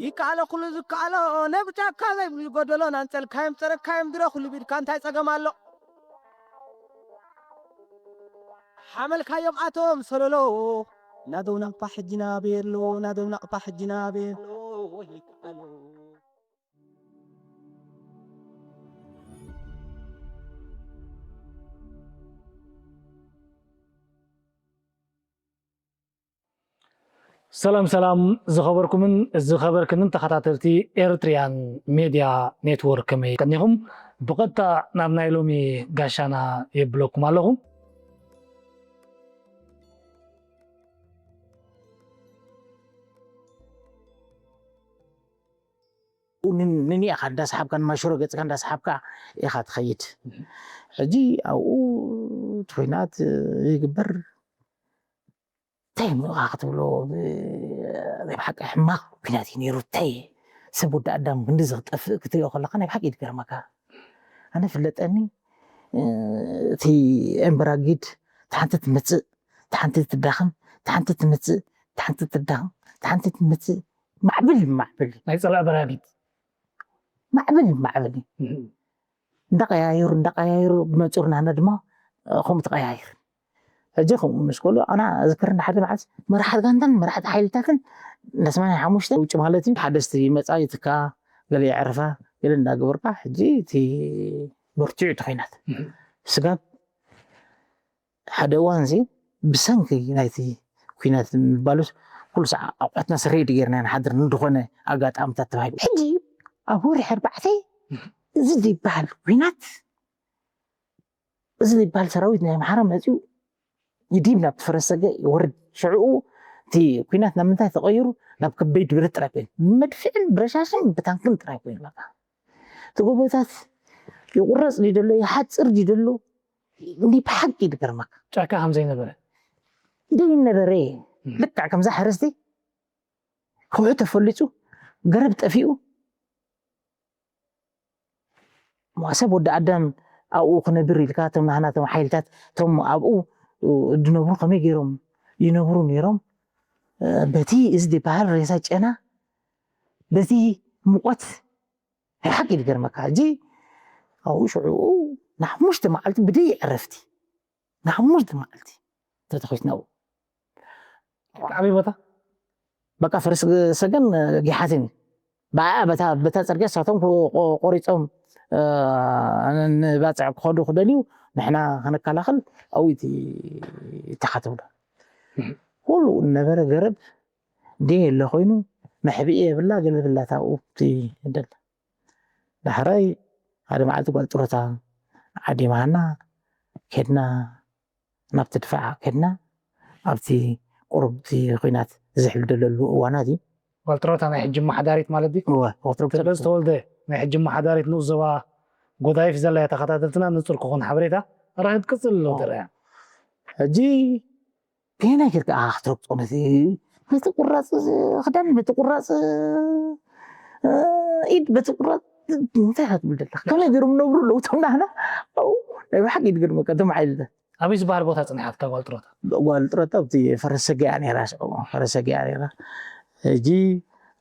ይከኣሎ ኩሉ ዝከኣሎ ነብ ጫካ ዘይብሉ ጎደሎ ናንጸልካዮም ጸረካዮም ድረ ኩሉ ቢድካ እንታይ ጸገም ኣሎ ሓመልካዮም ኣቶም ሰለሎ ናደው ናቕፋ ሕጂ ናበየሎ ናደው ናቕፋ ሕጂ ናበየሎ ይከኣሎ ሰላም ሰላም ዝኸበርኩምን ዝኸበርክንን ተኸታተልቲ ኤርትሪያን ሜድያ ኔትወርክ ከመይ ቀኒኹም? ብቐጥታ ናብ ናይ ሎሚ ጋሻና የብለኩም ኣለኹ። ንኒኢኻ እንዳሰሓብካ ንማሽሮ ገፅካ እንዳሰሓብካ ኢኻ ትኸይድ። ሕጂ ኣብኡ እቲ ኩናት ይግበር እንታይ ምእኻ ክትብሎ ናይ ብሓቂ ሕማቕ ኩናት እዩ ነይሩ። እንታይ ሰብ ወዲ ኣዳም ክንዲ ዝጠፍእ ክትሪኦ ከለካ ናይ ብሓቂ ይትገርመካ። ኣነ ፍለጠኒ እቲ ኤምበራጊድ ተሓንቲ ትመፅእ ተሓንቲ ትዳኸም ተሓንቲ ትመፅእ ተሓንቲ ትዳኸም ተሓንቲ ትመፅእ ማዕብል ማዕብል ናይ ፀላእ በራጊድ ማዕብል ማዕብል እዩ። እንዳቀያየሩ እንዳቀያየሩ ብመፁር ናና ድማ ከምኡ ተቀያይር። ሕጂ ከምኡ ምስ ከሉ ኣና ዝክር ሓደ መዓልቲ መራሕቲ ጋንታን መራሕቲ ሓይልታትን እንዳ ሰማንያ ሓሙሽተ ውጭ ማለት እዩ ሓደስቲ ይመፃ ይትካ ገለ የዕርፋ ገለ እንዳገበርካ ሕጂ እቲ በርቲዑ እቲ ኮይናት ስጋብ ሓደ እዋን እዚ ብሰንኪ ናይቲ ኩናት ምባሉስ ኩሉ ሰዓ ኣቑሑትና ስሬድ ጌርና ንሓድር ንድኾነ ኣጋጣምታት ተባሂሉ ሕጂ ኣብ ወርሒ ኣርባዕተ እዚ ዝበሃል ኩናት እዚ ዝበሃል ሰራዊት ናይ ኣምሓራ መፂኡ ይዲብ ናብ ፈረሰገ ይወርድ ሽዕኡ እቲ ኩናት ናብ ምንታይ ተቐይሩ ናብ ከበይድ ብረት ጥራይ ኮይኑ ብመድፍዕን ብረሻሽን ብታንክን ጥራይ ኮይኑ በቃ እቲ ጎቦታት ይቑረፅ ድዩ ዘሎ ይሓፅር ድዩ ዘሎ ናይ ብሓቂ ይድገርመካ ጫካ ከም ዘይነበረ ዘይነበረ ልክዕ ከምዛ ሓረስቲ ከውሒ ተፈሊፁ ገረብ ጠፊኡ ሰብ ወዲ ኣዳም ኣብኡ ክነብር ኢልካ እቶም ናህናቶም ሓይልታት እቶም ኣብኡ ዝነብሩ ከመይ ገይሮም ይነብሩ ነይሮም በቲ እዚ ዝበሃል ሬሳ ጨና በቲ ሙቐት ናይ ሓቂ ዝገርመካ ሕጂ ኣብኡ ሽዑኡ ንሓሙሽተ መዓልቲ ብደይ ዕረፍቲ ንሓሙሽተ መዓልቲ ተተኺስና ኣብኡ ዓበይ ቦታ በቃ ፈረስ ሰገን ጊሓትን በታ በታ ፅርግያ ሳቶም ቆሪፆም ንባፅዕ ክኸዱ ክደልዩ ንሕና ከነከላኸል ኣብኡ ተኻተብሉ ኩሉ ነበረ ገረብ ደየለ ኮይኑ መሕብኢ የብላ ገለ ብላታ ኣብኡ ደላ ዳሕራይ ሓደ መዓልቲ ጓል ጡረታ ዓዲ መሃና ከድና፣ ናብቲ ድፋዕ ከድና። ኣብቲ ቁሩብ እቲ ኲናት ዝሕል ደለሉ እዋናት እዩ። ጓልጥሮታ ናይ ሕጂ መሓዳሪት ማለት ድዩ? እወ፣ ወትሩ ተበዝ ተወልደ ናይ ሕጂ መሓዳሪት ንኡስ ዞባ ጎዳይፍ ዘላ ተኸታተልትና ንጹር ክኾን ሓበሬታ ኣራኺብ ትቅጽል ኣሎ። ተረያ ሕጂ ገና ጌርካ ክትረግጾ ነቲ፣ በቲ ቁራጽ ክዳን፣ በቲ ቁራጽ ኢድ፣ በቲ ቁራጽ እንታይ ክትብል ዘለካ? ከመይ ገይሮም ነብሩ ኣለዉ እቶም ናህና? ኣብኡ ናይ ብሓቂ ይድገድመካ እቶም ሓይልታት። ኣበይ ዝበሃል ቦታ ጽኒሓትካ ጓል ጥሮታ? ጓል ጥሮታ ኣብቲ ፈረሰገያ ነይራ፣ ሽዑ ፈረሰገያ ነይራ። ሕጂ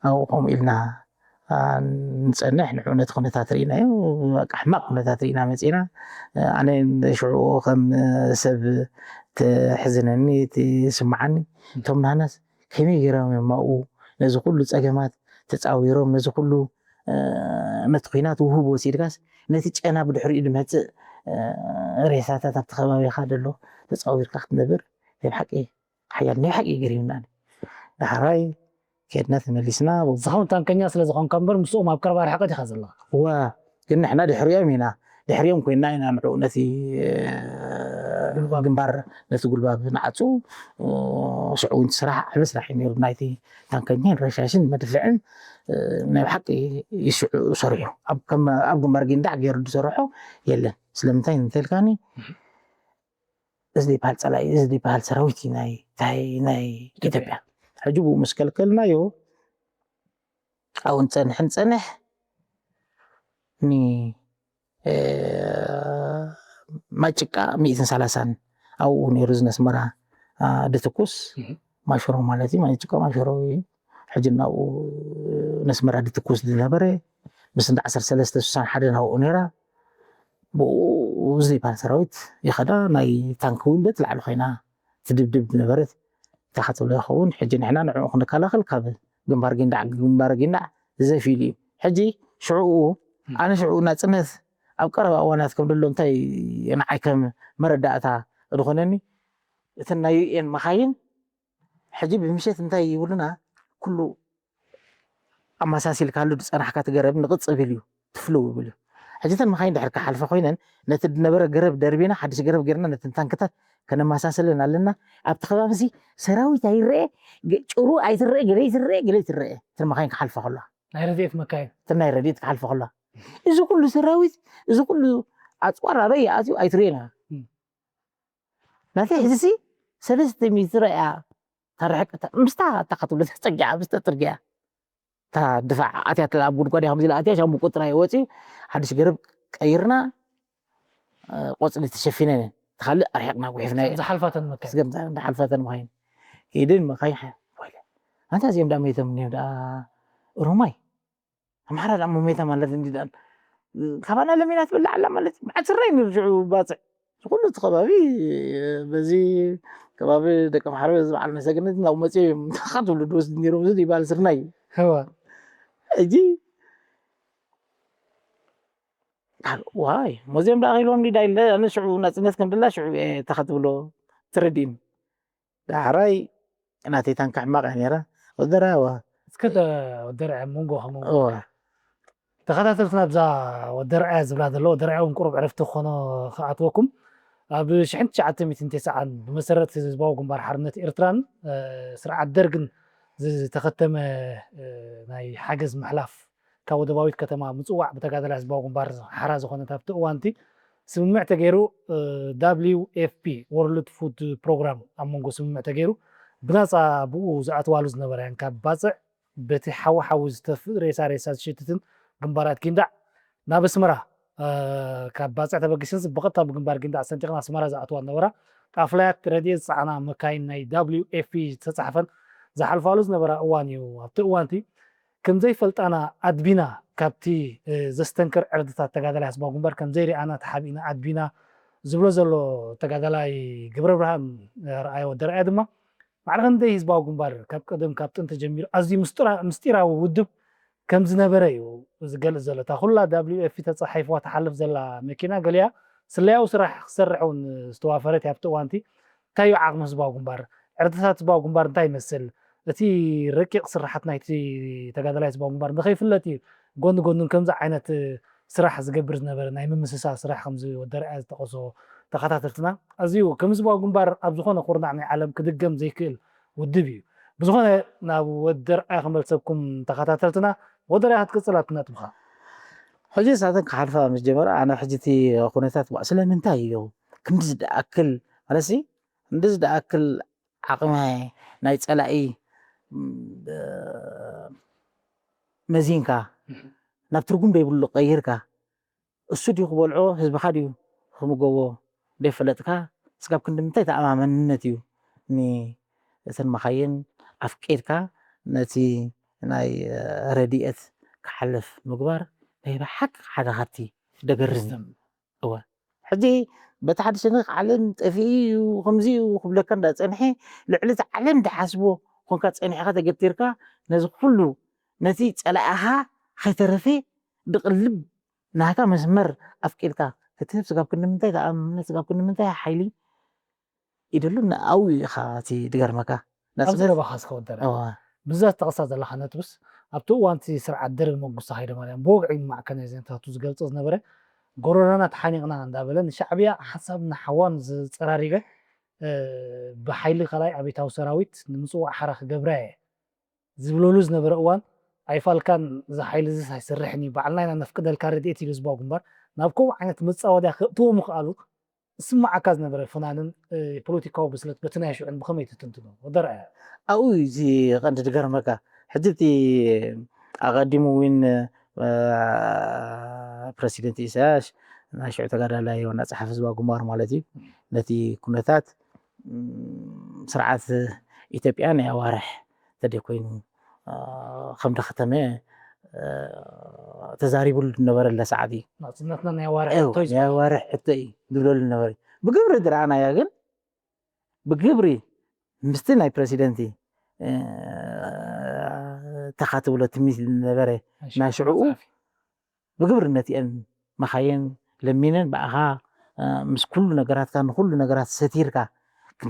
ኣብኡ ከምኡ ኢልና ንጸንሕ፣ ንዑ ነቲ ኩነታት ርኢናዮ። በቃ ሕማቕ ኩነታት ርኢና መጺና። ኣነ ሽዑ ከም ሰብ ትሕዝነኒ፣ ትስምዓኒ። እቶም ናህናስ ከመይ ገይሮም እዮም ኣብኡ ነዚ ኩሉ ጸገማት ተጻዊሮም፣ ነዚ ኩሉ ነቲ ኲናት ውሁብ ወሲድካስ ነቲ ጨና ብድሕሪኡ ዝመጽእ ሬሳታት ኣብቲ ከባቢኻ ዘሎ ተጻዊርካ ክትነብር ናይ ብሓቂ ሓያል ናይ ሓቂ ገሪምና። ዳሕራይ ከድና ተመሊስና። ዝኸውን ታንከኛ ስለ ዝኾንካ እምበር ምስኦም ኣብ ቀረባ ርሕቀት ኢኻ ዘለኻ። እዋ፣ ግን ንሕና ድሕሪኦም ኢና፣ ድሕሪኦም ኮይና ኢና ንዕኡ ነቲ ግንባር፣ ነቲ ጉልባብ ንዓጹ። ሽዑ እውን ስራሕ ዓቢ ስራሕ እዩ ነይሩ፣ ናይቲ ታንከኛን ረሻሽን መድፍዕን ናይ ብሓቂ ሽዑ ሰሪሑ። ኣብ ግንባር ጊንዳዕ ገይሩ ዝሰርሖ የለን። ስለምንታይ እንተልካኒ፣ እዚ ዝበሃል ጸላኢ፣ እዚ ዝበሃል ሰራዊት እዩ ናይ፣ ናይ፣ ናይ ኢትዮጵያ። ኢትዮጵያ። ሕጂ ብኡ ምስ ከልከልናዮ፣ ኣብኡ ንጸንሕ፣ ንጸንሕ፣ ኒ-፣ እ፣ ማይ ጭቃ ሚእትን ሰላሳን ኣብኡ ነይሩ፣ እዚ ነስመራ፣ አ፣ ድትኩስ፣ እህ። ማሽሮ ማለት እዩ፣ ማይ ጭቃ ማሽሮ እዩ። ሕጂ ናብኡ ነስመራ ድትኩስ ዝነበረ፣ ምስ እንዳ ዓሰርተ ሰለስተ ስሳን ሓደን ኣብኡ ነይራ። ብኡ እዚ ይበሃል ሰራዊት ይኸዳ፣ ናይ ታንክ እውን በቲ ላዕሊ ኮይና ትድብድብ ዝነበረት። እንታይ ክትብሎ ይኸውን? ሕጂ ንሕና ንዕኡ ክንከላኸል ካብ ግንባር ጊንዳዕ፣ ግንባር ጊንዳዕ ዘፊሉ እዩ። ሕጂ ሽዕኡ፣ ኣነ ሽዕኡ ናጽነት ኣብ ቀረባ እዋናት ከም ደሎ እንታይ ንዓይ ከም መረዳእታ ዝኾነኒ፣ እተን ናይ ዩ ኤን መኻይን ሕጂ ብምሸት እንታይ ይብሉና? ኩሉ ኣመሳሲልካሉ ዝጸናሕካ እቲ ገረብ ንቕጽ ብል እዩ፣ ትፍልው ይብል እዩ። ሕጂ እተን መኻይን ድሕር ክሓልፋ ኮይነን፣ ነቲ ዝነበረ ገረብ ደርቢና፣ ሓድሽ ገረብ ጌርና፣ ነተን ታንክታት ከነመሳሰለን ኣለና። ኣብቲ ከባቢ እዚ ሰራዊት ኣይረአ፣ ገ-፣ ጭሩ ኣይትረአ፣ ገለ ይትረአ፣ ገለ ይትረአ። እተን መኻይን ክሓልፋ ከለዋ። ናይ ረድኤት መካይን። እተን ናይ ረድኤት ክሓልፋ ከለዋ። እዚ ኩሉ ሰራዊት፣ እዚ ኩሉ ኣጽዋር ኣበይ ኣትዩ ኣይትርእዮን ኢኻ። እም። ናተይ ሕዚሲ ሰለስተ ሜትር እያ። እታ ርሕቀት ምስታ፣ እታ ክትብሎ ተጸጊዓ ምስታ ጽርግያ። እታ ድፋዕ ኣትያትላ ኣብ ጉድጓድ እያ ከምዚ ኢላ ኣትያ፣ ሻምብቆ ጥራይ ወጺኡ፣ ሓድሽ ገረብ ቀይርና፣ እ፣ ቆጽሊ ተሸፊነን እየን። እቲ ካልእ ኣርሒቕና ጉሒፍናዮ። ዝሓልፋተን መካይን። ስገም ዝሓልፋተን መኻይን። ከይደን መኻይን ሓ-፣ ወይለ። ኣንታ እዚኦም ደኣ መይቶም እኒኦም ደኣ ኦሮማይ። ኣምሓራ ደኣ መሜታ ማለት እንዲ ደኣ ካባና ለሚና ትበልዕ ኣላ ማለት እዩ። መዓት ስረይ ንርጅዑ ባጽዕ። እዚ ኩሉ እቲ ከባቢ፣ በዚ ከባቢ ደቂ ኣምሓራ በዚ በዓል መሰግነት ናብ መጽኡ እዮም። እንታይ ትብሉ ድወስድ ነይሮም፣ እዚ ይባል ስርናይ እዩ። እዋ። ሕጂ፣ ቃል፣ ዋይ፣ መዚኦም ደኣ ኣኺልዎም ድዩ ዳይለ፣ ኣነ ሽዑ ናጽነት ከም ደላ ሽዑ እየ እንታይ ክትብሎ ትረዲእኒ። ዳሕራይ ናተይ ታንካ ሕማቕ እያ ነይራ። ወደራዋ። እስከ ተ-፣ ወደርዐ መንጎ ከመ-፣ እዋ። ተኸታተልትና ብዛ ወደርዐ ዝብላ ዘሎ፣ ወደርዐ እውን ቁሩብ ዕረፍቲ ክኾኖ ክኣትወኩም። ኣብ ሽሕን ትሽዓተ ሚእትን ተስዓን ብመሰረት ህዝባዊ ግንባር ሓርነት ኤርትራን፣ እ፣ ስርዓት ደርግን ዝተኸተመ፣ እ፣ ናይ ሓገዝ ምሕላፍ ካብ ወደባዊት ከተማ ምጽዋዕ ብተጋደላይ ህዝባዊ ግንባር ሓራ ዝኾነት ኣብቲ እዋንቲ ስምምዕ ተገይሩ፣ እ፣ ደብሊው ኤፍ ፒ፣ ወርልድ ፉድ ፕሮግራም ኣብ መንጎ ስምምዕ ተገይሩ ብናጻ ብኡ ዝኣትዋሉ ዝነበራ እየን። ካብ ባጽዕ በቲ ሓዊ ሓዊ ዝተፍእ ሬሳ ሬሳ ዝሸትትን ግንባራት ጊንዳዕ ናብ ኣስመራ፣ እ፣ ካብ ባጽዕ ተበጊሰን ብቐጥታ ብግንባር ጊንዳዕ ሰንጢቕን ኣስመራ ዝኣትዋ ዝነበራ ጣፍላያት ረድኤት ዝጸዓና መካይን ናይ ደብሊው ኤፍ ፒ ዝተጻሕፈን ዝሓልፋሉ ዝነበራ እዋን እዩ። ኣብቲ እዋንቲ ከም ዘይፈልጣና ኣድቢና፣ ካብቲ፣ እ፣ ዘስተንክር ዕርድታት ተጋዳላይ ህዝባዊ ግንባር ከም ዘይርኣና ተሓቢእና ኣድቢና ዝብሎ ዘሎ ተጋዳላይ ገብረብርሃን፣ እ፣ ኣርኣያ ወዲ ኣርኣያ ድማ፣ ማዕረ ክንደይ ህዝባዊ ግንባር ካብ ቀደም ካብ ጥንቲ ጀሚሩ ኣዝዩ ምስጢራ-፣ ምስጢራዊ ውድብ ከም ዝነበረ እዩ ዝገልጽ ዘሎ። እታ ኩላ ደብሊው ኤፍ ተጻሒፍዋ ትሓልፍ ዘላ መኪና ገሊኣ ስለያዊ ስራሕ ክሰርሕ እውን ዝተዋፈረት እያ ኣብቲ እዋንቲ። እንታይ እዩ ዓቕሚ ህዝባዊ ግንባር? ዕርድታት ህዝባዊ ግንባር እንታይ ይመስል? እቲ ረቂቕ ስርሓት ናይቲ ተጋዳላይ ህዝባዊ ግንባር ንኸይፍለጥ እዩ ጎኒ ጎኒ ከምዚ ዓይነት፣ እ፣ ስራሕ ዝገብር ዝነበረ ናይ ምምስሳ ስራሕ ከምዚ ወደርኣያ ዝጠቐሶ ተኸታተልትና ኣዝዩ ከም ህዝባዊ ግንባር ኣብ ዝኾነ ኩርናዕ ናይ ዓለም ክድገም ዘይክእል ውድብ እዩ። ብዝኾነ ናብ ወደርኣያ ክመልሰኩም ተኸታተልትና። ወደርኣያ ክትቅጽል ኣብቲ ነጥብኻ። ሕጂ ሳተን ክሓልፋ ምስ ጀመረ ኣነ ሕጂ እቲ ኩነታት ዋ ስለምንታይ እዩ ክንዲ ዝደኣክል ማለትሲ ክንዲ ዝደኣክል ዓቕሚ ናይ ፀላኢ መዚንካ ናብ ትርጉም ዘይብሉ ቀይርካ እሱ ድዩ ክበልዖ ህዝብኻ ድዩ ክምገቦ ዘይፈለጥካ ስጋብ ክንዲ ምንታይ ተኣማመንነት እዩ ንእተን መኻይን ኣፍቂድካ ነቲ ናይ ረድኤት ክሓልፍ ምግባር ናይ ብሓቂ ሓደ ካብቲ ደገርም እዩ። እወ ሕጂ በቲ ሓደ ሸነኽ ዓለም ጠፊኡ እዩ ከምዚ እዩ ክብለካ እንዳፀንሐ ልዕሊ እቲ ዓለም ድሓስቦ ኮንካ ፀኒሕካ ተገቲርካ ነዚ ኩሉ ነቲ ፀላእኻ ከይተረፈ ድቕልብ ናካ መስመር ኣፍቂድካ ክትህብ ስጋብ ክንዲ ምንታይ ተኣምነት ስጋብ ክንዲ ምንታይ ሓይሊ ይደሉ ኣብኡ ኢኻ እቲ ድገርመካ ኣብ ዘረባኻ ዝከወደረ ብዛ ተቕሳ ዘለኻ ነጥብስ ኣብቲ እዋንቲ ስርዓት ደርግ መጉሳ ሃይለማርያም ብወግዒ ማዕከናይ ዜናታቱ ዝገልጾ ዝነበረ ጎረራና ተሓኒቕና እንዳበለ ንሻዕብያ ሓሳብ ንሓዋን ዝጸራሪገ ብሓይሊ ካልኣይ ኣቤታዊ ሰራዊት ንምጽዋዕ ሓራ ክገብራ እየ ዝብለሉ ዝነበረ እዋን ኣይፋልካን እዚ ሓይሊ እዚ ኣይሰርሕን እዩ ባዕልና ኢና ነፍቅደልካ ረድኤት ኢሉ ህዝባዊ ግንባር ናብ ከምኡ ዓይነት መጻወድያ ከእትዎ ምኽኣሉ ዝስምዓካ ዝነበረ ፍናንን ፖለቲካዊ ብስለት በቲ ናይ ሽዑን ብኸመይ ትትንትኖ? ወደርኣያ። ኣብኡ እዩ እዚ ቀንዲ ድገርመካ። ሕጂ እቲ ኣቐዲሙ እውን ፕረሲደንት ኢሳያስ ናይ ሽዑ ተጋዳላይ ዋና ጸሓፊ ህዝባዊ ግንባር ማለት እዩ ነቲ ኩነታት ስርዓት ኢትዮጵያ ናይ ኣዋርሕ ተደይ ኮይኑ ከም ደኸተመ ተዛሪቡሉ ዝነበረ ለሰዓት እዩ። ናጽነትና ናይ ኣዋርሕ ሕቶ እዩ ናይ ኣዋርሕ ሕቶ እዩ ዝብለሉ ዝነበረ እዩ። ብግብሪ ዝረኣናያ ግን ብግብሪ ምስቲ ናይ ፕረሲደንቲ ተኻትብሎ ትምኒት ዝነበረ ናይ ሽዕኡ ብግብሪ ነቲአን መኻየን ለሚነን ብኣኻ ምስ ኩሉ ነገራትካ ንኩሉ ነገራት ሰቲርካ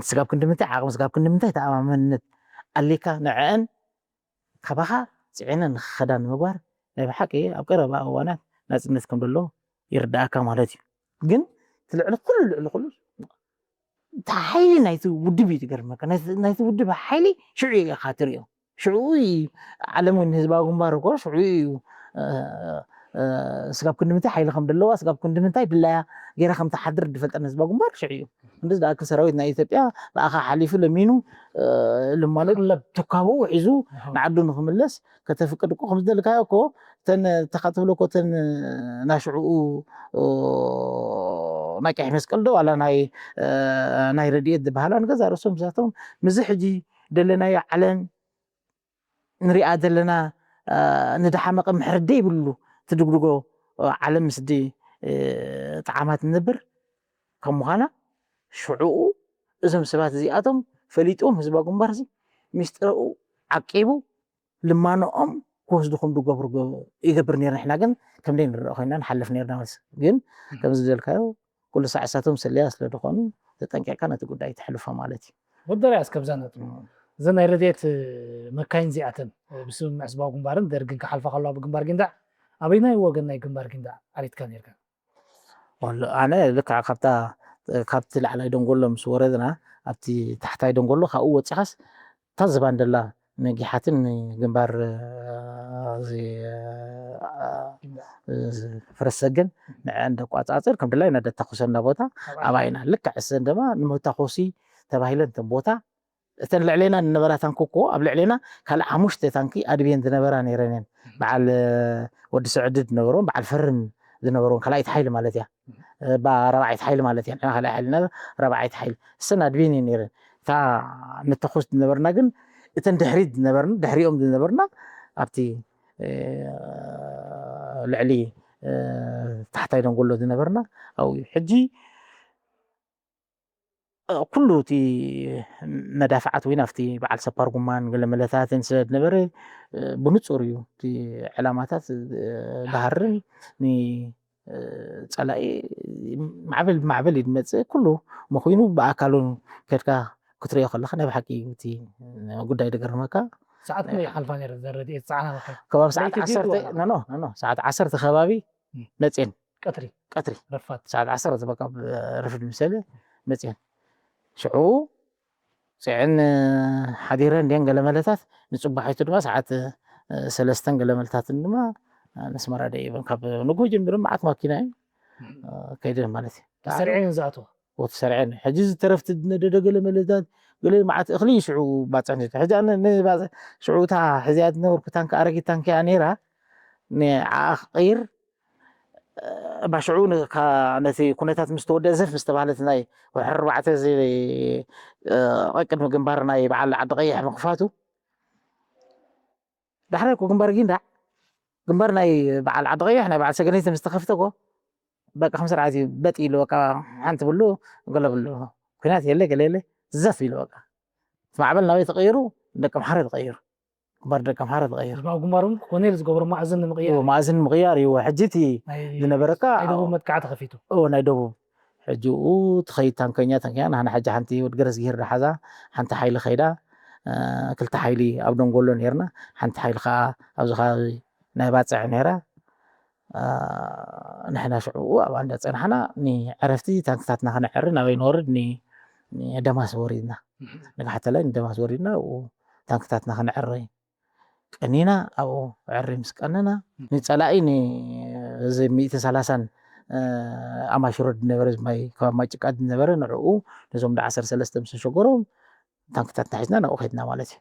ስጋብ ክንዲ ምንታይ ዓቕሚ ስጋብ ክንዲ ምንታይ ተኣማመንነት ኣሊካ ንዐአን ካባኻ ፅዒነ ንክኸዳ ንምግባር ናይ ብሓቂ ኣብ ቀረባ እዋናት ናፅነት ከም ዘሎ ይርዳእካ ማለት እዩ። ግን እቲ ልዕሊ ኩሉ ልዕሊ ኩሉ እቲ ሓይሊ ናይቲ ውድብ እዩ ዝገርመካ። ናይቲ ውድብ ሓይሊ ሽዑ ኢኻ ትሪኦ። ሽዑ እዩ ዓለም እውን ህዝባዊ ግንባር እኮ ሽዑ እዩ ስጋብ ክንዲ ምንታይ ሓይሊ ከም ዘለዋ ስጋብ ክንዲ ምንታይ ድላያ ገይራ ከም ትሓድር ዝፈልጠና ህዝባዊ ግንባር ሽዑ እዩ። ክንዲ ዝኣክል ሰራዊት ናይ ኢትዮጵያ ብኣኻ ሓሊፉ ለሚኑ ልማኖ ትካቦ ውሒዙ ንዓዱ ንክምለስ ከተፍቅድ እኮ ከም ዝደልካዮ እኮ እተን ተኻትብሎ እኮ እተን ናይ ሽዕኡ ናይ ቀይሕ መስቀል ዶ ዋላ ናይ ናይ ረድኤት ዝበሃላ ንገዛ ርእሶም ብዛቶም ምዚ ሕጂ ደለናዮ ዓለም ንሪኣ ዘለና ንደሓመቐ ምሕርደ ይብሉ ትድግድጎ ዓለም ምስዲ ጠዓማት ንነብር ከም ምዃና ሽዕኡ እዞም ሰባት እዚኣቶም ፈሊጥዎም ህዝባ ግንባር እዚ ሚስጥረኡ ዓቂቡ ልማኖኦም ክወስዱ ከም ዝገብሩ ይገብር ነርና። ሕና ግን ከምደይ ንረአ ኮይና ንሓልፍ ነርና። መልሲ ግን ከምዚ ዝበልካዮ ኩሉ ሳዕ እሳቶም ሰለያ ስለ ዝኾኑ ተጠንቂቕካ ነቲ ጉዳይ ተሕልፎ ማለት እዩ። ወደርያ እስከ ብዛ ነጥቢ እዘን ናይ ረድኤት መካይን እዚኣተን ብስምምዕ ህዝባዊ ግንባርን ደርግን ክሓልፋ ከለዋ ብግንባር ጊንዳዕ ኣበይናይ ወገን ናይ ግንባር ጊንዳዕ ዓሪድካ ነርካ? ኣነ ልክዕ ካብታ ካብቲ ላዕላይ ደንጎሎ ምስ ወረድና ኣብቲ ታሕታይ ደንጎሎ ካብኡ ወፂኻስ እታ ዝባን ደላ ንጊሓትን ንግንባር ፈረሰግን ንዕአን ደቋፃፅር ከም ድላይ ነደተኩሰና ቦታ ኣብኣ ኢና። ልክዕ እሰን ድማ ንመታኮሲ ተባሂለን እተን ቦታ እተን ልዕሌና ንነበራ ታንኪ እኮ ኣብ ልዕሌና ካልእ ሓሙሽተ ታንኪ ኣድብየን ዝነበራ ነይረን እየን። በዓል ወዲ ስዕዲ ዝነበሮም በዓል ፈርም ዝነበሮም ካልኣይቲ ሓይሊ ማለት እያ። ባ ረባዓይቲ ሓይሊ ማለት እያ። ንሕና ካልኣይ ሓይሊ ነበር ረባዓይቲ ሓይሊ እሰን ኣድብየን እየን ነይረን። እታ ንተኹስ ዝነበርና ግን እተን ድሕሪት ዝነበርና ድሕሪኦም ዝነበርና ኣብቲ ልዕሊ ታሕታይ ደንጎሎ ዝነበርና ኣብኡ እዩ። ሕጂ ኩሉ እቲ መዳፍዓት ወይ ናብቲ በዓል ሰፓር ጉማን ገለመለታትን ስለ ዝነበረ ብንፁር እዩ እቲ ዕላማታት ዝሃርም ንፀላኢ ማዕበል ብማዕበል እዩ ዝመፅእ ኩሉ መኮይኑ ብኣካሉ ከድካ ክትሪኦ ከለካ ናይ ብሓቂ እቲ ጉዳይ ደገርመካ ሰዓት ክንደይ ይሓልፋ ነረ ዘረድኤት ፃዕና ከባቢ ሰዓት ዓሰርተ ከባቢ መፅየን ቀትሪ ቀትሪ ረፋት ሰዓት ዓሰርተ በቃ ብ- ርፍድ ምሰለ መፅየን ሽዑ ፅዕን ሓዲረ እንዲን ገለ መለታት ንፅባሒቱ ድማ ሰዓት እ፣ ሰለስተን ገለ መለታትን ድማ እ፣ ነስመራ ደይበን ካብ ንግሆ ጀሚሩ መዓት ማኪና እዩ እ፣ ከይደ ማለት እዩ ተሰሪዐን ዝኣተዋ ወቲ ሰርዐን ሕጂ ዝተረፍቲ ዝነደደ ገለ መለታት ገለ መዓት እኽሊ እዩ ሽዑ ባፅዕ ነቲ ሕጂ ኣነ ንባፅዕ ሽዑ እታ ሕዚያ ዝነበርኩ ታንኪ ኣረጊት ታንኪ እያ ነይራ ንዓኣ ክቐይር እባ ሽዑ ን- ካ- ነቲ ኩነታት ምስ ተወደአ ዘፍ ምስ ተባህለት ናይ ወርሒ ኣርባዕተ እዚ እ፣ ቀቅድሚ ግንባር ናይ በዓል ዓዲ ቀይሕ ምኽፋቱ ዳሕራይ እኮ ግንባር ጊንዳዕ ግንባር ናይ በዓል ዓዲ ቀይሕ ናይ በዓል ሰገነይቲ ምስ ተኸፍተ እኮ በቃ ከም ስርዓት እዩ በጥ ኢሉ በቃ ሓንቲ ብሉ ገለ ብሉ ኩናት የለ ገለ የለ ዘፍ ኢሉ በቃ እቲ ማዕበል ናበይ ተቐይሩ ደቂ ኣምሓራ ተቐይሩ ግንባር ደቂ ኣምሓራ ተቐይሩ ህዝባዊ ግንባር እውን ኮነ ኢሉ ዝገብሮ ማእዝን ንምቕያር እዎ፣ ማእዝን ምቕያር እዩ ሕጂ እቲ ናይ ዝነበረካ ናይ ደቡብ መጥቃዕቲ ከፊቱ እዎ ናይ ደቡብ ሕጂ ኡ ትኸይድ ታንከኛ ታንከኛ ንሃና ሕጂ ሓንቲ ወድ ገረስ ጊር ዳሓዛ ሓንቲ ሓይሊ ኸይዳ እ፣ ክልተ ሓይሊ ኣብ ደንጎሎ ነርና ሓንቲ ሓይሊ ከዓ ኣብዚ ከባቢ ናይ ባፅዕ ነራ እ፣ ንሕና ሽዑ ኣብ ኣንዳ ፀናሕና ንዕረፍቲ ታንክታትና ክነዕሪ ናበይ ንወርድ ን- ንደማስ ወሪድና ንጋሕተላይ ንደማስ ወሪድና ኣብኡ ታንክታትና ክነዕሪ ቀኒና ኣብኡ ዕሪ ምስ ቀነና ንፀላኢ ንዚ ሚእትን ሰላሳን ኣማሽሮ ዝነበረ ማይ ከባቢ ማይ ጭቃ ዝነበረ ንዕኡ ነዞም ዳ ዓሰርተ ሰለስተ ምስ ተሸገሮም ታንክታት ተሒዝና ናብኡ ከድና ማለት እዩ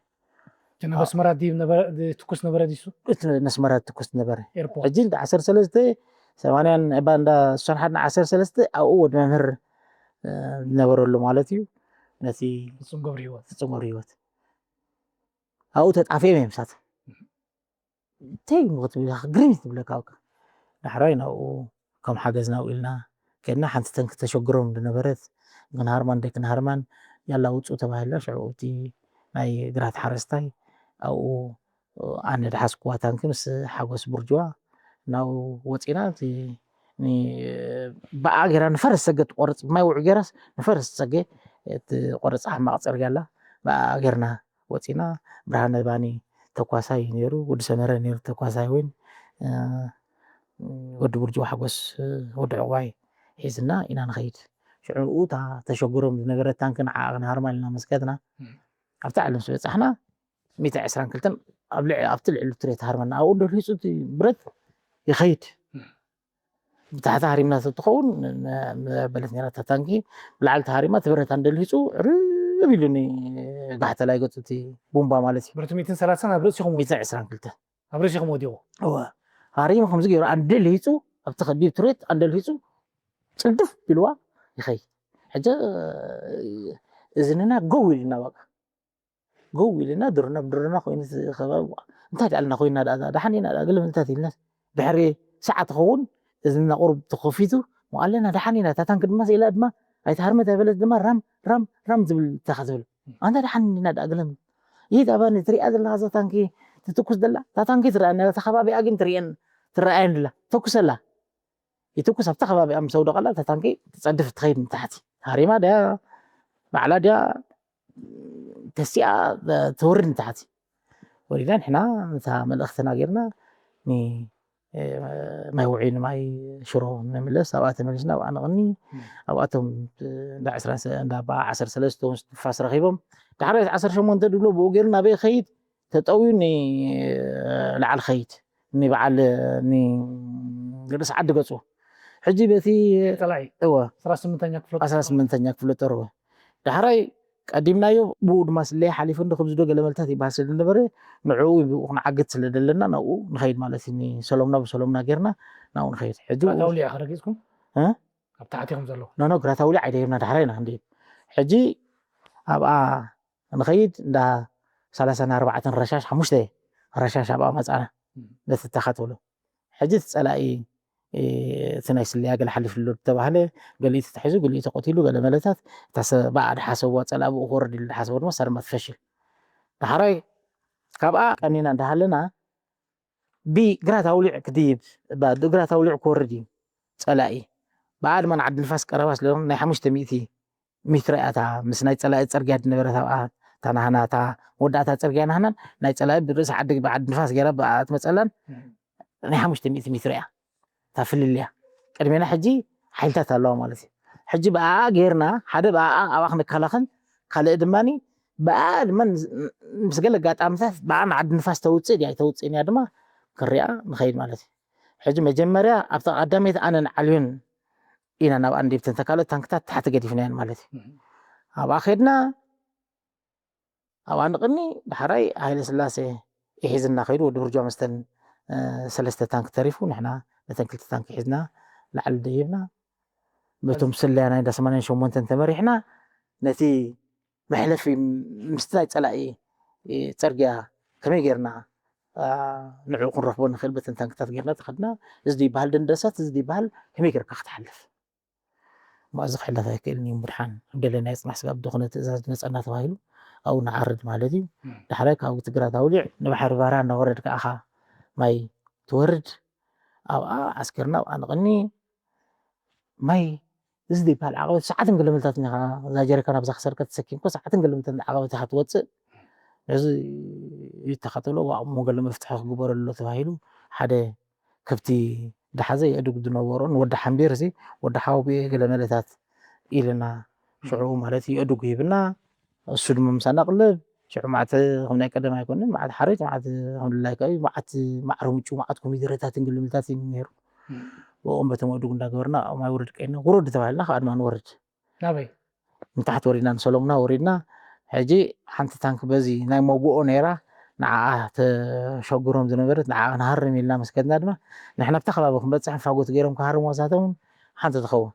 እቲ ነበስመራ ድዩ ነበረ ትኩስ ነበረ ዲሱ እቲ ነስመራ ትኩስ ነበረ ኤርፖርት ሕጂ እንዳ ዓሰርተ ሰለስተ ሰማንያን ባንዳ ስሳን ሓድን ዓሰርተ ሰለስተ ኣብኡ ወዲ መምህር እ፣ ዝነበረሉ ማለት እዩ ነቲ ፍጹም ገብረ ህይወት ፍጹም ገብረ ህይወት ኣብኡ ተጣፊኦም እዮም ምሳት እንታይ ምክትብል ግርም ትብለካ በቃ ዳሕራይ ናብኡ ከም ሓገዝ ናብኡ ኢልና ከድና ሓንቲ ተንክ ተሸግሮም ዝነበረት ክንሃርማን ደይ ክንሃርማን ያላ ውፁ ተባሂልና ሽዑ እቲ ናይ ግራት ሓረስታይ ኣብኡ ኣነ ድሓዝኩዋ ታንኪ ምስ ሓጎስ ቡርጅዋ ናብኡ ወፂና እቲ ን- ብኣ ገይራ ንፈረስ ሰገ ትቆርፅ ብማይ ውዑ ገይራስ ንፈረስ ሰገ ትቆርፅ ሓማቕ ፅርግያ ኣላ ብኣ ገይርና ወፂና ብርሃነ ባኒ ተኳሳይ ነይሩ ወዲ ሰመረ ነይሩ ተኳሳይ እውን እ፣ ወዲ ቡርጅዋ ሓጎስ እ፣ ወዲ ዕቑባይ ሒዝና ኢና ንኸይድ ሽዑ ንኡ እታ ተሸግሮም ዝነበረት ታንኪ ንዓ ክንሃርማ ኢልና መስከትና ኣብታ ዓለም ዝበፃሕና ሚእቲ ዕስራን ክልተን ኣብ ልዕ ኣብቲ ልዕሊ ትሬት ሃርመና ኣብኡ እንዶ ልሂፁ እቲ ብረት ይኸይድ ብታሕቲ ሃሪምና ተትኸውን በለት ነራ እታ ታንኪ ብላዕሊ ተሃሪማ እቲ ብረት ኣንደ ልሂፁ ርብ ኢሉ ንጋሕተላይ ገፁ እቲ ቡምባ ማለት እዩ ብረት ሚእትን ሰላሳን ኣብ ርእሲኹም ሚእትን ዕስራን ክልተ ኣብ ርእሲኹም ወዲቑ እወ ሃሪሙ ከምዚ ገይሩ ኣንደ ልሂፁ ኣብቲ ከቢብ ትሬት ኣንደ ልሂፁ ፅድፍ ኢልዋ ይኸይድ ሕጂ እዝንና ጎው ኢልና በቃ ጎው ኢልና ድርና ብድርና ኮይኑ እቲ ከባቢ እንታይ ደኣልና ኮይና ደኣ ደሓን ኢና ደኣ ገለ ምንታት ኢልና ድሕሪ ሰዓት ትኸውን እዝንና ቁሩብ ተኸፊቱ ኣለና ደሓን ኢና እታ ታንክ ድማ ስኢላ ድማ ኣይትሃርመት ኣይበለት ድማ ራም ራም ራም ዝብል ተኻ ዝብል ኣንታ ደሓን ኢና ደኣ ገለ ይህ ኣባ ትሪኣ ዘለኻ እዛ ታንኪ ትትኩስ ዘላ እታ ታንኪ ትረኣየና እታ ከባቢኣ ግን ትርኣየን ትረኣየን ደላ ተኩሰላ ይትኩስ ኣብታ ከባቢኣ ምስ ኣውደቐላ እታ ታንኪ ትፀድፍ ትኸይድ ንታሕቲ ሃሪማ ድያ ባዕላ ድያ ተሲኣ ትወርድ ንታሕቲ ወሪዳ ንሕና እታ መልእኽትና ጌርና ማይ ውዑይ ንማይ ሽሮ ንምለስ ኣብኣ ተመሊስና ኣብኣ ንቕኒ ኣብኣቶም እንዳ ዕስራን እንዳ ዓሰርተ ሰለስተ ንፋስ ረኺቦም ዳሕራይ ዓሰርተ ሸሞንተ ድብሎ ብኡ ገይሩ ናበይ ኸይድ ተጠውዩ ንላዕሊ ኸይድ ንበዓል ንርእሲ ዓዲ ገጹ ሕጂ በቲ ጠላዒ እወ ዓስራ ስምንተኛ ክፍለ ዓስራ ስምንተኛ ክፍለ ጦር እወ ዳሕራይ ቀዲምናዮ ብኡ ድማ ስለይ ሓሊፉ እንዶ ከምዚ ዶ ገለመልታት ይበሃል ስለ ዝነበረ ንዕኡ ብኡ ክንዓግት ስለ ዘለና ናብኡ ንኸይድ ማለት እዩ ሰሎምና ብሰሎምና ጌርና ናብኡ ንኸይድ ሕጂ ታውሊያ ከረጊፅኩም እ? ኣብ ታሕቲኹም ዘለዉ ኖኖ ግራት ኣውሊዕ ኣይደየብና ዳሕራይና እንዲ ሕጂ ኣብኣ ንኸይድ እንዳ ሰላሳን ኣርባዕተን ረሻሽ ሓሙሽተ ረሻሽ ኣብኣ መፃና ነቲ ተኻተሉ ሕጂ እቲ ፀላኢ እቲ ናይ ስለያ ገለ ሓሊፍሉ ተባህለ ገሊኡ ተታሒዙ ገሊኡ ተቆቲሉ ገለ መለታት እታ ሰብኣ ድሓሰብዋ ፀላኢ ብኡ ክወርድ ኢሉ ድሓሰቦ ድማ ሳርማ ትፈሽል ዳሕራይ ካብኣ ቀኒና እንዳሃለና ብግራት ኣውሊዕ ክድይብ ግራት ኣውሊዕ ክወርድ እዩ ፀላኢ ብኣ ድማ ንዓዲ ንፋስ ቀረባ ስለዝኾነ ናይ ሓሙሽተ ሚእቲ ሜትሮ እያ እታ ምስ ናይ ፀላኢ ፅርግያ ዝነበረት ኣብኣ እታ ናህና እታ መወዳእታ ፅርግያ ናህናን ናይ ፀላኢ ብርእሲ ዓዲ ብዓዲ ንፋስ ገይራ ብኣ ትመፀላን ናይ ሓሙሽተ ሚእቲ ሜትሮ እያ እታ ፍልልያ። ቅድሜና ሕጂ ሓይልታት ኣለዋ ማለት እዩ። ሕጂ ብኣኣ ጌርና ሓደ ብኣኣ ኣብኣ ክንከላኸል፣ ካልእ ድማ ብኣኣ ድማ ምስ ገለ ኣጋጣምታት ብኣኣ ንዓዲ ንፋስ ተውፅእ ድያ ኣይተውፅእን እያ ድማ ክንሪኣ ንኸይድ ማለት እዩ። ሕጂ መጀመርያ ኣብታ ቀዳመይቲ ኣነን ዓልዮን ኢና ናብ ኣንዲብተን ተካልኦት ታንክታት ታሕቲ ገዲፍናየን ማለት እዩ። ኣብኣ ከድና ኣብኣ ንቕኒ ዳሕራይ ሃይለ ስላሴ ይሒዝና ከይዱ ወዲ ብርጃ መስተን ሰለስተ ታንክ ተሪፉ ንሕና ነተን ክልተ ታንክ ሒዝና ላዕሊ ደይብና በቶም ስለያ ናይ እንዳ ሰማንያን ሸሞንተን ተመሪሕና ነቲ መሕለፊ ምስቲ ናይ ፀላኢ ፅርግያ ከመይ ጌርና ንዕኡ ክንረኽቦ ንኽእል በተን ታንክታት ጌርና ተኸድና እዚ ይበሃል ደንደሳት እዚ ይበሃል ከመይ ጌርካ ክትሓልፍ እሞ እዚ ክሕለፍ ኣይክእልን እዩ ምድሓን ኣብ ደለናዮ ፅናሕ ስጋብ ድኾነ ትእዛዝ ዝመፀና ተባሂሉ ኣብኡ ንዓርድ ማለት እዩ ዳሕራይ ካብ ትግራት ኣውሊዕ ንባሕሪ ባራ እናወረድካ ኣኻ ማይ ትወርድ ኣብኣ ዓስከርና ኣብኣ ንቕኒ ማይ እዚ ዘይበሃል ዓቐበት ሰዓትን ገለመልታትን ኢኻ እዛ ጀሪካን ኣብዛ ክሰርካ ተሰኪምኮ ሰዓትን ገለመልታትን ዓቐበት ኢኻ ትወፅእ እዚ ይተኻተሎ ዋቕሞ ገለ መፍትሒ ክግበረሉ ተባሂሉ ሓደ ከብቲ ዳሓዘ የእዱግ ዝነበሮን ወዲ ሓምቢር ሲ ወዲ ሓወብኤ ገለ መለታት ኢልና ሽዑ ማለት የእዱግ ሂብና እሱ ድማ ምሳና ቅልብ ሽዑ ማዕት ከም ናይ ቀደም ኣይኮንን ማዕት ሓሬት ማዕት ከምላይ ከ ማዕት ማዕረ ምጩ ማዕት ኮሚደረታትን ግልምልታት እዩ ነይሩ ብኦም በተም እዱግ እንዳገበርና ማይ ውረድ ቀይና ውረድ ተባሂልና ከዓ ድማ ንወርድ ናበይ ንታሕቲ ወሪድና ንሰሎምና ወሪድና ሕጂ ሓንቲ ታንክ በዚ ናይ መጉኦ ነይራ ንዓኣ ተሸግሮም ዝነበረት ንዓኣ ክንሃርም ኢልና መስከትና ድማ ንሕና ኣብታ ከባቢ ክንበፅሕ ፋጎት ገይሮም ክሃርም ወሳተውን ሓንቲ ትኸውን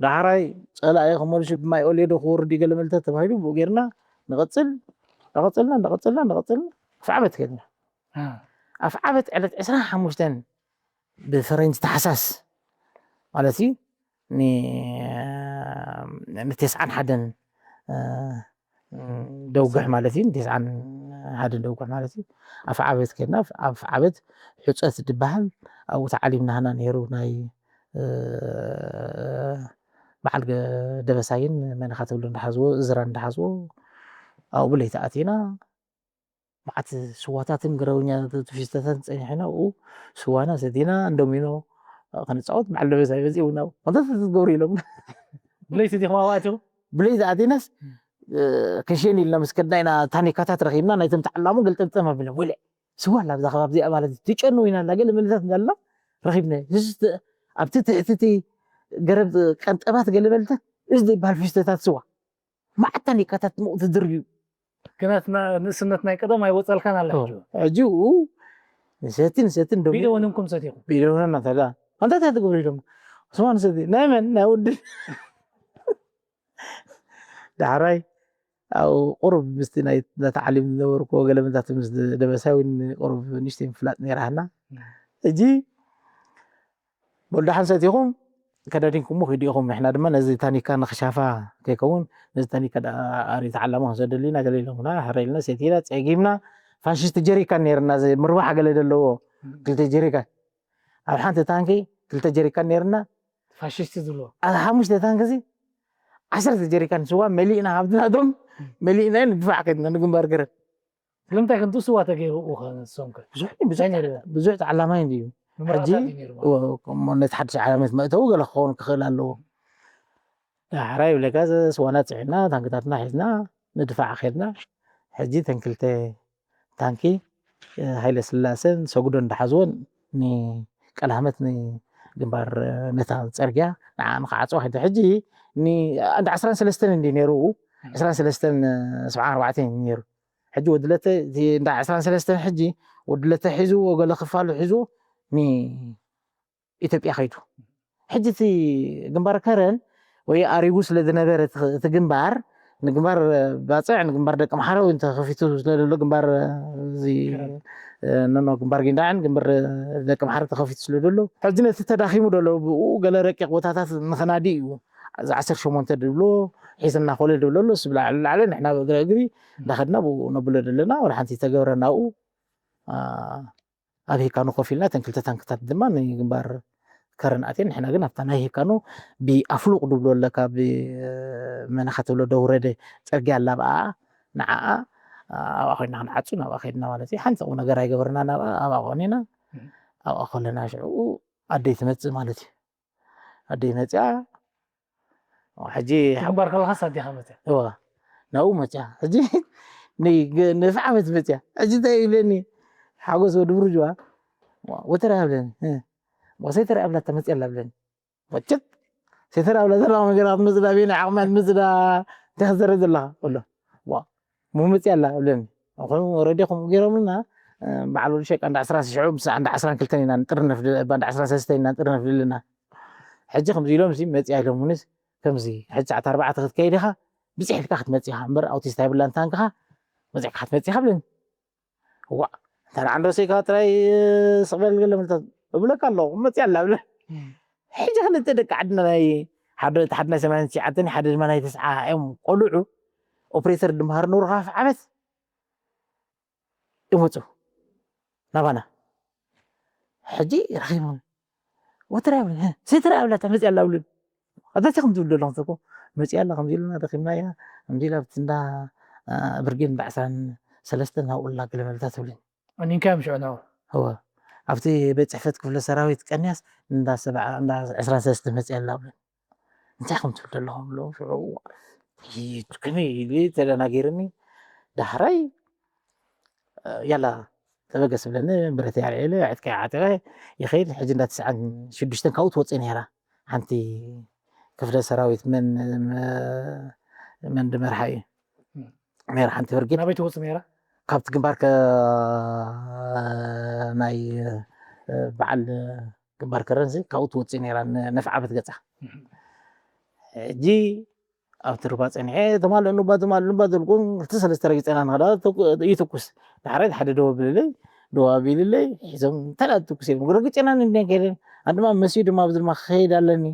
ዳሕራይ ፀላኢ ክመልሹ ብማይ ኦሌዶ ክወርድ እዩ ገለ መልተት ተባሂሉ ብኡ ጌርና ንቐፅል እንዳቐፀልና እንዳቐፀልና እንዳቐፀልና ኣፍ ዓበት ከድና ኣፍ ዓበት ዕለት ዕስራን ሓሙሽተን ብፈረንጅ ታሕሳስ ማለት እዩ ንተስዓን ሓደን ደውግሕ ማለት እዩ ንተስዓን ሓደን ደውግሕ ማለት እዩ ኣፍ ዓበት ከድና ኣፍ ዓበት ሕፀት ዝበሃል ኣብኡ ተዓሊምና ሃና ነይሩ ናይ በዓል ደበሳይን መን ኢኻ ትብሎ እንዳሓዝዎ እዝራ እንዳሓዝዎ ኣብኡ ብለይቲ ኣቲና መዓት ስዋታትን ገረበኛ ፊስተታትን ፀኒሕና ኣብኡ ስዋና ሰቲና እንደሚኖ ክንፃወት በዓል ደበሳይ መፂኡ ናብ ኮንታት ትገብሩ ኢሎም ብለይቲ ዲኹም ኣብኣትኹም ብለይቲ ኣቲናስ ክንሸን ኢልና ምስ ከድና ኢና ታኒካታት ረኺብና ናይቶም ተዓላሙ ገልጠምጠም ኣቢሎም ወለ ስዋ ኣላ ኣብዛ ከባቢ እዚኣ ማለት እዩ ትጨኑ ኢና ኣላ ገለ መልታት እንዳልና ረኺብና ዝስተ ኣብቲ ትሕቲ እቲ ገረብ ቀንጠባት ገለ መልታት እዚ ዘይበሃል ፊስተታት ስዋ መዓት ታኒካታት ምኡ ትድርብዩ ግናት ንእስነት ናይ ቀደም ኣይወፀልካን ኣላ ሕጂ ሕጂ ንሰቲ ንሰቲ እንዶ ቢደ ወንንኩም ሰቲኹም ቢደ ወንና ተዳ ኣንታ እንታይ ትገብሩ ኢሎም ስማ ንሰቲ ናይ መን ናይ ወዲ ዳሕራይ ኣብኡ ቁሩብ ምስቲ ናይ ተዓሊም ዝነበርኩዎ ገለ ምንታት ምስ ደበሳይ እውን ቁሩብ ንእሽተይ ምፍላጥ ነይራህና ሕጂ ወልዳሓን ሰቲኹም ከዳዲንኩሞ ኪዱ ኢኹም ንሕና ድማ ነዚ ታኒካ ንኽሻፋ ከይከውን ነዚ ታኒካ ኣሪ ተዓላማ ክንሰደሉ ኢና ገለ ኢሎምና ሕረ ኢልና ሰቲና ፀጊምና ፋሽስት ጀሪካን ነይርና ምርባሕ ገለ ዘለዎ ክልተ ጀሪካን ኣብ ሓንቲ ታንኪ ክልተ ጀሪካን ነይርና ፋሽስት ዝብሎ ኣብ ሓሙሽተ ታንኪ እዚ ዓሰርተ ጀሪካን ስዋ መሊእና ሃብትናቶም መሊእና ንድፋዕ ከድና ንግንባር ገረብ ስለምንታይ ከም ትስዋ ተገይሩ ኡኸ ንሶም ከ ብዙሕ ብዙሕ እንታይ ነይርዎ? ብዙሕ ተዓላማይ እንድዩ ሕጂ ንምርኣት እዩ ነይርዎ። እሞ ነቲ ሓድሽ ዓመት መእተዊ ገለ ክኸውን ክኽእል ኣለዎ ዳሕራይ ብለካ ስዋና ፅዕና ታንክታትና ሒዝና ንድፋዕ ከድና ሕጂ ተን ክልተ ታንኪ ሃይለ ስላሰን ሰጉዶን እንዳሓዝወን ንቀላህመት ንግንባር ነታ ፀርግያ ንዓ ንክዓፅዋ ከደ ሕጂ እንዳ ዕስራን ሰለስተን እንዲ ነይሩ ዕስራን ሰለስተን ሰብዓን ኣርባዕተን ነይሩ ሕጂ ወድለተ እንዳ ዕስራን ሰለስተን ሕጂ ወድለተ ሒዝዎ ገለ ክፋሉ ሒዝዎ ንኢትዮጵያ ከይዱ ሕጂ እቲ ግንባር ከረን ወይ ኣሪጉ ስለ ዝነበረ እቲ ግንባር ንግንባር ባፅዕ ንግንባር ደቂ ምሓረ ተኸፊቱ ስለደሎ ግንባር እዚ ነኖ ግንባር ጊንዳዕን ግንባር ደቂ ምሓረ ተኸፊቱ ስለደሎ ሕጂ ነቲ ተዳኺሙ ደሎ ብኡ ገለ ረቂቕ ቦታታት ንኸናዲ እዩ እዚ ዓሰርተ ሸሞንተ ድብሎ ሒዝና ኮለ ድብሎ ኣሎ ስብላ ላዕለ ንሕና ብእግረ እግሪ እንዳኸድና ብኡ ነብሎ ዘለና ወላ ሓንቲ ተገብረ ናብኡ ኣብ ሂካኖ ኮፍ ኢልና እተን ክልተ ታንክታት ድማ ንግንባር ከረን ኣትየን ንሕና ግን ኣብታ ናይ ሂካኖ ብኣፍሉቕ ድብሎ ኣለካ ብመናኻ ትብሎ ደውረደ ፅርግያ ኣላ ብኣ ንዓኣ ኣብኣ ኮይና ክንዓፁ ናብኣ ከይድና ማለት እዩ ሓንቲ ቁም ነገር ኣይገበርና ናብኣ ኣብኣ ቆኒና ኣብኣ ከለና ሽዑ ኣደይ ትመፅእ ማለት እዩ። ኣደይ መፅያ ሕጂ ትግንባር ከለኻስ ኣዴኻ መፅያ እዋ ናብኡ መፅያ ሕጂ ንፍዓ ዓመት መፅያ ሕጂ እንታይ ይብለኒ ሓጎስ ወዲ ብርጅዋ ወተራ ብለኒ ሰይተራ ኣብላ ተመፅያ ኣላ ብለኒ ወጭት ሰይተራ ኣብላ ዘላ ነገር ክትመፅዳ ቤና ዓቕማ ትመፅዳ እንታይ ክትዘረ ዘለኻ ኣሎ ምመፅያ ኣላ ብለኒ ኹ ረዲ ከምኡ ገይሮምልና በዓል ወዲ ሸቃ እንዳ ዕስራ ሽዑ ምስ እንዳ ዕስራን ክልተን ኢና ንጥርነፍ እንዳ ዕስራን ሰለስተን ኢና ንጥርነፍ ዘለና ሕጂ ከምዚ ኢሎም እዚ መፅያ ኢሎምንስ ከምዚ ሕጂ ሰዓት ኣርባዕተ ክትከይድ ኢኻ ብፅሕ ኢልካ ክትመፅእ ኢኻ እምበር ኣውቲስታ የብላን ታንክኻ መፅዕካ ክትመፅእ ኢኻ ብለኒ ዋዕ እንተ ንዓንዶ ሰይካ ጥራይ ስቕበል ገለ ምልታት እብለካ ኣለኹ መፅያ ኣላ ብለ ሕጂ ክልተ ደቂ ዓድና ናይ ሓደ እቲ ሓደ ናይ ሰማንያን ትሽዓተን ሓደ ድማ ናይ ተስዓ እዮም ቆልዑ ኦፕሬተር ድምሃር ነብሩ ካብ ዓመት ይመፁ ናባና ሕጂ ረኺቦም ወትራ ይብሉ ስድራ ኣብላ ተመፅያ ኣላ ብሉ ኣዛቲ ከም ትብሉ ኣለኹም ተኮ መፅያ ኣላ ከምዚ ኢሉና ደኺምና ኢና ከምዚ ኢላ ኣብቲ እንዳ ብርጌድ እንዳ ዕስራን ሰለስተን ናብኡ ኣላ ገለ መልታት ትብሉኒ ኣኒንካ እዮም ሽዑ ናብኡ እወ ኣብቲ ቤት ፅሕፈት ክፍለ ሰራዊት ቀንያስ እንዳ ሰብዓ እንዳ ዕስራን ሰለስተ መፅያ ኣላ ብሉ እንታይ ከም ትብሉ ኣለኹም ብሎ ሽዑ ከመይ ኢሉ ተደናጊርኒ ዳሕራይ ያላ ተበገስ ብለኒ ብረተይ ኣልዒለ ዕጥቀይ ዓጢቐ ይኸይድ ሕጂ እንዳ ትስዓን ሽዱሽተን ካብኡ ትወፅእ ነይራ ሓንቲ ክፍለ ሰራዊት መን መን ድመርሓ እዩ ነይራ ሓንቲ ብርጌድ ናበይ ትወፅእ ነይራ ካብቲ ግንባር ከ ናይ በዓል ግንባር ከረንሲ ካብኡ ትወፅእ ነይራ ነፍዓበት ገፃ ሕጂ ኣብቲ ሩባ ፀኒሐ ተማልእ ኑባ ተማልእ ኑባ ዘልኩን ክልተ ሰለስተ ረጊፀና ንኸዳ ይትኩስ ዳሕራይ ሓደ ደወ ብልለይ ደዋ ቢልለይ ሒዞም እንተዳ ትኩስ እዮም ረግጨና ንድን ከይደን ኣድማ መስዩ ድማ ኣብዚ ድማ ክኸይድ ኣለኒ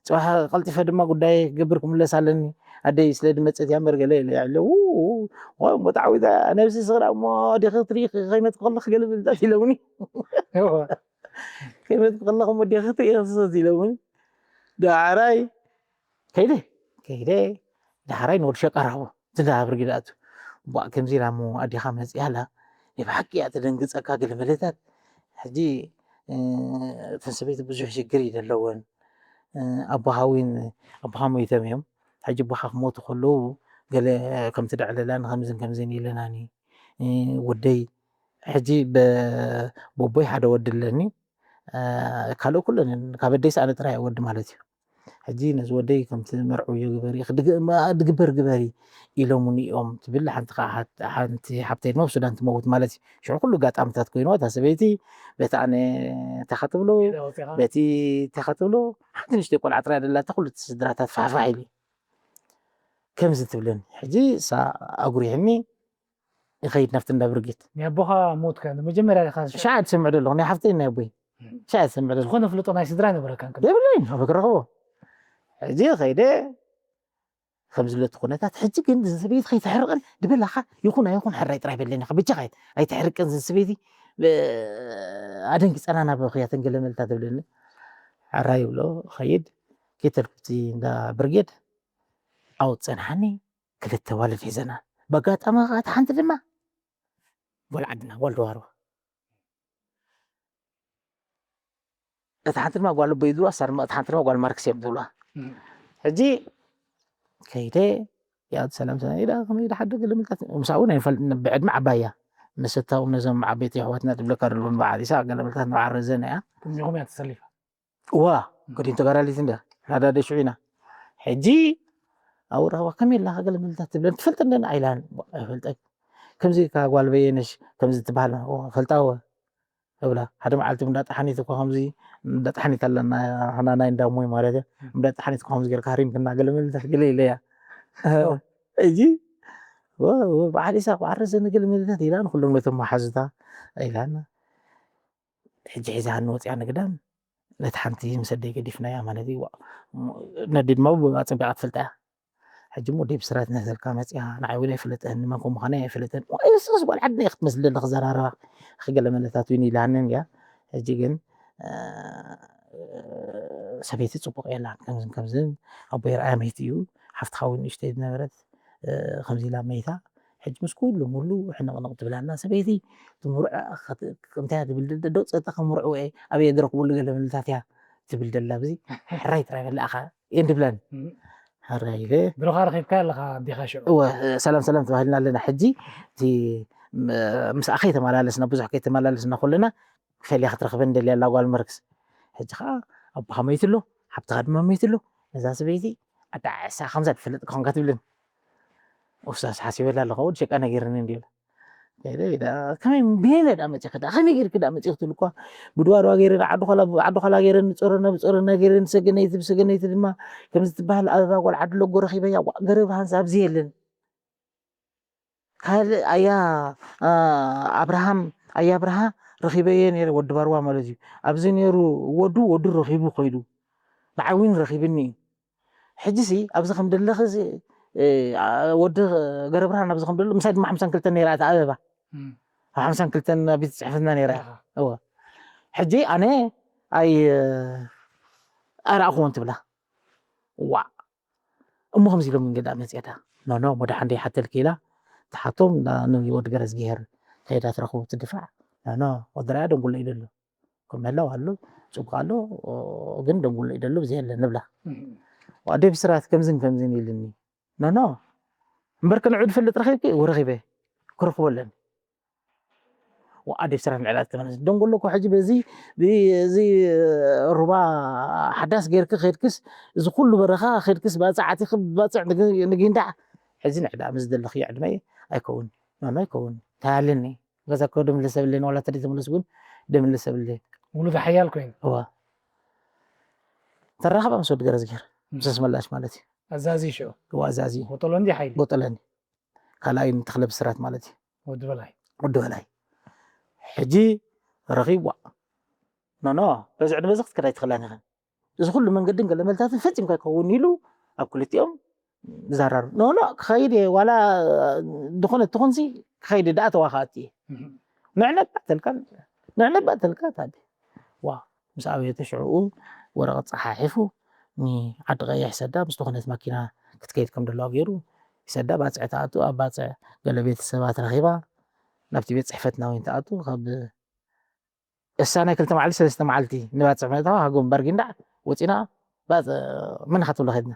ፅባሕ ቀልጢፈ ድማ ጉዳይ ክገብር ክምለስ ኣለኒ ኣደይ ስለ ድመፀት እያ እምበር ገለ ኢለ ኣለዉ ወጣዕዊታ ነብሲ ስኽራ እሞ ዲኺ ክትርኢ ከይመፅእ ከለኺ ገለ ብልታት ኢለውኒ ከይመፅእ ከለኹ እሞ ዲኺ ክትርኢ ክስሰት ኢለውኒ ዳዕራይ ከይደ ከይደ ዳሕራይ ንወዲ ሸቃ ረኽቦ ዝንዳ ብርጊድ ኣቱ ቧእ ከምዚ ኢላ እሞ ኣዴኻ መፅያ ኣላ ናይ ብሓቂ እያ ተደንግፀካ ገለ መለታት ሕጂ እተን ሰበይቲ ብዙሕ ሽግር እዩ ዘለወን ኣቦኻ እውን ኣቦኻ ሞይቶም እዮም ሕጂ ኣቦኻ ክሞቱ ከለዉ ገለ ከምቲ ደዕለላን ከምዝን ከምዝን ኢለናኒ ወደይ ሕጂ በቦይ ሓደ ወዲ ኣለኒ ካልእ ኩለን ካብ ኣደይስ ኣነ ጥራይ ወዲ ማለት እዩ ሕጂ ነዚ ወደይ ከምቲ መርዑዮ ግበሪ ድግበር ግበሪ ኢሎሙኒ እዮም ትብል ሓንቲ ሓንቲ ሓብተይ ድማ ብሱዳን ትመውት ማለት እዩ ሽዑ ኩሉ ኣጋጣምታት ኮይንዋ እታ ሰበይቲ በቲ ኣነ እንታይ ክትብሎ በቲ እንታይ ክትብሎ ሓንቲ ንሽተይ ቆልዓ ጥራይ ደላታ ኩሉ ስድራታት ፋሕፋሕ ኢሉ ከምዚ ትብለኒ ሕጂ እሳ ኣጉሪሕኒ ይኸይድ ናብቲ እንዳ ብርጌድ ናይ ኣቦኻ ሞት ከ መጀመርያ ኢኻ ሻዕ ትሰምዕ ደለኹ ናይ ሓፍተይ ናይ ኣቦይ ሻዕ ትሰምዕ ደለኹ ዝኾነ ፍልጦ ናይ ስድራ ነበረካ እንከ የብለይን ኣብ ክረኽቦ ሕጂ ኸይደ ከም ዝለቲ ኩነታት ሕጂ ግን ዝን ሰበይቲ ከይተሕርቅን ድበላኻ ይኹን ኣይኹን ሕራይ ጥራይ በለኒ ብቻ ከይት ኣይተሕርቅን ዝን ሰበይቲ ኣደንጊፀና ናብ ክያተን ገለመልታ ትብለኒ ሕራይ ይብሎ ኸይድ ኬተልኩቲ እንዳ ብርጌድ ኣውፅንሓኒ ክልተ ዋልድ ሒዘና በጋጣሚ ከኣ ሓንቲ ድማ ጓል ዓድና ጓል ደዋርዋ እታ ሓንቲ ድማ ጓል ኣቦይ ዝብልዋ እሳ ድማ እታ ሓንቲ ድማ ጓል ማርክስ እዮም ዝብልዋ ሕጂ ከይደ ያው ሰላም ሰላም ኢላ ከመይ ኢላ ሓደ ገለመልታት ምሳኡ ናይ ፈልጥ ብዕድመ ዓባያ መሰታው ነዞም ዓበይቲ ኣሕዋትና ትብለካ ደለውን በዓል ኢሳ ገለመልታት ንባዓል ረዘነ እያ እዚኹም እያ ተሰሊፋ እዋ ከዲን ተጋዳሊት እንደ ናዳደ ሽዑ ኢና ሕጂ ኣብኡ ረኸባ ከመይ ኣለኻ ገለ መልታት ትብለን ትፈልጥ እንደን ኣይላን ኣይፈልጠ ከምዚ ካ ጓል በየነሽ ከምዚ ትበሃል ፈልጣወ እብላ ሓደ መዓልቲ እንዳጣሓኒት እኳ ከምዚ እንዳጣሓኒት ኣለና ና ናይ እንዳሞይ ማለት እያ እንዳጣሓኒት እኳ ከምዚ ጌርካ ሃሪምክና ገለ መልታት ገለ ኢለያ እዚ በዓል ኢሳቅ በዓል ረዘነ ገለ መልታት ኢላ ንኩሎም ነቶም መሓዙታ ኢላና ሕጂ ሒዛሃኒ ወፂኣ ንግዳም ነቲ ሓንቲ ምስ ኣደይ ገዲፍናያ ማለት እዩ ነዲ ድማ ኣፀቢቓ ትፈልጣ እያ ሕጂ ሞ ደይ ብስራት ነዘልካ መፅያ ንዓይ እውን ኣይፈለጠኒ መን ከም ምዃነ ኣይፈለጠን ስስ ጓል ዓድና ክትመስል ዘለክ ዘራረባ ክገለ መለታት እውን ኢላንን እያ ሕጂ ግን ሰበይቲ ፅቡቅ የላን ከምዝን ከምዝን ኣቦይ ርኣያ መይቲ እዩ ሓፍትኻ እውን ንእሽተይ ዝነበረት ከምዚ ኢላ መይታ ሕጂ ምስ ኩሉ ሙሉ ሕንቕንቕ ትብላና ሰበይቲ ትምርዖ። እንታይ ትብል ደዶ ጸጣ ከምርዕዎ እየ ኣበየ ዝረክበሉ ገለ መልታት እያ ትብል ደላ ብዚ። ሕራይ ጥራይ በላእኻ እየን ድብላን። ሕራይ ኢለ ብሩኻ ረኺብካ ኣለኻ ኣዴኻ ሽዑ። እወ ሰላም ሰላም ተባሂልና ኣለና። ሕጂ እቲ ምስ ኣኸይ ተመላለስና ብዙሕ ከይተመላለስና ኩልና ፈሊያ ክትረኽበን ደልያ ኣላ ጓል መርክስ። ሕጂ ከዓ ኣቦኻ መይቱ ኣሎ፣ ሓብትኻ ድማ መይቱ ኣሎ። ነዛ ሰበይቲ ኣዳዕሳ ከምዛ ትፈልጥ ክኾንካ ትብልን። ውሳስ ሓሲበላ ኣለኹ ወዲ ሸቃ ነጊርኒ እንዲ ኢለ ከመይ ብየለ ዳ መፂኺ ዳ ከመይ ገይርኪ ዳ መፂኺ ትብል እኳ ብድዋድዋ ገይረን ዓዲ ኳላ ዓዲ ኳላ ገይረን ንፀረና ብፀረና ገይረን ሰገነይቲ ብሰገነይቲ ድማ ከምዚ ትበሃል ኣበባ ጓል ዓዲ ለጎ ረኺበያ ገረብ ሃንሳ ኣብዚ የለን ካልእ ኣያ ኣብርሃም ኣያ ኣብርሃ ረኺበየ ነይረ ወዲ ባርዋ ማለት እዩ ኣብዚ ነይሩ ወዱ ወዱ ረኺቡ ኮይዱ ንዓዊን ረኺብኒ እዩ ሕጂ ሲ ኣብዚ ከም ደለኺ ወዲ ገረብርሃን ኣብዚ ከም ደሎ ምሳይ ድማ ሓምሳን ክልተን ነይራ እታ ኣበባ ኣብ ሓምሳን ክልተን ኣብ ቤት ፅሕፈትና ነይራ እዋ ሕጂ ኣነ ኣይ ኣረኣኹዎን ትብላ ዋ እሞ ከምዚ ኢሎም እንግዳ መፅኤታ ኖኖ ሞዳ ሓንደ ይሓተልኪ ኢላ ትሓቶም ንወዲ ገረዝግሄር ከይዳ ትረኽቡ ትድፋዕ ኖኖ ወድራያ ደንጉሎ ኢደሉ ከም ምህላው ኣሎ ፅቡቅ ኣሎ ግን ደንጉሎ ኢደሉ ብዘይ የለ ንብላ ኣደ ብስራት ከምዝን ከምዝን ኢልኒ ኖኖ እምበር ከንዑ ድፈልጥ ረኺብኪ ወረኺበ ክረኽቦ ኣለኒ ኣዴ ስራሕ ንዕላ ተመለስ ደንጎሎ እኮ ሕጂ በዚ እዚ ሩባ ሓዳስ ጌርክ ከድክስ እዚ ኩሉ በረኻ ከድክስ ባፅዕ ኣቲክ ባፅዕ ንጊንዳዕ ሕዚ ንዕዳ ምስ ዘለኽዮ ዕድመ ኣይከውን ኖኖ ኣይከውን ታያለኒ ገዛ እኮ ደምልሰብለኒ ዋላ ተደ ተመለስ እውን ደምልሰብለ ውሉድ ሓያል ኮይኑ እዋ ተራኸባ ምስ ወዲ ገረዝጌር ምስ ኣስመላሽ ማለት እዩ ኣዛዚ ሽዑ እዋ ኣዛዚ ቦጠሎ እንዲ ሓይሊ ቦጠለኒ ካልኣይ ንተኽለ ብስራት ማለት እዩ ወዲ በላይ ወዲ በላይ ሕጂ ረኺብዋ ኖኖ በዚ ዕድመ እዚ ክትከዳ ኣይትኽእላን ኢኽን እዚ ኩሉ መንገድን ገለ መልታትን ፈጺምካ ይከውን ኢሉ ኣብ ክልቲኦም ዛራሩ ኖኖ ክኸይድ እየ ዋላ ዝኾነ ትኹንሲ ክኸይድ ደኣ ተዋኻእቲ እየ ንዕነባ ተልካ ንዕነባ ተልካ ታዲ ዋ ምስ ኣበየተ ሽዕኡ ወረቐት ጸሓሒፉ ንዓዲ ቀይሕ ሰዳ ምስ ዝኾነት ማኪና ክትከይድ ከም ደለዋ ገይሩ ይሰዳ ባፅዕ ተኣቱ ኣብ ባፅዕ ገለ ቤተሰባት ረኺባ ናብቲ ቤት ፅሕፈትና እውን ተኣቱ ካብ እሳ ናይ ክልተ መዓልቲ ሰለስተ መዓልቲ ንባፅዕ መእታዋ ሃጎም ባርጊንዳ ወፂና ባፅዕ መን ኢኻ ትብሎ ከድና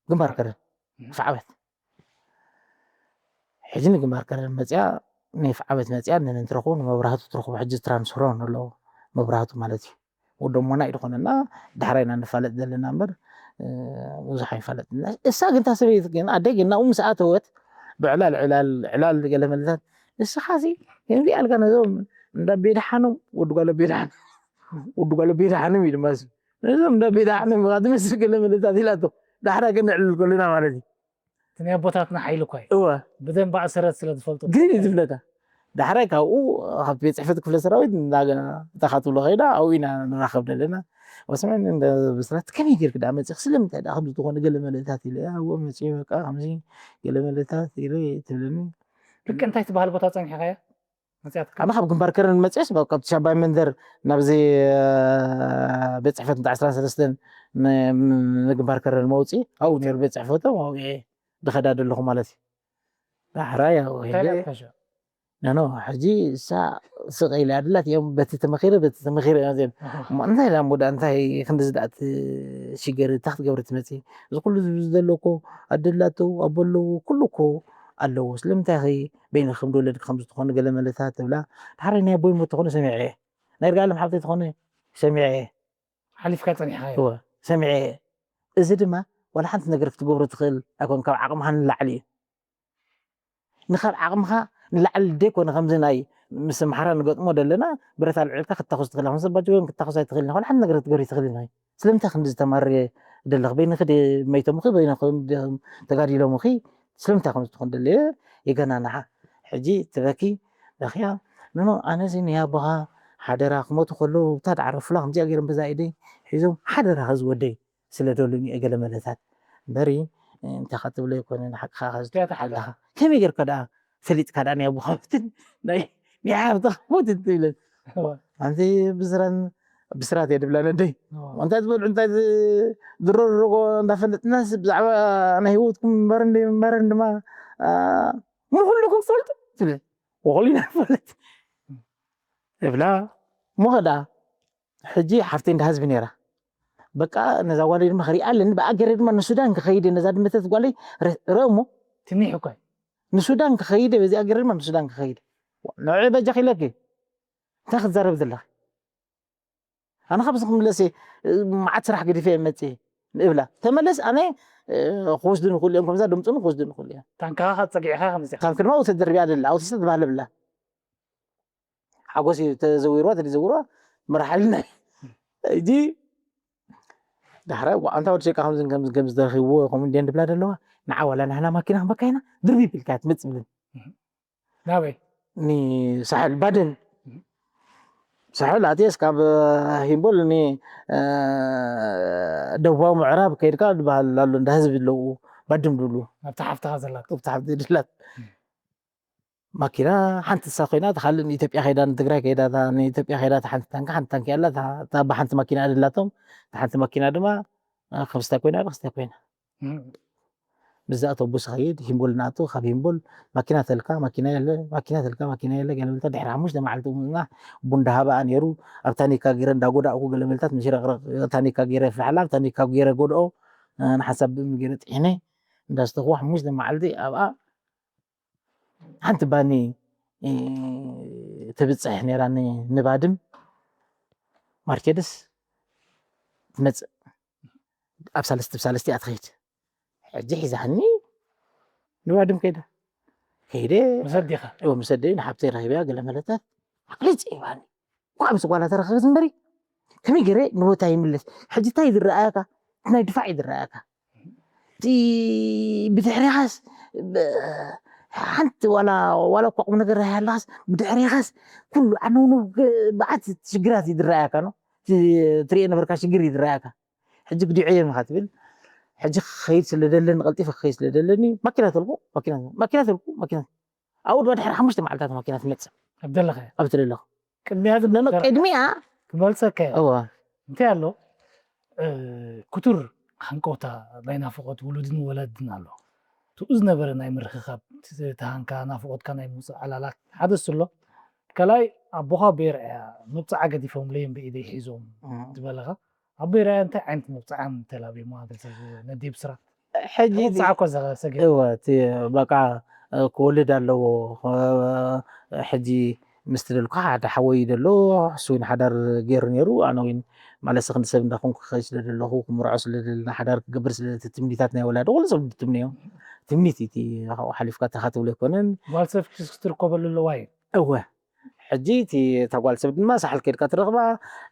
ግንባር ከረን ፍዓበት ሕጂ ንግንባር ከረን መፅያ ንፍዓበት መፅያ ንንትረኽቡ ንመብራህቱ ትረኽቡ ሕጂ ትራንስፈሮ ኣለዎ መብራህቱ ማለት እዩ ወዶሞና እዩ ዝኾነና ዳሕራይ ኢና ንፋለጥ ዘለና እምበር ብዙሕ ኣይፋለጥ እሳ ግን እታ ሰበይቲ ግን ኣደይ ግን ናብኡ ምስ ኣተወት ብዕላል ዕላል ዕላል ገለ መለታት ንስኻሲ ከምዚ ኣልካ ነዞም እንዳ ቤድሓኖም ወዲ ጓሎ ቤድሓኖም ወዲ ጓሎ ቤድሓኖም እዩ ድማ ነዞም እንዳ ቤድሓኖም ኢኻ ትመስል ገለ መለታት ኢላቶ ዳሕራይ ግን ንዕልል ከለና ማለት እዩ እቲ ናይ ኣቦታትና ሓይሊ እኳ እዩ እወ ብደንብ ኣሰረት ስለ ዝፈልጡ ግን እዩ ዝብለካ ዳሕራይ ካብኡ ካብቲ ቤት ፅሕፈት ክፍለ ሰራዊት እንዳገና እታ ካትብሎ ከይዳ ኣብኡ ኢና ንራኸብ ዘለና ወስመን ብስራት ከመይ ጌርክ ዳ መፅእ ስለምንታይ ዳ ከምዚ ዝኾነ ገለ መለታት ኢለ ኣዎ መፅኡ በቃ ከምዚ ገለ መለታት ኢለ ትብለኒ ልክ እንታይ ትበሃል ቦታ ፀኒሕካያ መፅያትካ ኣነ ካብ ግንባር ከረን መፅስ ካብቲ ሻባይ መንደር ናብዚ ቤት ፅሕፈት እንተ ዓስራ ሰለስተን ንግንባር ከረን መውፅኢ ኣብኡ ነይሩ ቤት ፅሕፈቶም ኣብኡ እየ ዝኸዳ ዘለኹ ማለት እዩ ዳሕራይ ያው እንታይ ሄደ ኢላትካ ሽዑ? ኖ ኖ ሕጂ እሳ ስቕ ኢለ ኣድላት እዮም በቲ ተመኺረ በቲ ተመኺረ እዮም እዚኦም። እሞ እንታይ ኢላ እሞ ደኣ እንታይ ክንድዚ ደኣ ትሽገር እንታይ ክትገብሪ ትመፂ እዚ ኩሉ ዝብዚ ዘሎ እኮ ኣደ ኣላቶ ኣቦ ኣለዎ ኩሉ እኮ ኣለዎ ስለምንታይ ኸ በይንኺ ከም ዝወለድኪ ከም ዝኾነ ገለ መለታት ትብላ ድሓር ናይ ኣቦይ ሞት ተኾነ ሰሚዐ እየ ናይ ይርጋለም ሓብተይ ተኾነ ሰሚዐ እየ ሓሊፍካ ፀኒሕኻ እወ ሰሚዐ እየ እዚ ድማ ዋላ ሓንቲ ነገር ክትገብሮ ትኽእል ኣይኮን ካብ ዓቕምኻ ንላዕሊ እዩ ንኻብ ዓቕምኻ ንላዕሊ ደይኮነ ከምዚ ናይ ምስ ኣምሓራ ንገጥሞ ዘለና ብረት ኣልዒልካ ክታኹስ ትኽእል ኢኻ ምስ ኣባጅወን ክታኹስ ኣይትኽእል ኢኻ ሓንቲ ነገር ክትገብሪ ትኽእል ኢኻ ስለምንታይ ክንዲ ዝተማርየ ደለኽ በይንኺ ድ መይቶምኺ በይንኺ ተጋዲሎምኺ ስለምንታይ ከምዚ ትኾን ደለየ የገናንሓ ሕጂ ትበኪ በኽያ ኖኖ ኣነዚ ናይ ኣቦኻ ሓደራ ክሞቱ ከለዉ እታ ደዓረፉላ ከምዚኣ ገይሮም በዛ ኢደይ ሒዞም ሓደራ ኸዚ ወደይ ስለ ደሉኒ እየ ገለ መለታት እምበሪ እንታይ ካ ትብሎ ኣይኮነ ንሓቅኻ ካ ዝትሓለኻ ከመይ ጌርካ ደኣ ፈሊጥካ ደኣ ናይ ኣቦኻ ሞትን ናይ ናይ ሓፍትኻ ሞትን ትብለን ኣንቲ ብስራን ብስራት እየ ድብላ ነደይ እንታይ ዝበልዑ እንታይ ዝረርጎ እንዳፈለጥናስ ብዛዕባ ናይ ህይወትኩም እምበርን ዘይምንባርን ድማ ምኹልኩም ትፈልጡ ትብል። ወኹሉ ኢና ንፈልጥ እብላ። እሞ ኸዳ ሕጂ ሓፍተይ እንዳ ህዝቢ ነይራ። በቃ ነዛ ጓለይ ድማ ክሪኣ ኣለኒ። ብኣ ገይረ ድማ ንሱዳን ክኸይድ እየ። ነዛ ድመተት ጓለይ ረ- ረእ እሞ ትኒሕ እኮ እዩ። ንሱዳን ክኸይድ እየ። በዚኣ ገይረ ድማ ንሱዳን ክኸይድ እየ። ንዕ በጃ ኺለኪ እንታይ ክትዛረብ ዘለኺ? ኣነ ካብዚ ክምለስ እየ፣ መዓት ስራሕ ገዲፈ እየ መፅእ እብላ። ተመለስ ኣነ ክወስዱ ንኽእሉ እዮም፣ ከምዛ ድምፁን ክወስዱ ንኽእሉ እዮም። ታንካኻ ጸጊዕኻ ከምዚ ኢኻ። ታንክ ድማ ተደርቢያ ደላ ኣውቲስታ ትበሃል ብላ ሓጎስ እዩ ተዘዊርዋ ተዘዊርዋ መራሓልና። እጂ ዳሕራይ ኣንታ ወዲ ሸቃ ከምዚ ከምዚ ከምዚ ተረኺብዎ ከምኡ እንዲየን ድብላ ደለዋ። ንዓ ዋላ ናህና ማኪና ክንበካ ኢና ድርቢብ ኢልካ ትመጽእ ብልን ናበይ? ንሳሕል ባድን ሳሕል ኣትየስ ካብ ሂምቦል ን ደቡባዊ ምዕራብ ከይድካ ዝበሃል ኣሎ እንዳ ህዝቢ ኣለዉ ባድም ድብሉ ናብታ ሓፍትኻ ዘላት ናብታ ሓፍቲ ድላት ማኪና ሓንቲ እሳ ኮይና እታ ካልእ ንኢትዮጵያ ከይዳ ንትግራይ ከይዳ እታ ንኢትዮጵያ ከይዳ እታ ሓንቲ ታንካ ሓንቲ ታንኪ ኣላ እታ እታ ብሓንቲ ማኪና ድላቶም እታ ሓንቲ ማኪና ድማ እ፣ ክስታይ ኮይና ዶ ክስታይ ኮይና እም። ብዛ ኣውቶቡስ ኸይድ ሂምቦል ንኣቱ ካብ ሂምቦል ማኪና ተልካ ማኪና የለ ማኪና ተልካ ማኪና የለ ገለ ብልታ ድሕሪ ሓሙሽተ መዓልቲ ምና ቡን ዳሃበኣ ነይሩ ኣብ ታኒካ ገይረ እንዳጎዳእኩ ገለ ብልታት ምሽረቕረቕ ታኒካ ገይረ ፍሕላ ኣብ ታኒካ ገይረ ጎድኦ እ፣ ንሓንሳብ ብእምኒ ገይረ ጥሒነ እንዳስተኽዋ ሓሙሽተ መዓልቲ ኣብኣ ሓንቲ ባኒ እ፣ ትብፅሕ ነይራ ን- ንባድም ማርኬድስ ትመፅእ ኣብ ሳለስቲ ብሳለስቲ እያ ትኸይድ ሕጂ ሒዛኒ ንባድም ከይዳ ከይደ መሰዲኻ እዎ ምስ ኣደይ ንሓብተይ ረኺበያ ገለ መለታት ዓቕሊ ፅዒባኒ እኳ ምስ ጓላ ተረኸበት እምበሪ ከመይ ገይረ ንቦታ ይምለስ ሕጂ እንታይ ዝረኣየካ እቲ ናይ ድፋዕ እዩ ዝረኣየካ እቲ ብድሕሪኻስ ብ- ሓንቲ ዋላ ዋላ እኳ ቁም ነገር ሃለኻስ ብድሕሪኻስ ኩሉ ኣነውነው ግ- ብዓት ሽግራት እዩ ዝረኣየካ ነው ትሪኦ ነበርካ ሽግር እዩ ዝረኣየካ ሕጂ ግዲዖ እዮም ኢኻ ትብል ሕጂ ክኸይድ ስለ ደለኒ ቀልጢፈ ክኸይድ ስለ ደለኒ ማኪና ተልኩ ማኪና ማኪና ተልኩ ማኪና ኣብኡ ድማ ድሕሪ ሓሙሽተ መዓልታት ማኪና ትመፅእ ኣብ ደለኻ ኣብ ትደለኹ ቅድሚያ ዝነበረ ቅድሚያ ክመልሰካ እየ። እዋ እንታይ ኣሎ እ፣ ክቱር ሃንቀውታ ናይ ናፍቆት ውሉድን ወለድን ኣሎ ትኡ ዝነበረ ናይ ምርኽኻብ ት- ተሃንካ ናፍቆትካ ናይ ምውፃእ ዕላላት ሓደ እሱ ኣሎ ካልኣይ ኣቦኻ ቤር እያ መብፅዓ ገዲፎም ለዮም ብኢደይ ሒዞም ዝበለኻ ኣቦይ ራያ እንታይ ዓይነት መብፅዓም ተላቢሞ ኣገልግል ነዲብ ስራ ሕጂ እቲ- መብፅዓ እኮ ዘሰገ እወ እቲ በቃ እ፣ ክወልድ ኣለዎ እ፣ ሕጂ ምስ ትደልኩ ሓደ ሓወይ ደሎ እሱ እውን ሓዳር ገይሩ ነይሩ ኣነ እውን ማለት ክንዲ ሰብ እንዳኾንኩ ክኸይድ ስለ ዘለኹ ክምርዖ ስለ ዘለና ሓዳር ክገብር ስለ እቲ ትምኒታት ናይ ወላዲ ኩሉ ሰብ ትምነዮ ትምኒት እቲ ካብኡ ሓሊፍካ ተኻትብሎ ኣይኮነን ጓል ሰብ ክትርከበሉ ኣለዋ እዩ እወ ሕጂ እቲ እታ ጓል ሰብ ድማ ሳሕል ከድካ ትረኽባ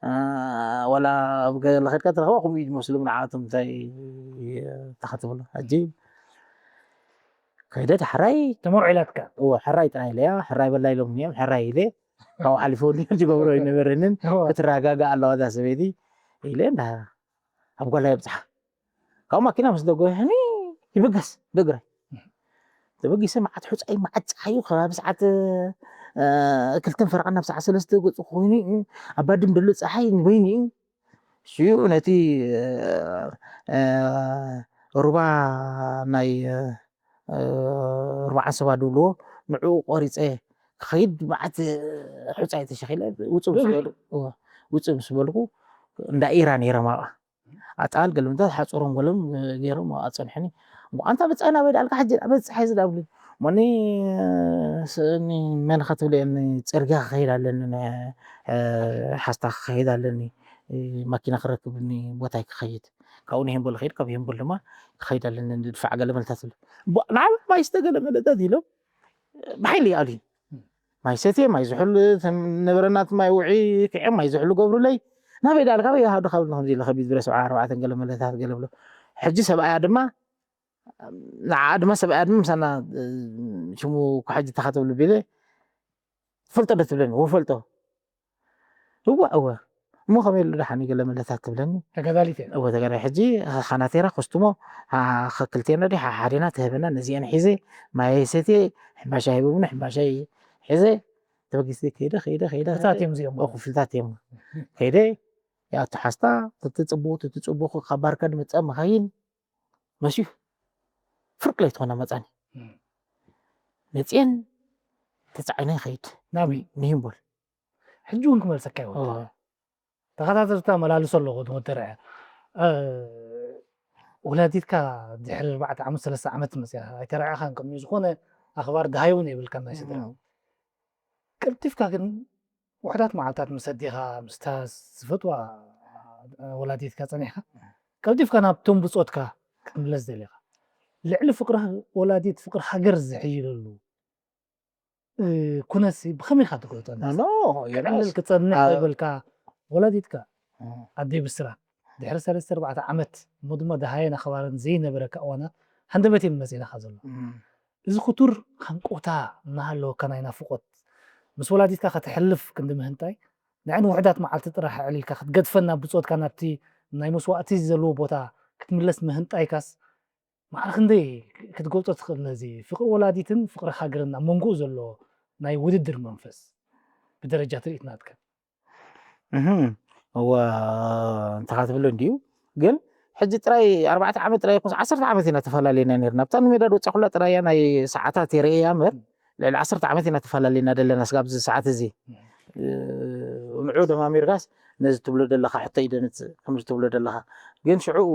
እ፣ ዋላ ኣብ ገለ ከድካ ትረኽባ ከምኡ እዩ ዝመስሎም ንዓኣቶም እንታይ ተኻትብሎ ሕጂ ከይደ ዳሕራይ ተመርዖ ኢላትካ እዎ ሕራይ ጥራይ ኢለያ ሕራይ በላ ኢሎም እዮም ሕራይ ኢለ ካብኡ ሓሊፈ ወዲ ዝገብሮ ኣይነበረንን ክትረጋጋእ ኣለዋ እዛ ሰበይቲ ኢለ እንዳ ኣብ ጓላ የብፅሓ ካብ ማኪና ምስ ደጎ ይብገስ ደግራይ ተበጊሰ መዓት ሑፃይ መዓት ፀሓዩ ከባቢ ሰዓት ክልተን ፈረቓ ናብ ሰዓት ሰለስተ ገፁ ኮይኑ እዩ ኣብ ባድም ደሎ ፀሓይ ንበይኑ እዩ ሽዑ ነቲ ሩባ ናይ ርባዓን ሰባ ድብልዎ ንዕኡ ቆሪፀ ክኸይድ መዓት ሑፃይ ተሸኺለ ውፅእ ምስ በሉ ውፅእ ምስ በልኩ እንዳ ኢራ ነይረ ማቃ ኣጣል ገለምታት ሓፀሮም ገሎም ገይሮም ኣፀንሐኒ ኣንታ ብፃይ ናበይ ዳልካ ሕጂ ናበይ ፀሓይ ዝዳብሉ ሞኒ ስእኒ መን ኸትብለኒ ፅርግያ ክኸይድ ኣለኒ ሓስታ ክኸይድ ኣለኒ ማኪና ክረክብኒ ቦታይ ክኸይድ ካብኡ ንሄምቦል ኸይድ ካብ ሄምቦል ድማ ክኸይድ ኣለኒ ድፋዕ ገለመልታት ኢሉ ንዓበ ማይ ስተ ገለመለታት ኢሎም ብሓይሊ ይኣልዩ ማይ ሰትየ ማይ ዝሕሉ ነበረናት ማይ ውዒ ክዕም ማይ ዝሕሉ ገብሩለይ ናበይ ዳልካ በይ ሃዱ ካብ ከምዚ ኢለ ከቢድ ብረ ሰብዓ ኣርባዕተን ገለ መለታት ገለ ብሎ ሕጂ ሰብኣያ ድማ ንዓ ድማ ሰብኣያ ድማ ምሳና ሽሙ ኩሕጂ ተኻተብሉ ቢለ ትፈልጦ ዶ ትብለኒ እወ ፈልጦ እወ እወ እሞ ከመይ ኢሉ ደሓን ገለ መለታት ትብለኒ ተጋዳሊት እየ እወ ተጋዳሊ ሕጂ ኻናቴራ ኮስቱሞ ከክልቴና ዲ ሓሓዴና ትህበና ነዚአን ሒዘ ማየ ሰትየ ሕምባሻ ሂቦምኒ ሕምባሻይ ሒዘ ተበጊሰ ከይደ ከይደ ከይደ ክፍልታት እዮም እዚኦም ክፍልታት እዮም ከይደ ያቱ ሓስታ ትትፅቡ ትትፅቡ ካብ ባርካ ድመፀ መኻይን መስዩ ፍርቅ ለይትኾና መፃኒ መፅኤን ተፃዒኖ ይኸይድ ናበይ ንሂምቦል። ሕጂ እውን ክመልሰካ ይወ ተኸታተልታ መላልሶ ኣለኹ ንወተርዐ ወላዲትካ ድሕሪ ኣርባዕተ ዓመት ሰለስተ ዓመት መፅያ ኣይተረኣኻን ቅድሚኡ ዝኾነ ኣኽባር ድሃይ እውን የብልካ ናይ ስድራ ቀልጢፍካ ግን ውሕዳት መዓልታት ምስ ኣዴኻ ምስታ ዝፈትዋ ወላዲትካ ፀኒሕካ ቀልጢፍካ ናብቶም ብፆትካ ክትምለስ ደሊኻ ልዕሊ ፍቅሪ ወላዲት ፍቅሪ ሃገር ዝሕይለሉ ኩነሲ ብኸመይ ኢኻ ትገልፆ? ኖ ክዕልል ክፀንሕ ዝበልካ ወላዲትካ ኣደይ ብስራት ድሕሪ ሰለስተ ኣርባዕተ ዓመት እሞ ድማ ደሃየን ኣኽባርን ዘይነበረካ እዋናት ሃንደበት እየን መፂእናኻ ዘሎ። እዚ ክቱር ሃንቆታ እናሃለወካ ናይ ናፍቆት ምስ ወላዲትካ ከተሕልፍ ክንዲ ምህንጣይ ንዐን ውሕዳት መዓልቲ ጥራሕ ኣዕሊልካ ክትገድፈና ብፆትካ ናብቲ ናይ መስዋእቲ ዘለዎ ቦታ ክትምለስ ምህንጣይካስ ማዕረ ክንደይ ክትገልፆ ትኽእል ነዚ ፍቅሪ ወላዲትን ፍቅሪ ሃገርን ኣብ መንጎኡ ዘሎ ናይ ውድድር መንፈስ ብደረጃ ትርኢት ናትካ እዋ እንተኻ ትብሎ እንድዩ ግን ሕጂ ጥራይ ኣርባዕተ ዓመት ጥራይ ኮስ ዓሰርተ ዓመት ኢና ተፈላለና ነርና ኣብታ ንሜዳ ድወፅኣ ኩላ ጥራያ ናይ ሰዓታት የርእያ እምበር ልዕሊ ዓሰርተ ዓመት ኢና ተፈላለና ዘለና ስጋብ እዚ ሰዓት እዚ ንዑ ደማሚርካስ ነዚ ትብሎ ዘለኻ ሕቶ ይደንፅእ ከምዚ ትብሎ ዘለኻ ግን ሽዕኡ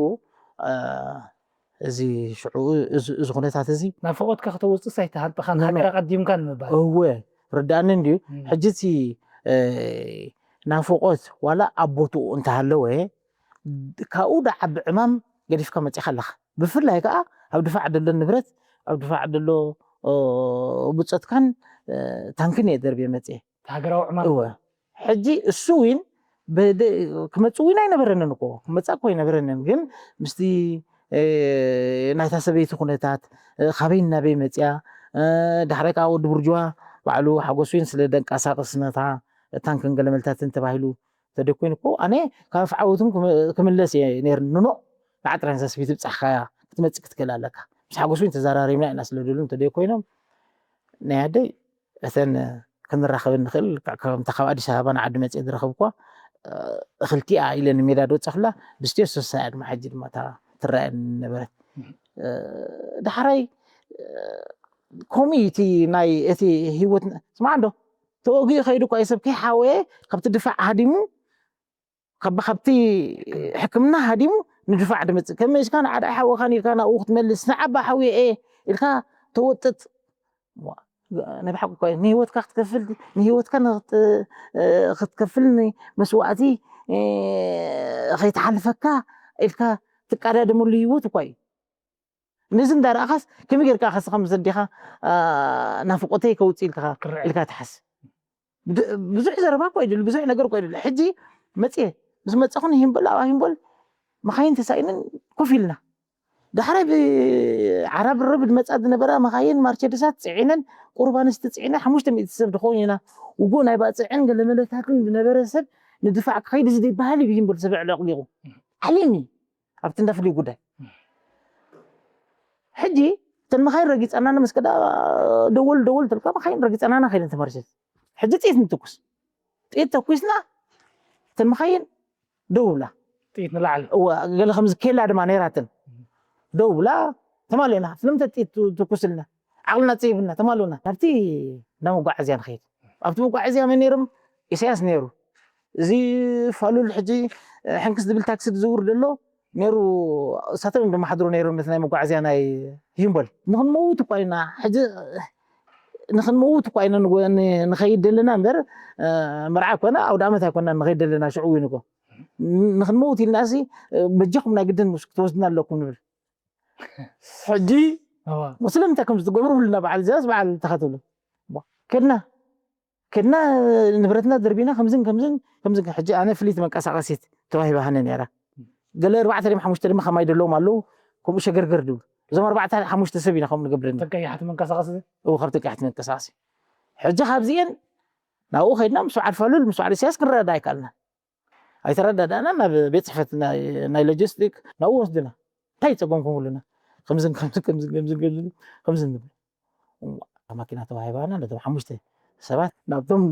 እዚ ሽዑ እዚ ኩነታት እዚ ናፍቆትካ ከተውፅእ ኣይተሃንጥኻን ሃገር ኣቀዲምካ ንምባል እወ ርዳእኒ እንድዩ ሕጂ እቲ ናፍቆት ዋላ ኣብ ቦትኡ እንተሃለወ ካብኡ ዳዓቢ ዕማም ገዲፍካ መፂኻ ኣለኻ ብፍላይ ከዓ ኣብ ድፋዕ ደሎ ንብረት ኣብ ድፋዕ ደሎ ብፆትካን ታንክን እየ ደርብየ መፅየ ሃገራዊ ዕማም እወ ሕጂ እሱ ዊን በደ- ክመፅእ ዊን ኣይነበረንን እኮ ክመፃእ እኮ ኣይነበረንን ግን ምስቲ እ፣ ናይታ ሰበይቲ ኩነታት እ፣ ካበይ ናበይ መፅያ እ፣ ዳሕራይ ከዓ ወዲ ቡርጅዋ ባዕሉ ሓጎስ ዊን ስለ ደንቀሳቅስ ነታ ታንክን ገለመልታትን ተባሂሉ ተደኮይኑ እኮ ኣነ ካብ ፍዓወትም ክም- ክምለስ እየ ነይር ንኖ ንዓጥራንሳ ሰበይቲ ብፃሕካያ ክትመፅእ ክትክእል ኣለካ ምስ ሓጎስ ዊን ተዘራሪብና ኢና ስለ ደሉ እንተደኮይኖም ናይ ኣደይ እተን ክንራኸብ ንኽእል ከምታ ካብ ኣዲስ ኣበባ ንዓዲ መፅአ ዝረኸብኳ እኽልቲኣ ኢለ ንሜዳ ድወፀኽላ ብስቴ ሶሳ እያ ድማ ሕጂ ድማ እታ ትረኣየኒ ነበረት ዳሕራይ ከምኡ እዩ እቲ ናይ እቲ ህይወት ስማዕ እንዶ ተወጊኡ ከይዱ እኳ እዩ ሰብ ከይሓወየ ካብቲ ድፋዕ ሃዲሙ ካብ ካብቲ ሕክምና ሃዲሙ ንድፋዕ ድመፅእ ከመይ ኢልካ ንዓዳ ሓወኻን ኢልካ ናብኡ ክትመልስ ንዓባ ሓውየ እየ ኢልካ ተወጥጥ ናይ ብሓቂ እኮ እዩ ንህይወትካ ክትከፍል ንህይወትካ ንክት- እ፣ ክትከፍል መስዋእቲ እ፣ ከይተሓልፈካ ኢልካ ትቀዳደመሉ ህይወት እኳ እዩ ነዚ እንዳረኣኻስ ከመይ ጌርካ ከስ ከም ዘዴኻ እ፣ ናፍቆተይ ከውፅእ ኢልካ ክረአ ኢልካ ትሓስብ ብዙሕ ዘረባ እኮ ይድል ብዙሕ ነገር እኮ ይድል ሕጂ መፅየ ምስ መፀኹ ንሂምቦል ኣብ ሂምቦል መኻይን ተሳኢነን ኮፍ ኢልና ዳሕራይ ብዓራብ ርብ ዝመፃ ዝነበራ መኻይን ማርቸደሳት ፅዒነን ቁሩብ ኣንስቲ ፅዒነ ሓሙሽተ ሚእቲ ሰብ ድኸውን ኢና ውጉእ ናይ ባፅዕን ገለመለታትን ዝነበረ ሰብ ንድፋዕ ክኸይድ እዚ ዘይበሃል እዩ ሂምቦል ሰብ ዕለቕሊቑ ዓሊም እዩ ኣብቲ እንዳ ፍሉይ ጉዳይ ሕጂ እተን መኻይን ረጊፀናና ምስ ከዳ ደወል ደወል ተልካ መኻይን ረጊፀናና ከይደን ተመርሸት ሕጂ ጥይት ንትኩስ ጥይት ተኩስና እተን መኻይን ደው ብላ ጥይት ንላዕሊ እወ ገለ ከምዚ ኬላ ድማ ነይራተን ደው ብላ ተማሊእና ስለምንታይ ጥይት ትኩስልና ዓቕልና ፀይብና ተማሉና ናብቲ ናብ መጓዓዝያ ንኸይድ ኣብቲ መጓዓዝያ መን ነይሮም ኢሳያስ ነይሩ እዚ ፋሉል ሕጂ ሕንክስ ዝብል ታክሲ ዝዝውር ዘሎ ነይሩ እሳቶም እዮም ድማ ሓድሮ ነይሮም ነቲ ናይ መጓዓዝያ ናይ ሂምቦል ንክንመውት እኳ ኢና ሕጂ ንክንመውት እኳ ኢና ንኸይድ ዘለና እምበር መርዓ ኮነ ኣውደ ዓመት ኣይኮና ንኸይድ ዘለና ሽዑ እውን እኮ ንክንመውት ኢልና ሲ በጃኹም ናይ ግድን ክትወስድና ኣለኩም ንብል ሕጂ ስለምንታይ ከም ዝትገብሩ ሁልና በዓል እዚኣስ በዓል ተኸተሉ ከድና ከድና ንብረትና ደርቢና ከምዝን ከምዝን ከምዝን ሕጂ ኣነ ፍልይቲ መንቀሳቐሲት ተዋሂባሃኒ ነይራ ገለ ኣርባዕተ ድም ሓሙሽተ ድማ ከማይ ደለዎም ኣለዉ ከምኡ ሸገርገር ድብሉ እዞም ኣርባዕተ ሓሙሽተ ሰብ ኢና ከምኡ ንገብረኒ ተቀያሕቲ መንቀሳቐሲ እው ካብ ተቀያሕቲ መንቀሳቐሲ ሕጂ ካብዚኤን ናብኡ ከድና ምስ በዓል ፋሉል ምስ በዓል ኢሳያስ ክንረዳ ኣይከኣልና ኣይተረዳዳእና ናብ ቤት ፅሕፈት ናይ ሎጂስቲክ ናብኡ ወስድና እንታይ ይፀገምኩም ብሉና ከምዝን ከምዝን ከምዝን ከምዝን ከምዝን ከምዝን ንብል ማኪና ተዋሂባና ነቶም ሓሙሽተ ሰባት ናብቶም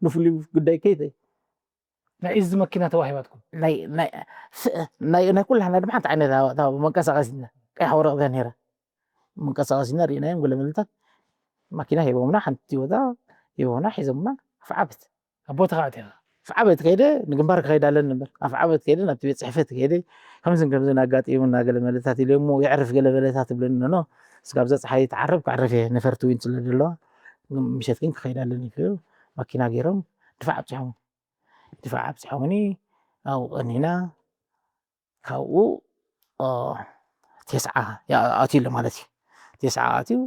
ንፍሉይ ጉዳይ ከይተ ናይ እዚ መኪና ተዋሂባትኩም ናይ ኩላህና ድማ ሓንቲ ዓይነት መንቀሳቀሲትና ቀያሕ ወረቅት ነራ መንቀሳቀሲትና ርኢናዮም ገለመለታት ማኪና ሂቦምና፣ ሓንቲ ቲዮታ ሂቦምና፣ ሒዞምና ኣፍዓበት። ኣብ ቦታኻ ኣቲኻ? ኣፍዓበት ከይደ ንግንባር ክኸይድ ኣለኒ እምበር፣ ኣፍዓበት ከይደ ናብቲ ቤት ጽሕፈት ከይደ፣ ከምዝን ከምዝን ኣጋጢሙና ገለ መለታት ኢለ እሞ የዕርፍ ገለ መለታት ትብለኒ። ኖ፣ ስጋብ ዘ ጸሓይ ትዓርብ ክዕርፍ እየ፣ ነፈርቲ እውን ስለ ዘለዋ፣ ምሸት ግን ክኸይድ ኣለኒ ኢሉ ማኪና ገይሮም ድፋዕ ኣብጺሖም። ድፋዕ ኣብጺሖምኒ፣ ኣብኡ ቀኒና። ካብኡ ኦ፣ ቴስዓ ያ-፣ ኣትዩ ኣሎ ማለት እዩ። ቴስዓ ኣትዩ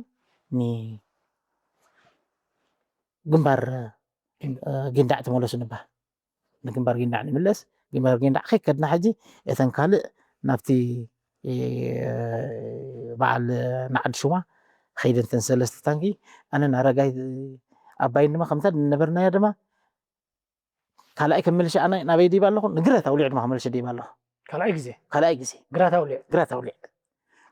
ንግንባር፣ እ፣ ጊንዳዕ ተመለሱ ንባል። ንግንባር ጊንዳዕ ንምለስ። ግንባር ጊንዳዕ ከይከድና ሕጂ እተን ካልእ ናብቲ፣ እ፣ በዓል ንዓዲ ሹማ ኸይደን እተን ሰለስተ ታንኪ፣ ኣነን ኣረጋይ ኣባይን ድማ ከምታ ዝነበርናዮ ድማ ካልኣይ ከመልሽ ኣነ ናበይ ደይብ ኣለኹ? ንግራት ኣውሊዕ ድማ ከመልሽ ደይብ ኣለኹ። ካልኣይ ግዜ ካልኣይ ግዜ ግራት ኣውሊዕ። ግራት ኣውሊዕ፣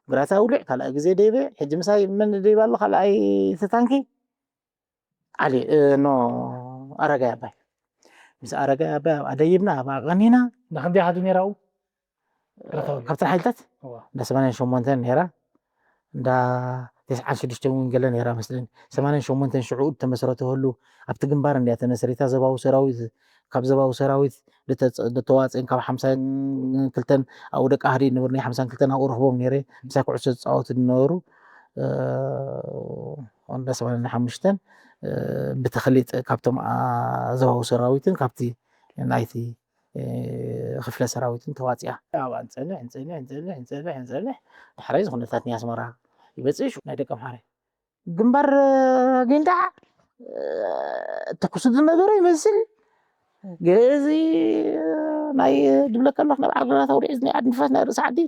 ግራት ኣውሊዕ ካልኣይ ግዜ ደይበ። ሕጂ ምሳይ መን ደይብ ኣሎ? ካልኣይ እቲ ታንኪ ዓሊ፣ እ፣ ኖ፣ ኣረጋይ ኣባይ። ምስ ኣረጋይ ኣባይ ኣብኣ ደይብና፣ ኣብኣ ቀኒና። ንክንደይ ኣሃዱ ነይራ ኣብኡ? ግራት ኣውሊዕ። ካብተን ሓይልታት እዋ። እንዳ ሰማንያን ሸሞንተን ነይራ፣ እንዳ ተስዓን ሽዱሽተን እውን ገለ ነይራ መስለኒ። ሰማንያን ሸሞንተን ሽዑ ተመስረተሉ ኣብቲ ግንባር እንድያ ተመስሪታ። ዘባዊ ሰራዊት፣ ካብ ዘባዊ ሰራዊት ዝተወ-፣ ዝተዋፅእን ካብ ሓምሳን ክልተን ኣብኡ ደቂ ኣህዲ ነበሩ፣ ናይ ሓምሳን ክልተን ኣብኡ ረኽቦም ነይረ። ምሳይ ኩዕሶ ዝፃወቱ ዝነበሩ፣ እ፣ እንዳ ሰማንያን ሓሙሽተን፣ እ፣ ብተኽሊጥ ካብቶም፣ ኣ፣ ዘባዊ ሰራዊትን ካብቲ ናይቲ፣ እ፣ ክፍለ ሰራዊትን ተዋፂኣ። ኣብኣ እንፀንሕ፣ እንፀንሕ፣ እንፀንሕ፣ እንፀንሕ፣ እንፀንሕ። ዳሕራይ እዚ ኩነታት ናይ ኣስመራ ይበፅእ፣ ሽዑ ናይ ደቂ ኣምሓራ ግንባር፣ እ፣ ጊንዳዕ፣ እ፣ ተኩሱ ዝነበረ ይመስል። ገዚ፣ እ፣ ናይ ድብለካ ኣለኹ፣ ናይ በዓል ግራት ኣውሊዕ፣ ናይ ዓዲ ንፋስ፣ ናይ ርእሲ ዓዲ፣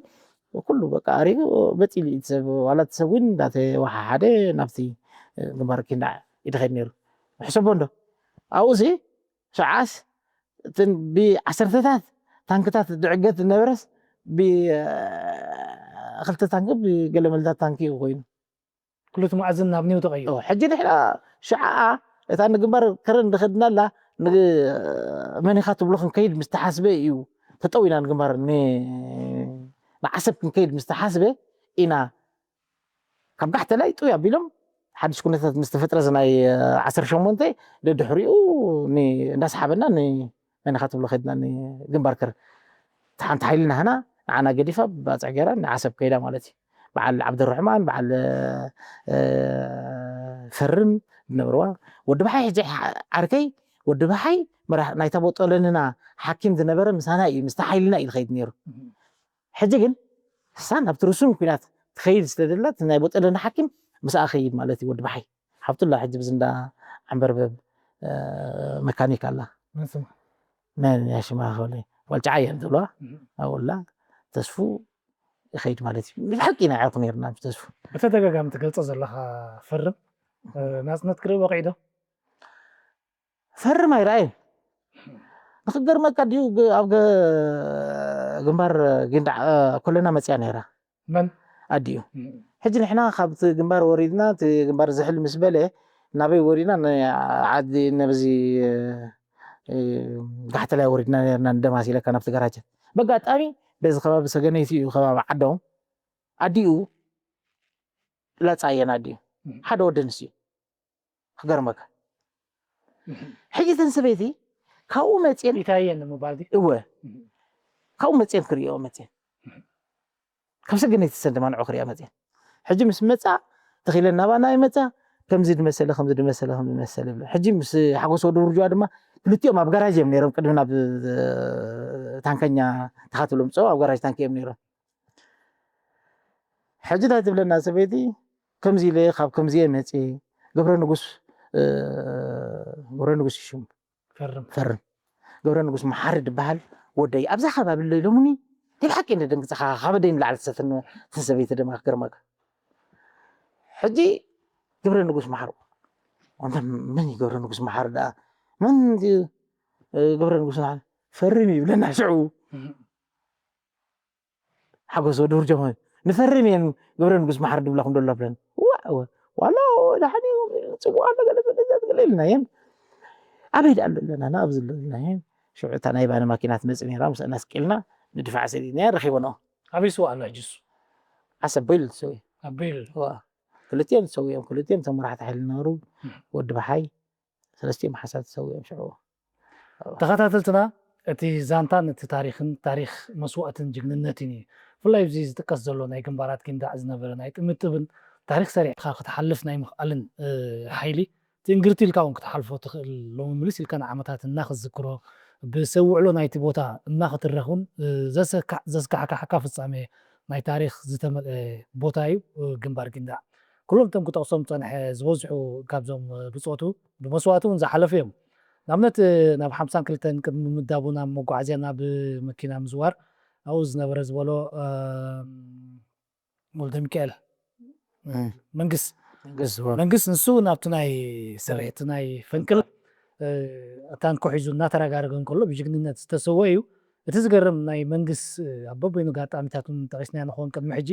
ኩሉ በቃ ኣሪጉ በፂሉ እዩ እቲ ሰብ። ዋላ እቲ ሰብ እውን እንዳተወሓሓደ ናብቲ፣ እ፣ ግንባር ጊንዳዕ ይድኸድ ነይሩ። ሕሰቦ እንዶ ኣብኡ ሲ ሸዓስ እተን ብዓሰርተታት ታንክታት ዝዕገት ዝነበረስ ብ-፣ እ፣ ክልተ ታንኪ ብገለ መለታት ታንኪ እዩ ኮይኑ። ኩሉ እቲ መኣዝን ናብ ኒው ተቐይሩ። ኦ፣ ሕጂ ንሕና ሽዓ እታ ንግንባር ከረን ንኸድናላ ን-፣ መን ኢኻ ትብሎ ክንከይድ ምስ ተሓስበ እዩ ተጠው ኢና ንግንባር ን-፣ ንዓሰብ ክንከይድ ምስ ተሓስበ ኢና ካብ ጋሕተላይ ጥውይ ኣቢሎም ሓድሽ ኩነታት ምስ ተፈጥረ እዚ ናይ ዓሰርተ ሸሞንተ ደድሕሪኡ ን-፣ እንዳሰሓበና ን-፣ መን ኢኻ ትብሎ ከድና ንግንባር ከረን። እታ ሓንቲ ሓይሊ ናህና ንዓና ገዲፋ ብባፅዕ ገይራ ንዓሰብ ከይዳ ማለት እዩ። በዓል ዓብደረሕማን፣ በዓል፣ እ፣ ፈርም ዝነበርዋ። ወዲ ባሓይ ሕጂ ዓ-፣ ዓርከይ ወዲ ባሓይ መራሕ ናይታ ቦጦለንና ሓኪም ዝነበረ ምሳና እዩ፣ ምስታ ሓይልና እዩ ዝኸይድ ነይሩ። ሕጂ ግን እሳ ናብቲ ርሱን ኲናት ትኸይድ ስለ ዘላ፣ እቲ ናይ ቦጠለና ሓኪም ምስኣ ኸይድ ማለት እዩ። ወዲ ባሓይ ሓብቱ ኣላ፣ ሕጂ ብዚ እንዳ ዓንበርበብ፣ እ፣ መካኒክ ኣላ። መን ስማ? መን እያ ሽማ? ክበለ ጓል ጨዓየ ትብለዋ። እም። ኣብኡ ኣላ። ተስፉ ይኸይድ ማለት እዩ። ብሓቂ ኢና ዓርኩ ነይርና ምስ ተስፉ። ብተደጋጋሚ ትገልጾ ዘለኻ ፈርም፣ እ፣ ናጽነት ክርኢ በቒዑ ዶ? ፈርም ኣይረኣይን። ንኽገርመካ ድዩ ግ-፣ ኣብ ገ-፣ ግንባር ጊንዳዕ፣ እ፣ ኮለና መጽያ ነይራ መን? ኣዲኡ። እም። ሕጂ ንሕና ካብቲ ግንባር ወሪድና፣ እቲ ግንባር ዝሕል ምስ በለ፣ ናበይ ወሪድና? ንዓዲ፣ ነብዚ፣ እ፣ እ፣ ጋሕተላይ ወሪድና ነርና፣ ንደማስ ኢለካ ናብቲ ገራጀ። በጋጣሚ በዚ ከባቢ ሰገነይቲ እዩ ከባቢ ዓዶም። ኣዲኡ ላጻ እየን ኣዲኡ። እም። ሓደ ወዲ ኣንስትዮ። ክገርመካ። እም። ሕጂ እተን ሰበይቲ ካብኡ መጽየን፣ ኢታየን ንምባል ድዩ? እወ፣ እም። ካብኡ መጽየን ክርእዮ መጽየን። ካብ ሰገነይቲ ሰን ድማ ንዑ ክርእያ መጽየን። ሕጂ ምስ መጻ፣ ተኺለን ናባና ይመጻ፣ ከምዚ ድመሰለ፣ ከምዚ ድመሰለ፣ ከምዚ ድመሰለ ይብላ። ሕጂ ምስ ሓጎስ ወዲ ውርጅዋ ድማ ክልቲኦም ኣብ ጋራጅ እዮም ነይሮም፣ ቅድሚ ናብ፣ እ፣ ታንከኛ ተኻትሎም ዝጸው ኣብ ጋራጅ ታንኪ እዮም ነይሮም። ሕጂ እንታይ ትብለና ሰበይቲ፣ ከምዚ ኢለ ካብ ከምዚ እየ መጽየ፣ ገብረ ንጉስ፣ እ፣ ገብረ ንጉስ እዩ ሽሙ። ፈርም። ፈርም። ገብረ ንጉስ መሓሪ ዝበሃል ወደይ ኣብዛ ከባቢ ኣሎ ኢሎምኒ። ናይ ብሓቂ እንደ ደንግጸኻ፣ ካብ ደይ ንላዕሊ ትሰትን፣ እተን ሰበይቲ ድማ ክገርመካ። ሕጂ ገብረ ንጉስ መሓሪ፣ ኣንታ መን እዩ ገብረ ንጉስ መሓሪ ደኣ? መን እዩ፣ እ፣ ገብረ ንጉስ መሓሪ? ፈርም ይብለና ሽዑ። እም። ሓጎስ ወዲ ውርጆም፣ ንፈርም እየን ገብረ ንጉስ መሓሪ ድብላኹም ደሎ ብለን። ዋ፣ ዋ፣ ዋላ ደሓን እዩ፣ ጽቡቕ ኣሎ፣ ገለ በለ፣ ገለ ኢልና እየን። ኣበይ ደኣ ኣሎ ኣለና? ንኣብዚ ኣሎ ኢልና እየን። ሽዑ እታ ናይ ባኒ ማኪና ትመጽእ ነይራ፣ ምስኣና ስቅ ኢልና ንድፋዕ ሰዲድናያ፣ ረኺበንኦ። ኣበይ ስዋ ኣሎ ሕጂ እሱ? ዓሰብ በይሉ ትሰውእ። ኣበይ ኣሎ? ዋ። ክልቲኦም ተሰዊኦም፣ ክልቲኦም እቶም መራሕቲ ሓይሊ ዝነበሩ፣ ወዲ ባሓይ፣ ሰለስቲኦም ሓሳብ ተሰዊኦም ሽዑ። ተኸታተልትና፣ እቲ ዛንታን እቲ ታሪኽን፣ ታሪኽ መስዋእትን ጅግንነትን እዩ። ብፍላይ እዚ ዝጥቀስ ዘሎ ናይ ግንባራት ጊንዳዕ ዝነበረ ናይ ጥምጥምን ታሪኽ ሰሪዕካ ክትሓልፍ ናይ ምኽኣልን ሓይሊ ትእንግርቲ ኢልካ እውን ክትሓልፎ ትኽእል። ሎሚ ምልስ ኢልካ ንዓመታት እናኽትዝክሮ፣ ብሰብ ውዕሎ ናይቲ ቦታ እናኽትረኽ እውን ዘስካሕካሕካ ፍጻሜ ናይ ታሪኽ ዝተመልአ ቦታ እዩ ግንባር ጊንዳዕ። ኩሎም እቶም ክጠቕሶም ዝጸንሐ ዝበዝሑ ካብዞም ብጾቱ ብመስዋእቲ እውን ዝሓለፉ እዮም። ንኣብነት ናብ ሓምሳን ክልተን ቅድሚ ምምዳቡ ናብ መጓዓዝያ ናብ መኪና ምዝዋር ኣብኡ ዝነበረ ዝበሎ ወልደ ሚካኤል መንግስ መንግስ ንሱ ናብቲ ናይ ሰሬት ናይ ፈንቅል ታንኮ ሒዙ እናተረጋረገ እንከሎ ብጅግንነት ዝተሰወ እዩ። እቲ ዝገርም ናይ መንግስ ኣብ በበይኑ ጋጣሚታት እውን ጠቂስናዮ ንኸውን ቅድሚ ሕጂ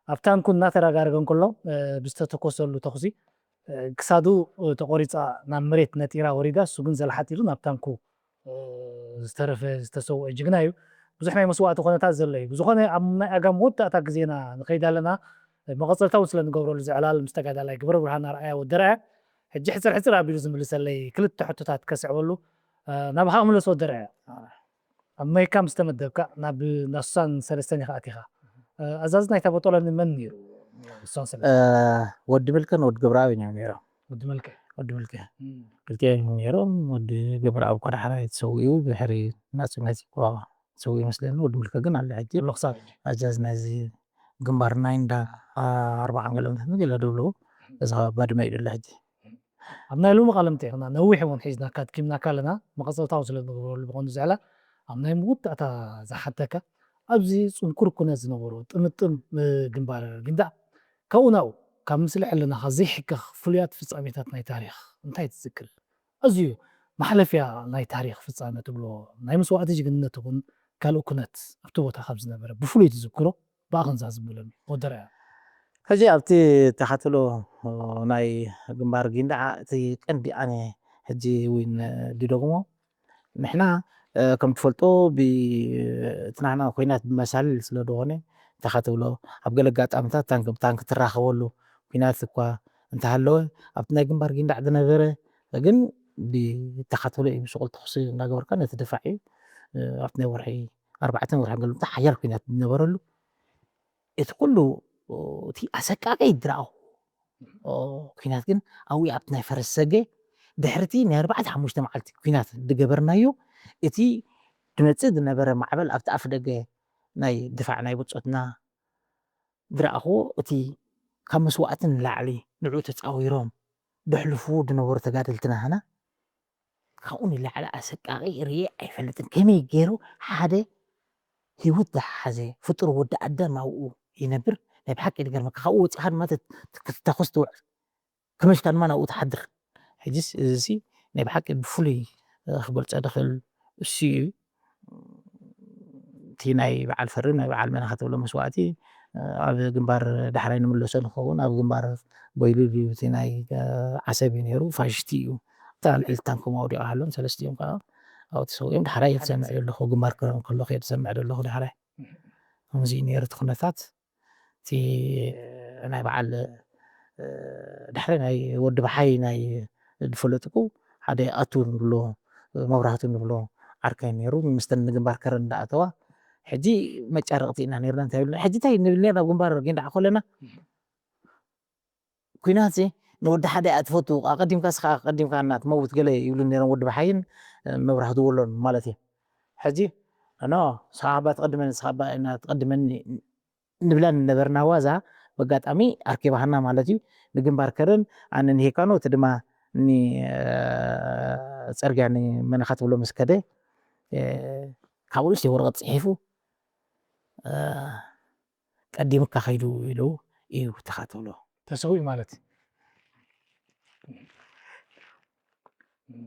ኣብ ታንኩ እናተረጋረገ እንከሎ ብዝተተኮሰሉ ተኹሲ ክሳዱ ተቆሪፃ ናብ መሬት ነጢራ ወሪዳ እሱ ግን ዘልሓጢሉ ናብ ታንኩ ዝተረፈ ዝተሰውአ ጅግና እዩ። ብዙሕ ናይ መስዋእቲ ኩነታት ዘሎ እዩ። ብዝኾነ ኣብ ናይ ኣጋ መወዳእታ ግዜና ንኸይድ ኣለና። መቐፀልታ እውን ስለ ንገብረሉ እዚ ዕላል ምስ ተጋዳላይ ግብረ ብርሃን ኣርኣያ ወዲ ኣርኣያ ሕጂ ሕፅር ሕፅር ኣቢሉ ዝምልሰለይ ክልተ ሕቶታት ከስዕበሉ ናባኻ ክምለስ ወዲ ኣርኣያ። ኣብ መይካ ምስ ተመደብካ ናብ ናሱሳን ሰለስተን ኢኻ ኣቲኻ። ኣዛዚ ናይታ ቦጦሎኒ መን ነይሩ? ናሱሳን ሰለስተ ወዲ ምልከን ወዲ ገብረኣብን እዮም ነይሮም። ወዲ ምልከ ወዲ ምልከ ክልቲኦም እዮም ነይሮም። ወዲ ገብረኣብ እኳ ዳሕራይ ተሰዊኡ ብድሕሪ ናጽነት እኳ ተሰዊኡ ይመስለኒ። ወዲ ምልከ ግን ኣሎ ሕጂ ኣሎ ክሳብ ሕጂ። ኣዛዚ ናይዚ ግንባር ናይ እንዳ ኣርባዓን ገለ ምናምን ገለ ደብሎ እዛ ባድመ እዩ ዘሎ ሕጂ። ኣብ ናይ ሎሚ ቃለ መጠይቕና ነዊሕ እውን ሒዝናካ ኣድኪምናካ ኣለና። መቐጸልታ እውን ስለ ንገብረሉ ብቐንዱ እዚ ዕላል ኣብ ናይ መወዳእታ ዝሓተካ ኣብዚ ጽንኩር ኩነት ዝነበሮ ጥምጥም ግንባር ጊንዳዕ ካብኡ ናብኡ ካብ ምስሊ ሕልናኻ ዘይሕከኽ ፍሉያት ፍጻሜታት ናይ ታሪኽ እንታይ ትዝክር? ኣዝዩ ማሕለፍያ ናይ ታሪኽ ፍጻመ ትብሎ ናይ መስዋእቲ ጅግንነት ይኹን ካልእ ኩነት ኣብቲ ቦታ ካብ ዝነበረ ብፍሉይ ትዝክሮ ብኣኸንዛ ዝምለሉ ወደረያ። ሕጂ ኣብቲ ተኸትሎ ናይ ግንባር ጊንዳዕ እቲ ቀንዲ ኣነ ሕጂ እውን ድደግሞ ንሕና ከም ትፈልጦ እቲ ናህና ኩናት ብመሳልል ስለ ዝኾነ እንታይ ትብሎ ኣብ ገለ ኣጋጣሚታት ታንክ ብታንክ ትራኸበሉ ኩናት እኳ እንተሃለወ ኣብቲ ናይ ግንባር ጊንዳዕ ዝነበረ ግን ብተኸትሎ እዩ ብሽቁል ተኹሲ እናገበርካ ነቲ ድፋዕ እዩ ኣብቲ ናይ ወርሒ ኣርባዕተን ወርሒ ገልምታ ሓያል ኩናት ዝነበረሉ እቲ ኩሉ እቲ ኣሰቃቂ ድራኦ ኩናት ግን ኣብኡ ኣብቲ ናይ ፈረስ ሰገ ድሕርቲ ናይ ኣርባዕተ ሓሙሽተ መዓልቲ ኩናት ዝገበርናዮ እቲ ድመፅእ ዝነበረ ማዕበል ኣብቲ ኣፍ ደገ ናይ ድፋዕ ናይ ብፆትና ዝረኣኹዎ እቲ ካብ መስዋእቲ ንላዕሊ ንዕኡ ተፃዊሮም ደሕልፍዎ ዝነበሩ ተጋደልትና ኸና ካብኡ ንላዕሊ ኣሰቃቂ ርእየ ኣይፈልጥን። ከመይ ገይሩ ሓደ ህይወት ዝሓዘ ፍጡር ወዲ ኣዳም ኣብኡ ይነብር ናይ ብሓቂ ዝገርመካ ካብኡ ወፂኻ ድማ ተተኹስ ትውዕል ክመሽካ ድማ ናብኡ ትሓድር። ሕጅስ እዚ ናይ ብሓቂ ብፍሉይ ክገልፀ ድኽእል እሱ እዩ። እቲ ናይ በዓል ፈሪ ናይ በዓል መነ ክትብሎ መስዋእቲ ኣብ ግንባር ዳሕራይ ንምለሶ ንኸውን ኣብ ግንባር ቦይሉ ድዩ እቲ ናይ ዓሰብ እዩ ነይሩ ፋሽስቲ እዩ እታ ልዕሊ ታንኮም ኣውዲቑ ሃሎም ሰለስቲኦም ከዓ ኣብኡ ተሰዊኦም ዳሕራይ እየ ዝሰምዕ ዘለኹ ግንባር ክረን ከለኹ እየ ዝሰምዕ ዘለኹ ዳሕራይ ከምዚ እዩ ነይሩ እቲ ኩነታት እቲ ናይ በዓል ዳሕራይ ናይ ወዲ በሓይ ናይ ዝፈለጥኩ ሓደ ኣቱ ንብሎ መብራህቱ ንብሎ ዓርከይ ነይሩ ምስተን ንግንባር ከረን እንዳኣተዋ ሕጂ መጫረቕቲ ኢና ነርና እንታይ ብልና ሕጂ እንታይ ንብል ነርና ኣብ ግንባር ጌንዳዓ ኮለና ኩናት ንወዲ ሓደ ኣትፈቱ ኣቀዲምካ ስኻ ኣቀዲምካ እና ትመውት ገለ ይብሉ ነሮም ወዲ በሓይን መብራህቱ ወሎን ማለት እዩ ሕጂ ኖ ስኻ ባ ትቐድመኒ ስኻ ባ እና ትቐድመኒ ንብላ ንነበርና ዋዛ በጋጣሚ ኣርኪባሃና ማለት እዩ ንግንባር ከረን ኣነ ንሄካኖ እቲ ድማ ፀርግያ ንመነኻ ትብሎ ምስ ከደ ካብኡ ንእሽተይ ወረቐት ፅሒፉ ቀዲምካ ከይዱ ኢሉ እዩ ተኻትብሎ ተሰዊኡ ማለት እዩ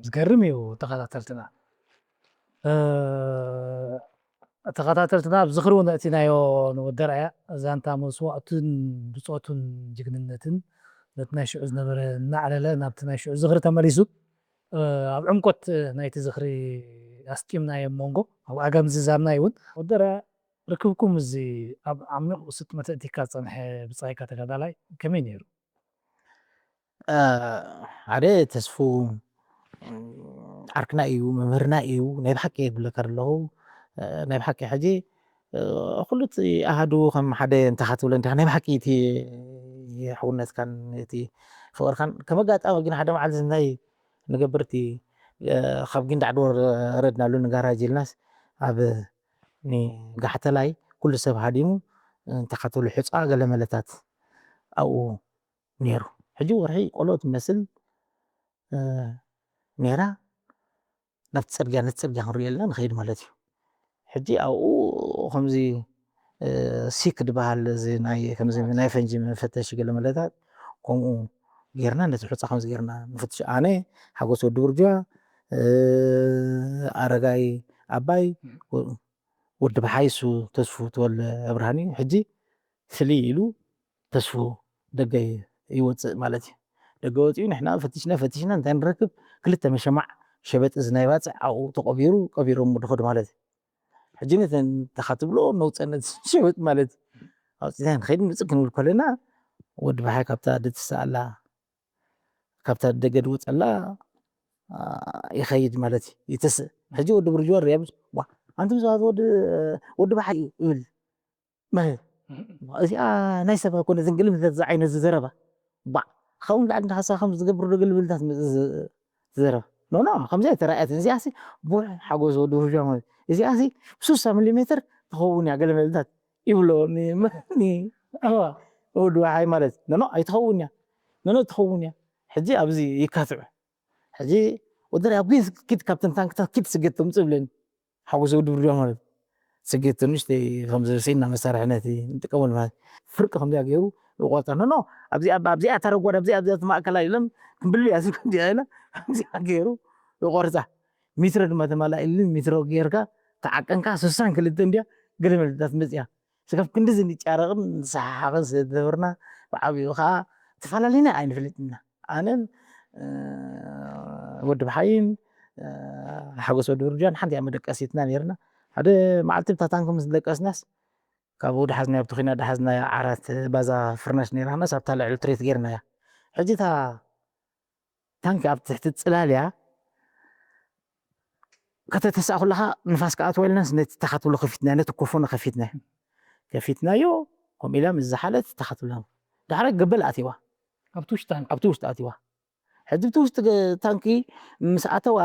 ዝገርም እዩ ተኸታተልትና ተኸታተልትና ኣብ ዝኽሪ እውን ኣእቲናዮ ንወደርኣያ ዛንታ መስዋእቱን ብፆቱን ጅግንነትን ነቲ ናይ ሽዑ ዝነበረ እናዕለለ ናብቲ ናይ ሽዑ ዝኽሪ ተመሊሱ ኣብ ዕምቆት ናይቲ ዝኽሪ ኣስጢምናዮ መንጎ ኣብ ኣጋ ምዝዛምና እውን ወደርኣያ ርክብኩም እዚ ኣብ ዓሚቕ ስጥመ ተእቲካ ዝፀንሐ ብፃይካ ተጋዳላይ ከመይ ነይሩ? ሓደ ተስፉ ዓርክና እዩ፣ መምህርና እዩ። ናይ ብሓቂ እየ ዝብለካ ዘለኹ። ናይ ብሓቂ ሕጂ ኩሉ እቲ ኣሃዱ ከም ሓደ እንተ ክትብሎ እንዲኻ፣ ናይ ብሓቂ እቲ ሕውነትካን እቲ ፍቕርካን ከም ኣጋጣሚ ግን ሓደ መዓልቲ እንታይ ንገብር፣ እቲ ካብ ጊንዳዕ ድወረድናሉ ንጋራጅ ኢልናስ ኣብ ንጋሕተላይ ኩሉ ሰብ ሃዲሙ እንተ ክትብሎ ሑፃ ገለ መለታት ኣብኡ ነይሩ። ሕጂ ወርሒ ቆሎ ትመስል ነይራ። ናብቲ ፅርግያ ነቲ ፅርግያ ክንሪኦ ኣለና ንኸይድ ማለት እዩ። ሕጂ ኣብኡ ከምዚ ሲክ ዝበሃል እዚ ናይ ከምዚ ናይ ፈንጂ መፈተሺ ገለ መለታት ከምኡ ጌርና ነቲ ሑፃ ከምዚ ጌርና ንፍትሽ። ኣነ ሓጎስ ወዲ ብርጅዋ፣ ኣረጋይ ኣባይ፣ ወዲ ብሓይሱ ተስፉ ተወልደ ኣብርሃን እዩ። ሕጂ ፍልይ ኢሉ ተስፉ ደገ ይወፅእ ማለት እዩ። ደገ ወፂኡ ንሕና ፈቲሽና ፈቲሽና እንታይ ንረክብ? ክልተ መሸማዕ ሸበጥ እዚ ናይ ባፅዕ ኣብኡ ተቐቢሩ ቀቢሮም ድኸዱ ማለት እዩ። ሕጂ ነተን ተኻትብሎ ነውፀነት ሸበጥ ማለት እዩ። ኣውፅና ንኸይድ ምፅእ ክንብል ከለና ወዲ ብሓይ ካብታ ደትስኣላ ካብታ ደገ ድወፀላ ይኸይድ ማለት እዩ። ይተስእ። ሕጂ ወዲ ብርጅዋ ሪያ ምስ ዋ ኣንቱም ሰባት ወዲ ወዲ ብሓይ እዩ ይብል። መ እዚኣ ናይ ሰብ ኣይኮነ ዝንግልም ዘዛ ዓይነት ዝዘረባ ባ ኸውን ላዕሊ ንሓሳ ከም ዝገብሩ ግልብልታት ዝዘረባ ኖ ኖ ከምዚ ኣይተረኣየትን። እዚኣ ሲ ቡሕ ሓጎስ ወዲ ብርጅዋ ማለት እዚኣ ሲ ሱሳ ሚሊ ሜትር ትኸውን እያ ገለ መልታት ይብሎ። ወዲ ብሓይ ማለት ኖ ኖ ኣይትኸውን እያ ኖ ኖ ትኸውን እያ። ሕጂ ኣብዚ ይካትዑ። ሕጂ ወደር ኣብ ጊዜ ኪድ ካብተን ታንክታት ኪድ ስገድ ትምጽእ ብለኒ። ሓጎስ ወዲ ብርጅዋ ማለት ስገድ ንእሽተይ ከም ዝርሲና መሳርሒ ነቲ ንጥቀመሉ ማለት ፍርቂ ከምዚኣ ገይሩ ይቆርጻ። ኖ ኖ ኣብዚ ኣብ ኣብዚኣ ተረጓድ ኣብዚ ኣብዚኣ ማእከላ ኢሎም ክንብልያ እዚ ከምዚኣ ኢለ ኣብዚኣ ገይሩ ይቆርጻ። ሚትሮ ድማ ተማላ ኢሉ ሚትሮ ጌርካ ተዓቀንካ ስሳን ክልተ እንዲያ ገለ መልታት መጽያ። ስጋብ ክንድዚ ንጫረቕን ንሰሓሓቕን ስለ ዝነበርና ብዓብኡ ከዓ ተፈላለና ኣይንፈልጥና። ኣነን ወዲ ብሓይን ሓጎስ ወዲ ብርጃን ሓንቲ እያ መደቀሲትና ነርና። ሓደ መዓልቲ ብታ ታንክ ምስ ደቀስናስ ካብኡ ደሓዝናዮ ኣብቲ ኹና ደሓዝናዮ ዓራት ባዛ ፍርናሽ ነይራናስ ኣብታ ልዕሊ ትሬት ጌርናያ። ሕጂ እታ ታንክ ኣብ ትሕቲ ጽላል እያ። ከተተስኣ ከለኻ ንፋስ ክኣትዎ ኢልናስ ነቲ ተኻትብሎ ከፊትና ነቲ ኮፎኖ ከፊትና ከፊትናዮ። ከምኡ ኢላ ምስ ዝሓለት ተኻትብሎ ዳሕራይ ገበል ኣትዋ ኣብቲ ውሽጢ ታንክ ኣብቲ ውሽጢ ኣትዋ። ሕጂ ብቲ ውሽጢ ገ- ታንኪ ምስ ኣተዋ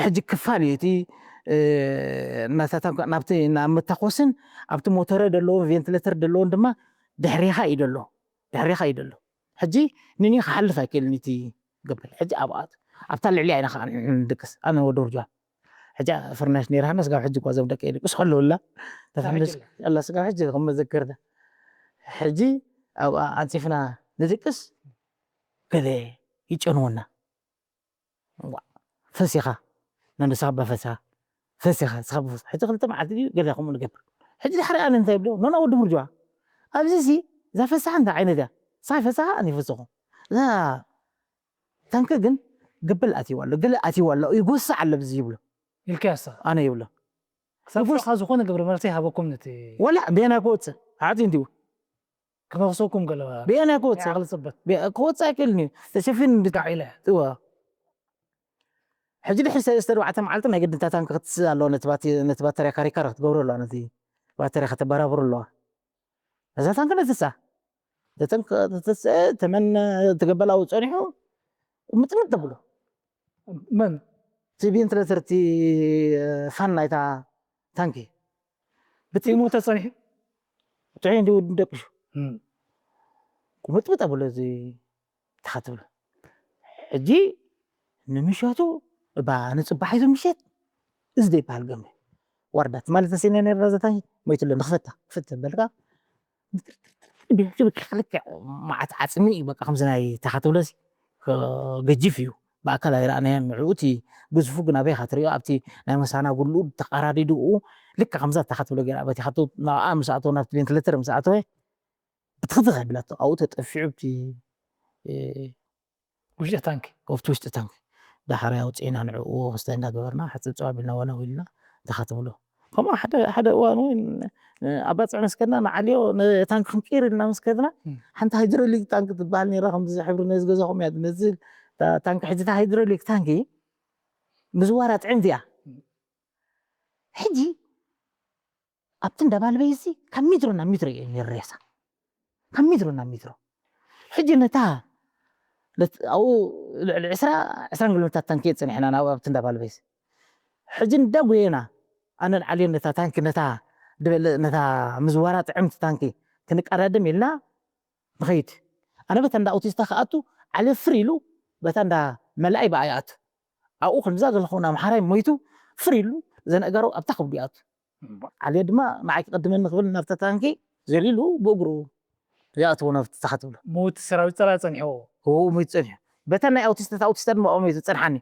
ሕጂ ክፋል እዩ እቲ እ፣ ናታ ታንኪ ናብቲ ናብ መታኮስን ኣብቲ ሞተረ ደለዎ ቬንትሌተር ደለዎን ድማ ድሕሬኻ እዩ ደሎ ድሕሬኻ እዩ ደሎ። ሕጂ ንኒ ክሓልፍ ኣይክእልን እቲ ገበል ሕጂ ኣብኣት ኣብታ ልዕሊ ኣይና ከዓ ንድቅስ ኣነ ወደ ውርጃ ሕጂ ፍርናሽ ነይርሃና ስጋብ ሕጂ እኳ ዞም ደቂ ይድቅስ ከለውላ ተፈምስ ኣላ ስጋብ ሕጂ ከም መዘከርታ ሕጂ ኣብኣ ኣንፂፍና ንድቅስ ገለ ይጨንወና። ፈሲኻ ነንሳባ ፈሳ ፈሲኻ ስኻ ፈሳ ሕጂ ክልተ መዓልቲ ድዩ ገለ ከምኡ ንገብር። ሕጂ ድሕሪ ኣነ እንታይ ይብሎ ኖና ወዲ ብርጅዋ ኣብዚ ሲ እዛ ፈሳሓ እንታይ ዓይነት እያ? ሳይ ፈሳሓ ኣነ ይፈስኹ እዛ ታንከ ግን ገበል ኣትይዋ ኣሎ ገለ ኣትይዋ ኣሎ ይጎስዕ ኣሎ ብዚ ይብሎ ኢልካያ እሳ ኣነ ይብሎ ክሳብ ይጎስ- ሸኻ ዝኾነ ግብረ መልሲ ሃበኩም ነቲ ወላ ቤና ክወፅእ ሓፂ እንዲሁ ክመኽሰኩም ገለ ብኤና ክወፅእ ክልፅበት ክወፅእ ኣይክእልን እዩ ተሸፊን እንድታ ጋዕ ኢለ እዋ ሕጂ ድሕሪ ሰለስተ ኣርባዕተ መዓልቲ ናይ ግድን እታ ታንኪ ክትስእ ኣለዋ ነቲ ባተርያ ካሪካር ክትገብሮ ኣለዋ ነቲ ባተርያ ከተበራብሩ ኣለዋ እዛ ታንኪ ነትሳ ተመን ትገበላዊ ፀኒሑ ምጥምጥ ተብሎ መን እቲ ቬንትሌተር እቲ ፋን ናይታ ታንኪ ብቲ ሞተ ፀኒሑ ጥዑይ እንዲ ደቅሹ ቁምጥምጥ ኣብሎ እዚ ተኻትብሎ ሕጂ ንምሸቱ እባ ንፅባሕ ይዞ ምሸት እዚ ዘይበሃል ገምሪ ዋርዳት ማለት ተሰይና ነራ ዘታ ሞይትሎ ንክፈታ ክፍት በልካ ልክዕ መዓት ዓፅሚ እዩ በቃ ከምዚ ናይ ተኻትብሎ ገጅፍ እዩ ብኣካል ኣይረኣናዮን ንዕኡ እቲ ግዝፉ ግን ኣበይ ኢኻ ትሪኦ ኣብቲ ናይ መሳና ጉልኡ ተቓራዲድኡ ልካ ከምዛ እታ ክትብሎ ገይራ በቲ ካብቲ ንኣ ምስ ኣተወ ናብቲ ቬንትሌተር ምስ ኣተወ ብትኽትኽ ኣቢላቶ ኣብኡ ተጠፊዑ ኣብቲ ውሽጢ ታንኪ ኣብቲ ውሽጢ ታንኪ ዳሕራይ ኣውፅእና ንዕኡ ክስተ እንዳገበርና ሕፅብ ፅብ ኣቢልና ዋላ ኢልና እንታይ ክትብሎ ከምኡ ሓደ ሓደ እዋን እውን ኣባፅዕ ምስ ከድና ንዓልዮ፣ ንታንኪ ክንቅይር ኢልና ምስ ከድና፣ ሓንቲ ሃይድሮሊክ ታንኪ ትበሃል ነይራ፣ ከምዚ ሕብሪ ነዚ ገዛኹም እያ ትመስል። ታንኪ፣ ሕጂ እታ ሃይድሮሊክ ታንኪ ምዝዋራ ጥዕምቲ እያ። ሕጂ ኣብቲ እንዳ ባልበይሲ ካብ ሜትሮ ናብ ሜትሮ እዩ ነይሩ ሬሳ። ካብ ሜትሮ ናብ ሜትሮ። ሕጂ ነታ ኣብኡ ልዕሊ ዕስራ ዕስራን ክልተ ታንኪ ጸኒሕና ናብ ኣብቲ እንዳ ባልበይሲ። ሕጂ እንዳ ጎየና፣ ኣነን ዓልዮን ነታ ታንኪ፣ ነታ ድበለ፣ ነታ ምዝዋራ ጥዕምቲ ታንኪ ክንቀዳደም ኢልና ንኸይድ። ኣነ በታ እንዳ ኣውቲስታ ክኣቱ፣ ዓሊ ፍር ኢሉ በታ እንዳ መላኢ ብኣ ይኣቱ። ኣብኡ ከምዛ ዘለኹ ኣምሓራይ ሞይቱ ፍር ኢሉ ዘነእጋሩ ኣብታ ከብዱ ይኣቱ። ዓሊ ድማ ንዓይ ክቕድመኒ ክብል ናብታ ታንኪ ዘሊሉ ብእግሩ ይኣትዎ ናብቲ ታኻ ትብሎ። ምውት ሰራዊት ጸላ ጸኒሕዎ። እዎ፣ ሞይቱ ጸኒሑ። በታ ናይ ኣውቲስታ፣ ኣውቲስታ ድማ ኣብኡ ሞይቱ ጸንሓኒ።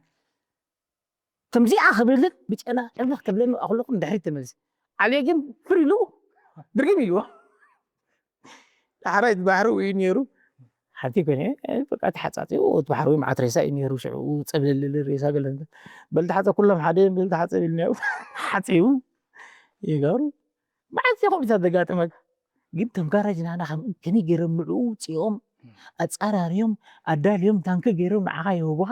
ከምዚኣ ክብልን ብጨና ዕምኽ ክብለኒ ኣኽለኹ ንድሕሪት ተመልሰ። ዓሊ ግን ፍር ኢሉ ድርግም ኢልዎ። ዳሕራይ እቲ ባሕሪ እዩ ነይሩ። ሓንቲ ኮነ፣ በቃ ተሓጻጺቡ፣ እቲ ባሕሪ መዓት ሬሳ እዩ ነይሩ። ሽዑ ጸብለል ሬሳ ገለ እንተ-፣ በል ተሓጸ፣ ኩሎም ሓደ በል ተሓጸ ኢሉ ነይሩ። ሓጺቡ ይገብሩ። መዓት እኮ ብዛ ዘጋጥመካ። ግን ከም ጋራጅ ናና ከም-፣ ከመይ ገይሮም ንዕኡ ውጽኦም፣ ኣጻራርዮም፣ ኣዳልዮም፣ ታንኪ ገይሮም ንዓኻ ይህቡኻ።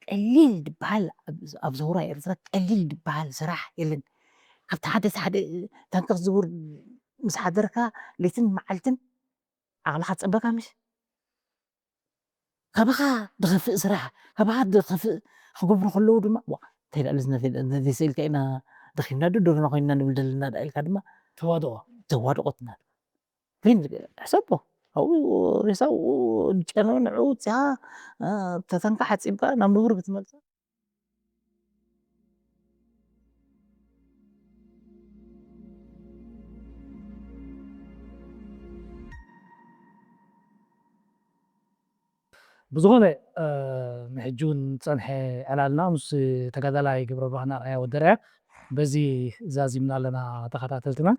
ቀሊል ዝበሃል ኣብ፣ ኣብ ዘውራ ኤርትራ ቀሊል ዝበሃል ስራሕ የለን። ካብቲ ሓደ ሓደ ታንኪ ክዝውር ምስ ሓደርካ ለይትን መዓልትን ዓቕልኻ ትጸበካ ምሽ? ካባኻ ዝኸፍእ ስራሕ፣ ካባኻ ዝኸፍእ ክገብሩ ከለዉ ድማ፣ "ዋ፣ እንታይ ደኣ፣ ነዚ፣ ነዚ፣ ነዚ ስኢልካ ኢና ደኺምና ዶ፣ ደርና ኮይንና ንብል ዘለና ደኣ?" ኢልካ ድማ ተዋድቖ። ተዋድቖ ትናድ። ግን ሕሰቦ፣ ኣብኡ ሬሳኡ ጨነው ንዕኡ ውጽኻ፣ እ፣ ተተንካ ሓጺብካ ናብ ንቡር ክትመልሶ። ብዝኾነ፣ እ፣ ንሕጂ እውን ዝጸንሐ ዕላልና ምስ ተጋዳላይ ገብረብርሃን ኣርኣያ ወደርኣያ በዚ ዛዚምና ኣለና ተኸታተልትና።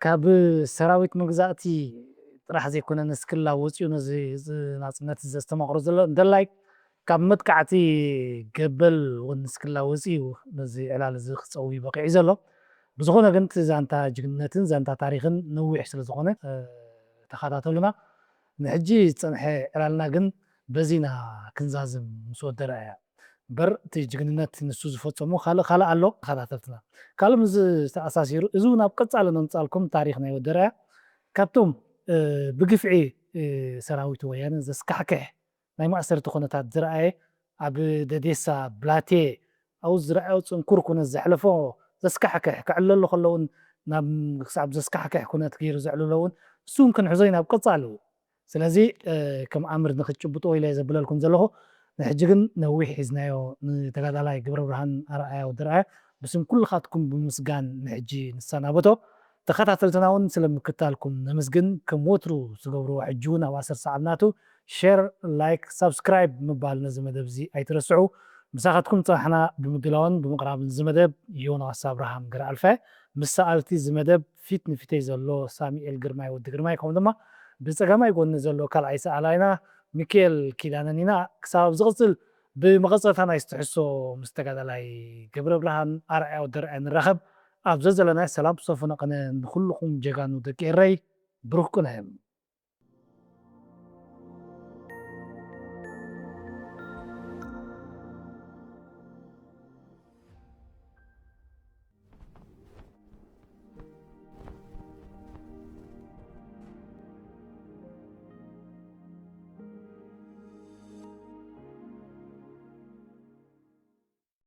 ካብ ሰራዊት መግዛእቲ ጥራሕ ዘይኮነ ንስክላ ወፂኡ ነዚ፣ እዚ ናፅነት ዘስተማቕሮ ዘሎ እንደላይ ካብ መጥቃዕቲ ገበል እውን ንስክላ ወፂኡ ነዚ ዕላል እዚ ክፀዊ በቂዑ ዘሎ። ብዝኾነ ግን እቲ ዛንታ ጅግንነትን ዛንታ ታሪኽን ነዊሕ ስለ ዝኾነ፣ እ፣ ተኸታተሉና። ንሕጂ ዝፀንሐ ዕላልና ግን በዚና ክንዛዝም ምስ ወደረ እያ። እምበር እቲ ጅግንነት ንሱ ዝፈጸሞ ካልእ ካልእ ኣሎ። ተኸታተልትና ካልእ ምስ ዝተኣሳሲሩ፣ እዚ እውን ኣብ ቀጻሊ ነምጻልኩም ታሪኽ ናይ ወደረ እያ። ካብቶም፣ እ፣ ብግፍዒ፣ እ፣ ሰራዊት ወያነ ዘስካሕክሕ ናይ ማእሰርቲ ኩነታት ዝረኣየ፣ ኣብ ደዴሳ ብላቴ ኣብኡ ዝረኣዮ ጽንኩር ኩነት ዘሕለፎ ዘስካሕክሕ፣ ክዕለሉ ከለውን ናብ ክሳብ ዘስካሕክሕ ኩነት ገይሩ ዘዕልሎ እውን እሱ እውን ክንሕዞ ኢና ኣብ ቀጻሊ። ስለዚ፣ እ፣ ከም ኣምር ንክትጭብጥዎ ኢለ እየ ዘብለልኩም ዘለኹ። ንሕጂ ግን ነዊሕ ሒዝናዮ ንተጋዳላይ ገብረብርሃን ኣርኣያ ወዲ ኣርኣያ ብስም ኩልኻትኩም ብምስጋን ንሕጂ ንሰናበቶ። ተኸታተልትና እውን ስለ ምክታልኩም ነመስግን። ከም ወትሩ ዝገብርዎ ሕጂ እውን ኣብ ኣሰር ሰዓብ ናቱ ሼር፣ ላይክ፣ ሳብስክራይብ ምባል ነዚ መደብ እዚ ኣይትረስዑ። ምሳኻትኩም ጸናሕና ብምድላውን ብምቕራብን እዚ መደብ ዮናስ ኣብርሃም ገረኣልፈ፣ ምስ ሰኣልቲ እዚ መደብ ፊት ንፊተይ ዘሎ ሳሚኤል ግርማይ ወዲ ግርማይ፣ ከምኡ ድማ ብጸጋማይ ጎኒ ዘሎ ካልኣይ ሰኣላይና ሚካኤል ኪዳነን ኢና። ክሳብ ኣብ ዝቕጽል ብመቐጸልታ ናይ ዝተሕሶ ምስ ተጋዳላይ ገብረብርሃን ኣርኣያ ወዲ ኣርኣያ ንራኸብ። ኣብ ዘዘለናዮ ሰላም ሰፉነ ቅነ ንኹልኹም ጀጋኑ ደቂ ኤረይ። ብሩኽ ቅነ።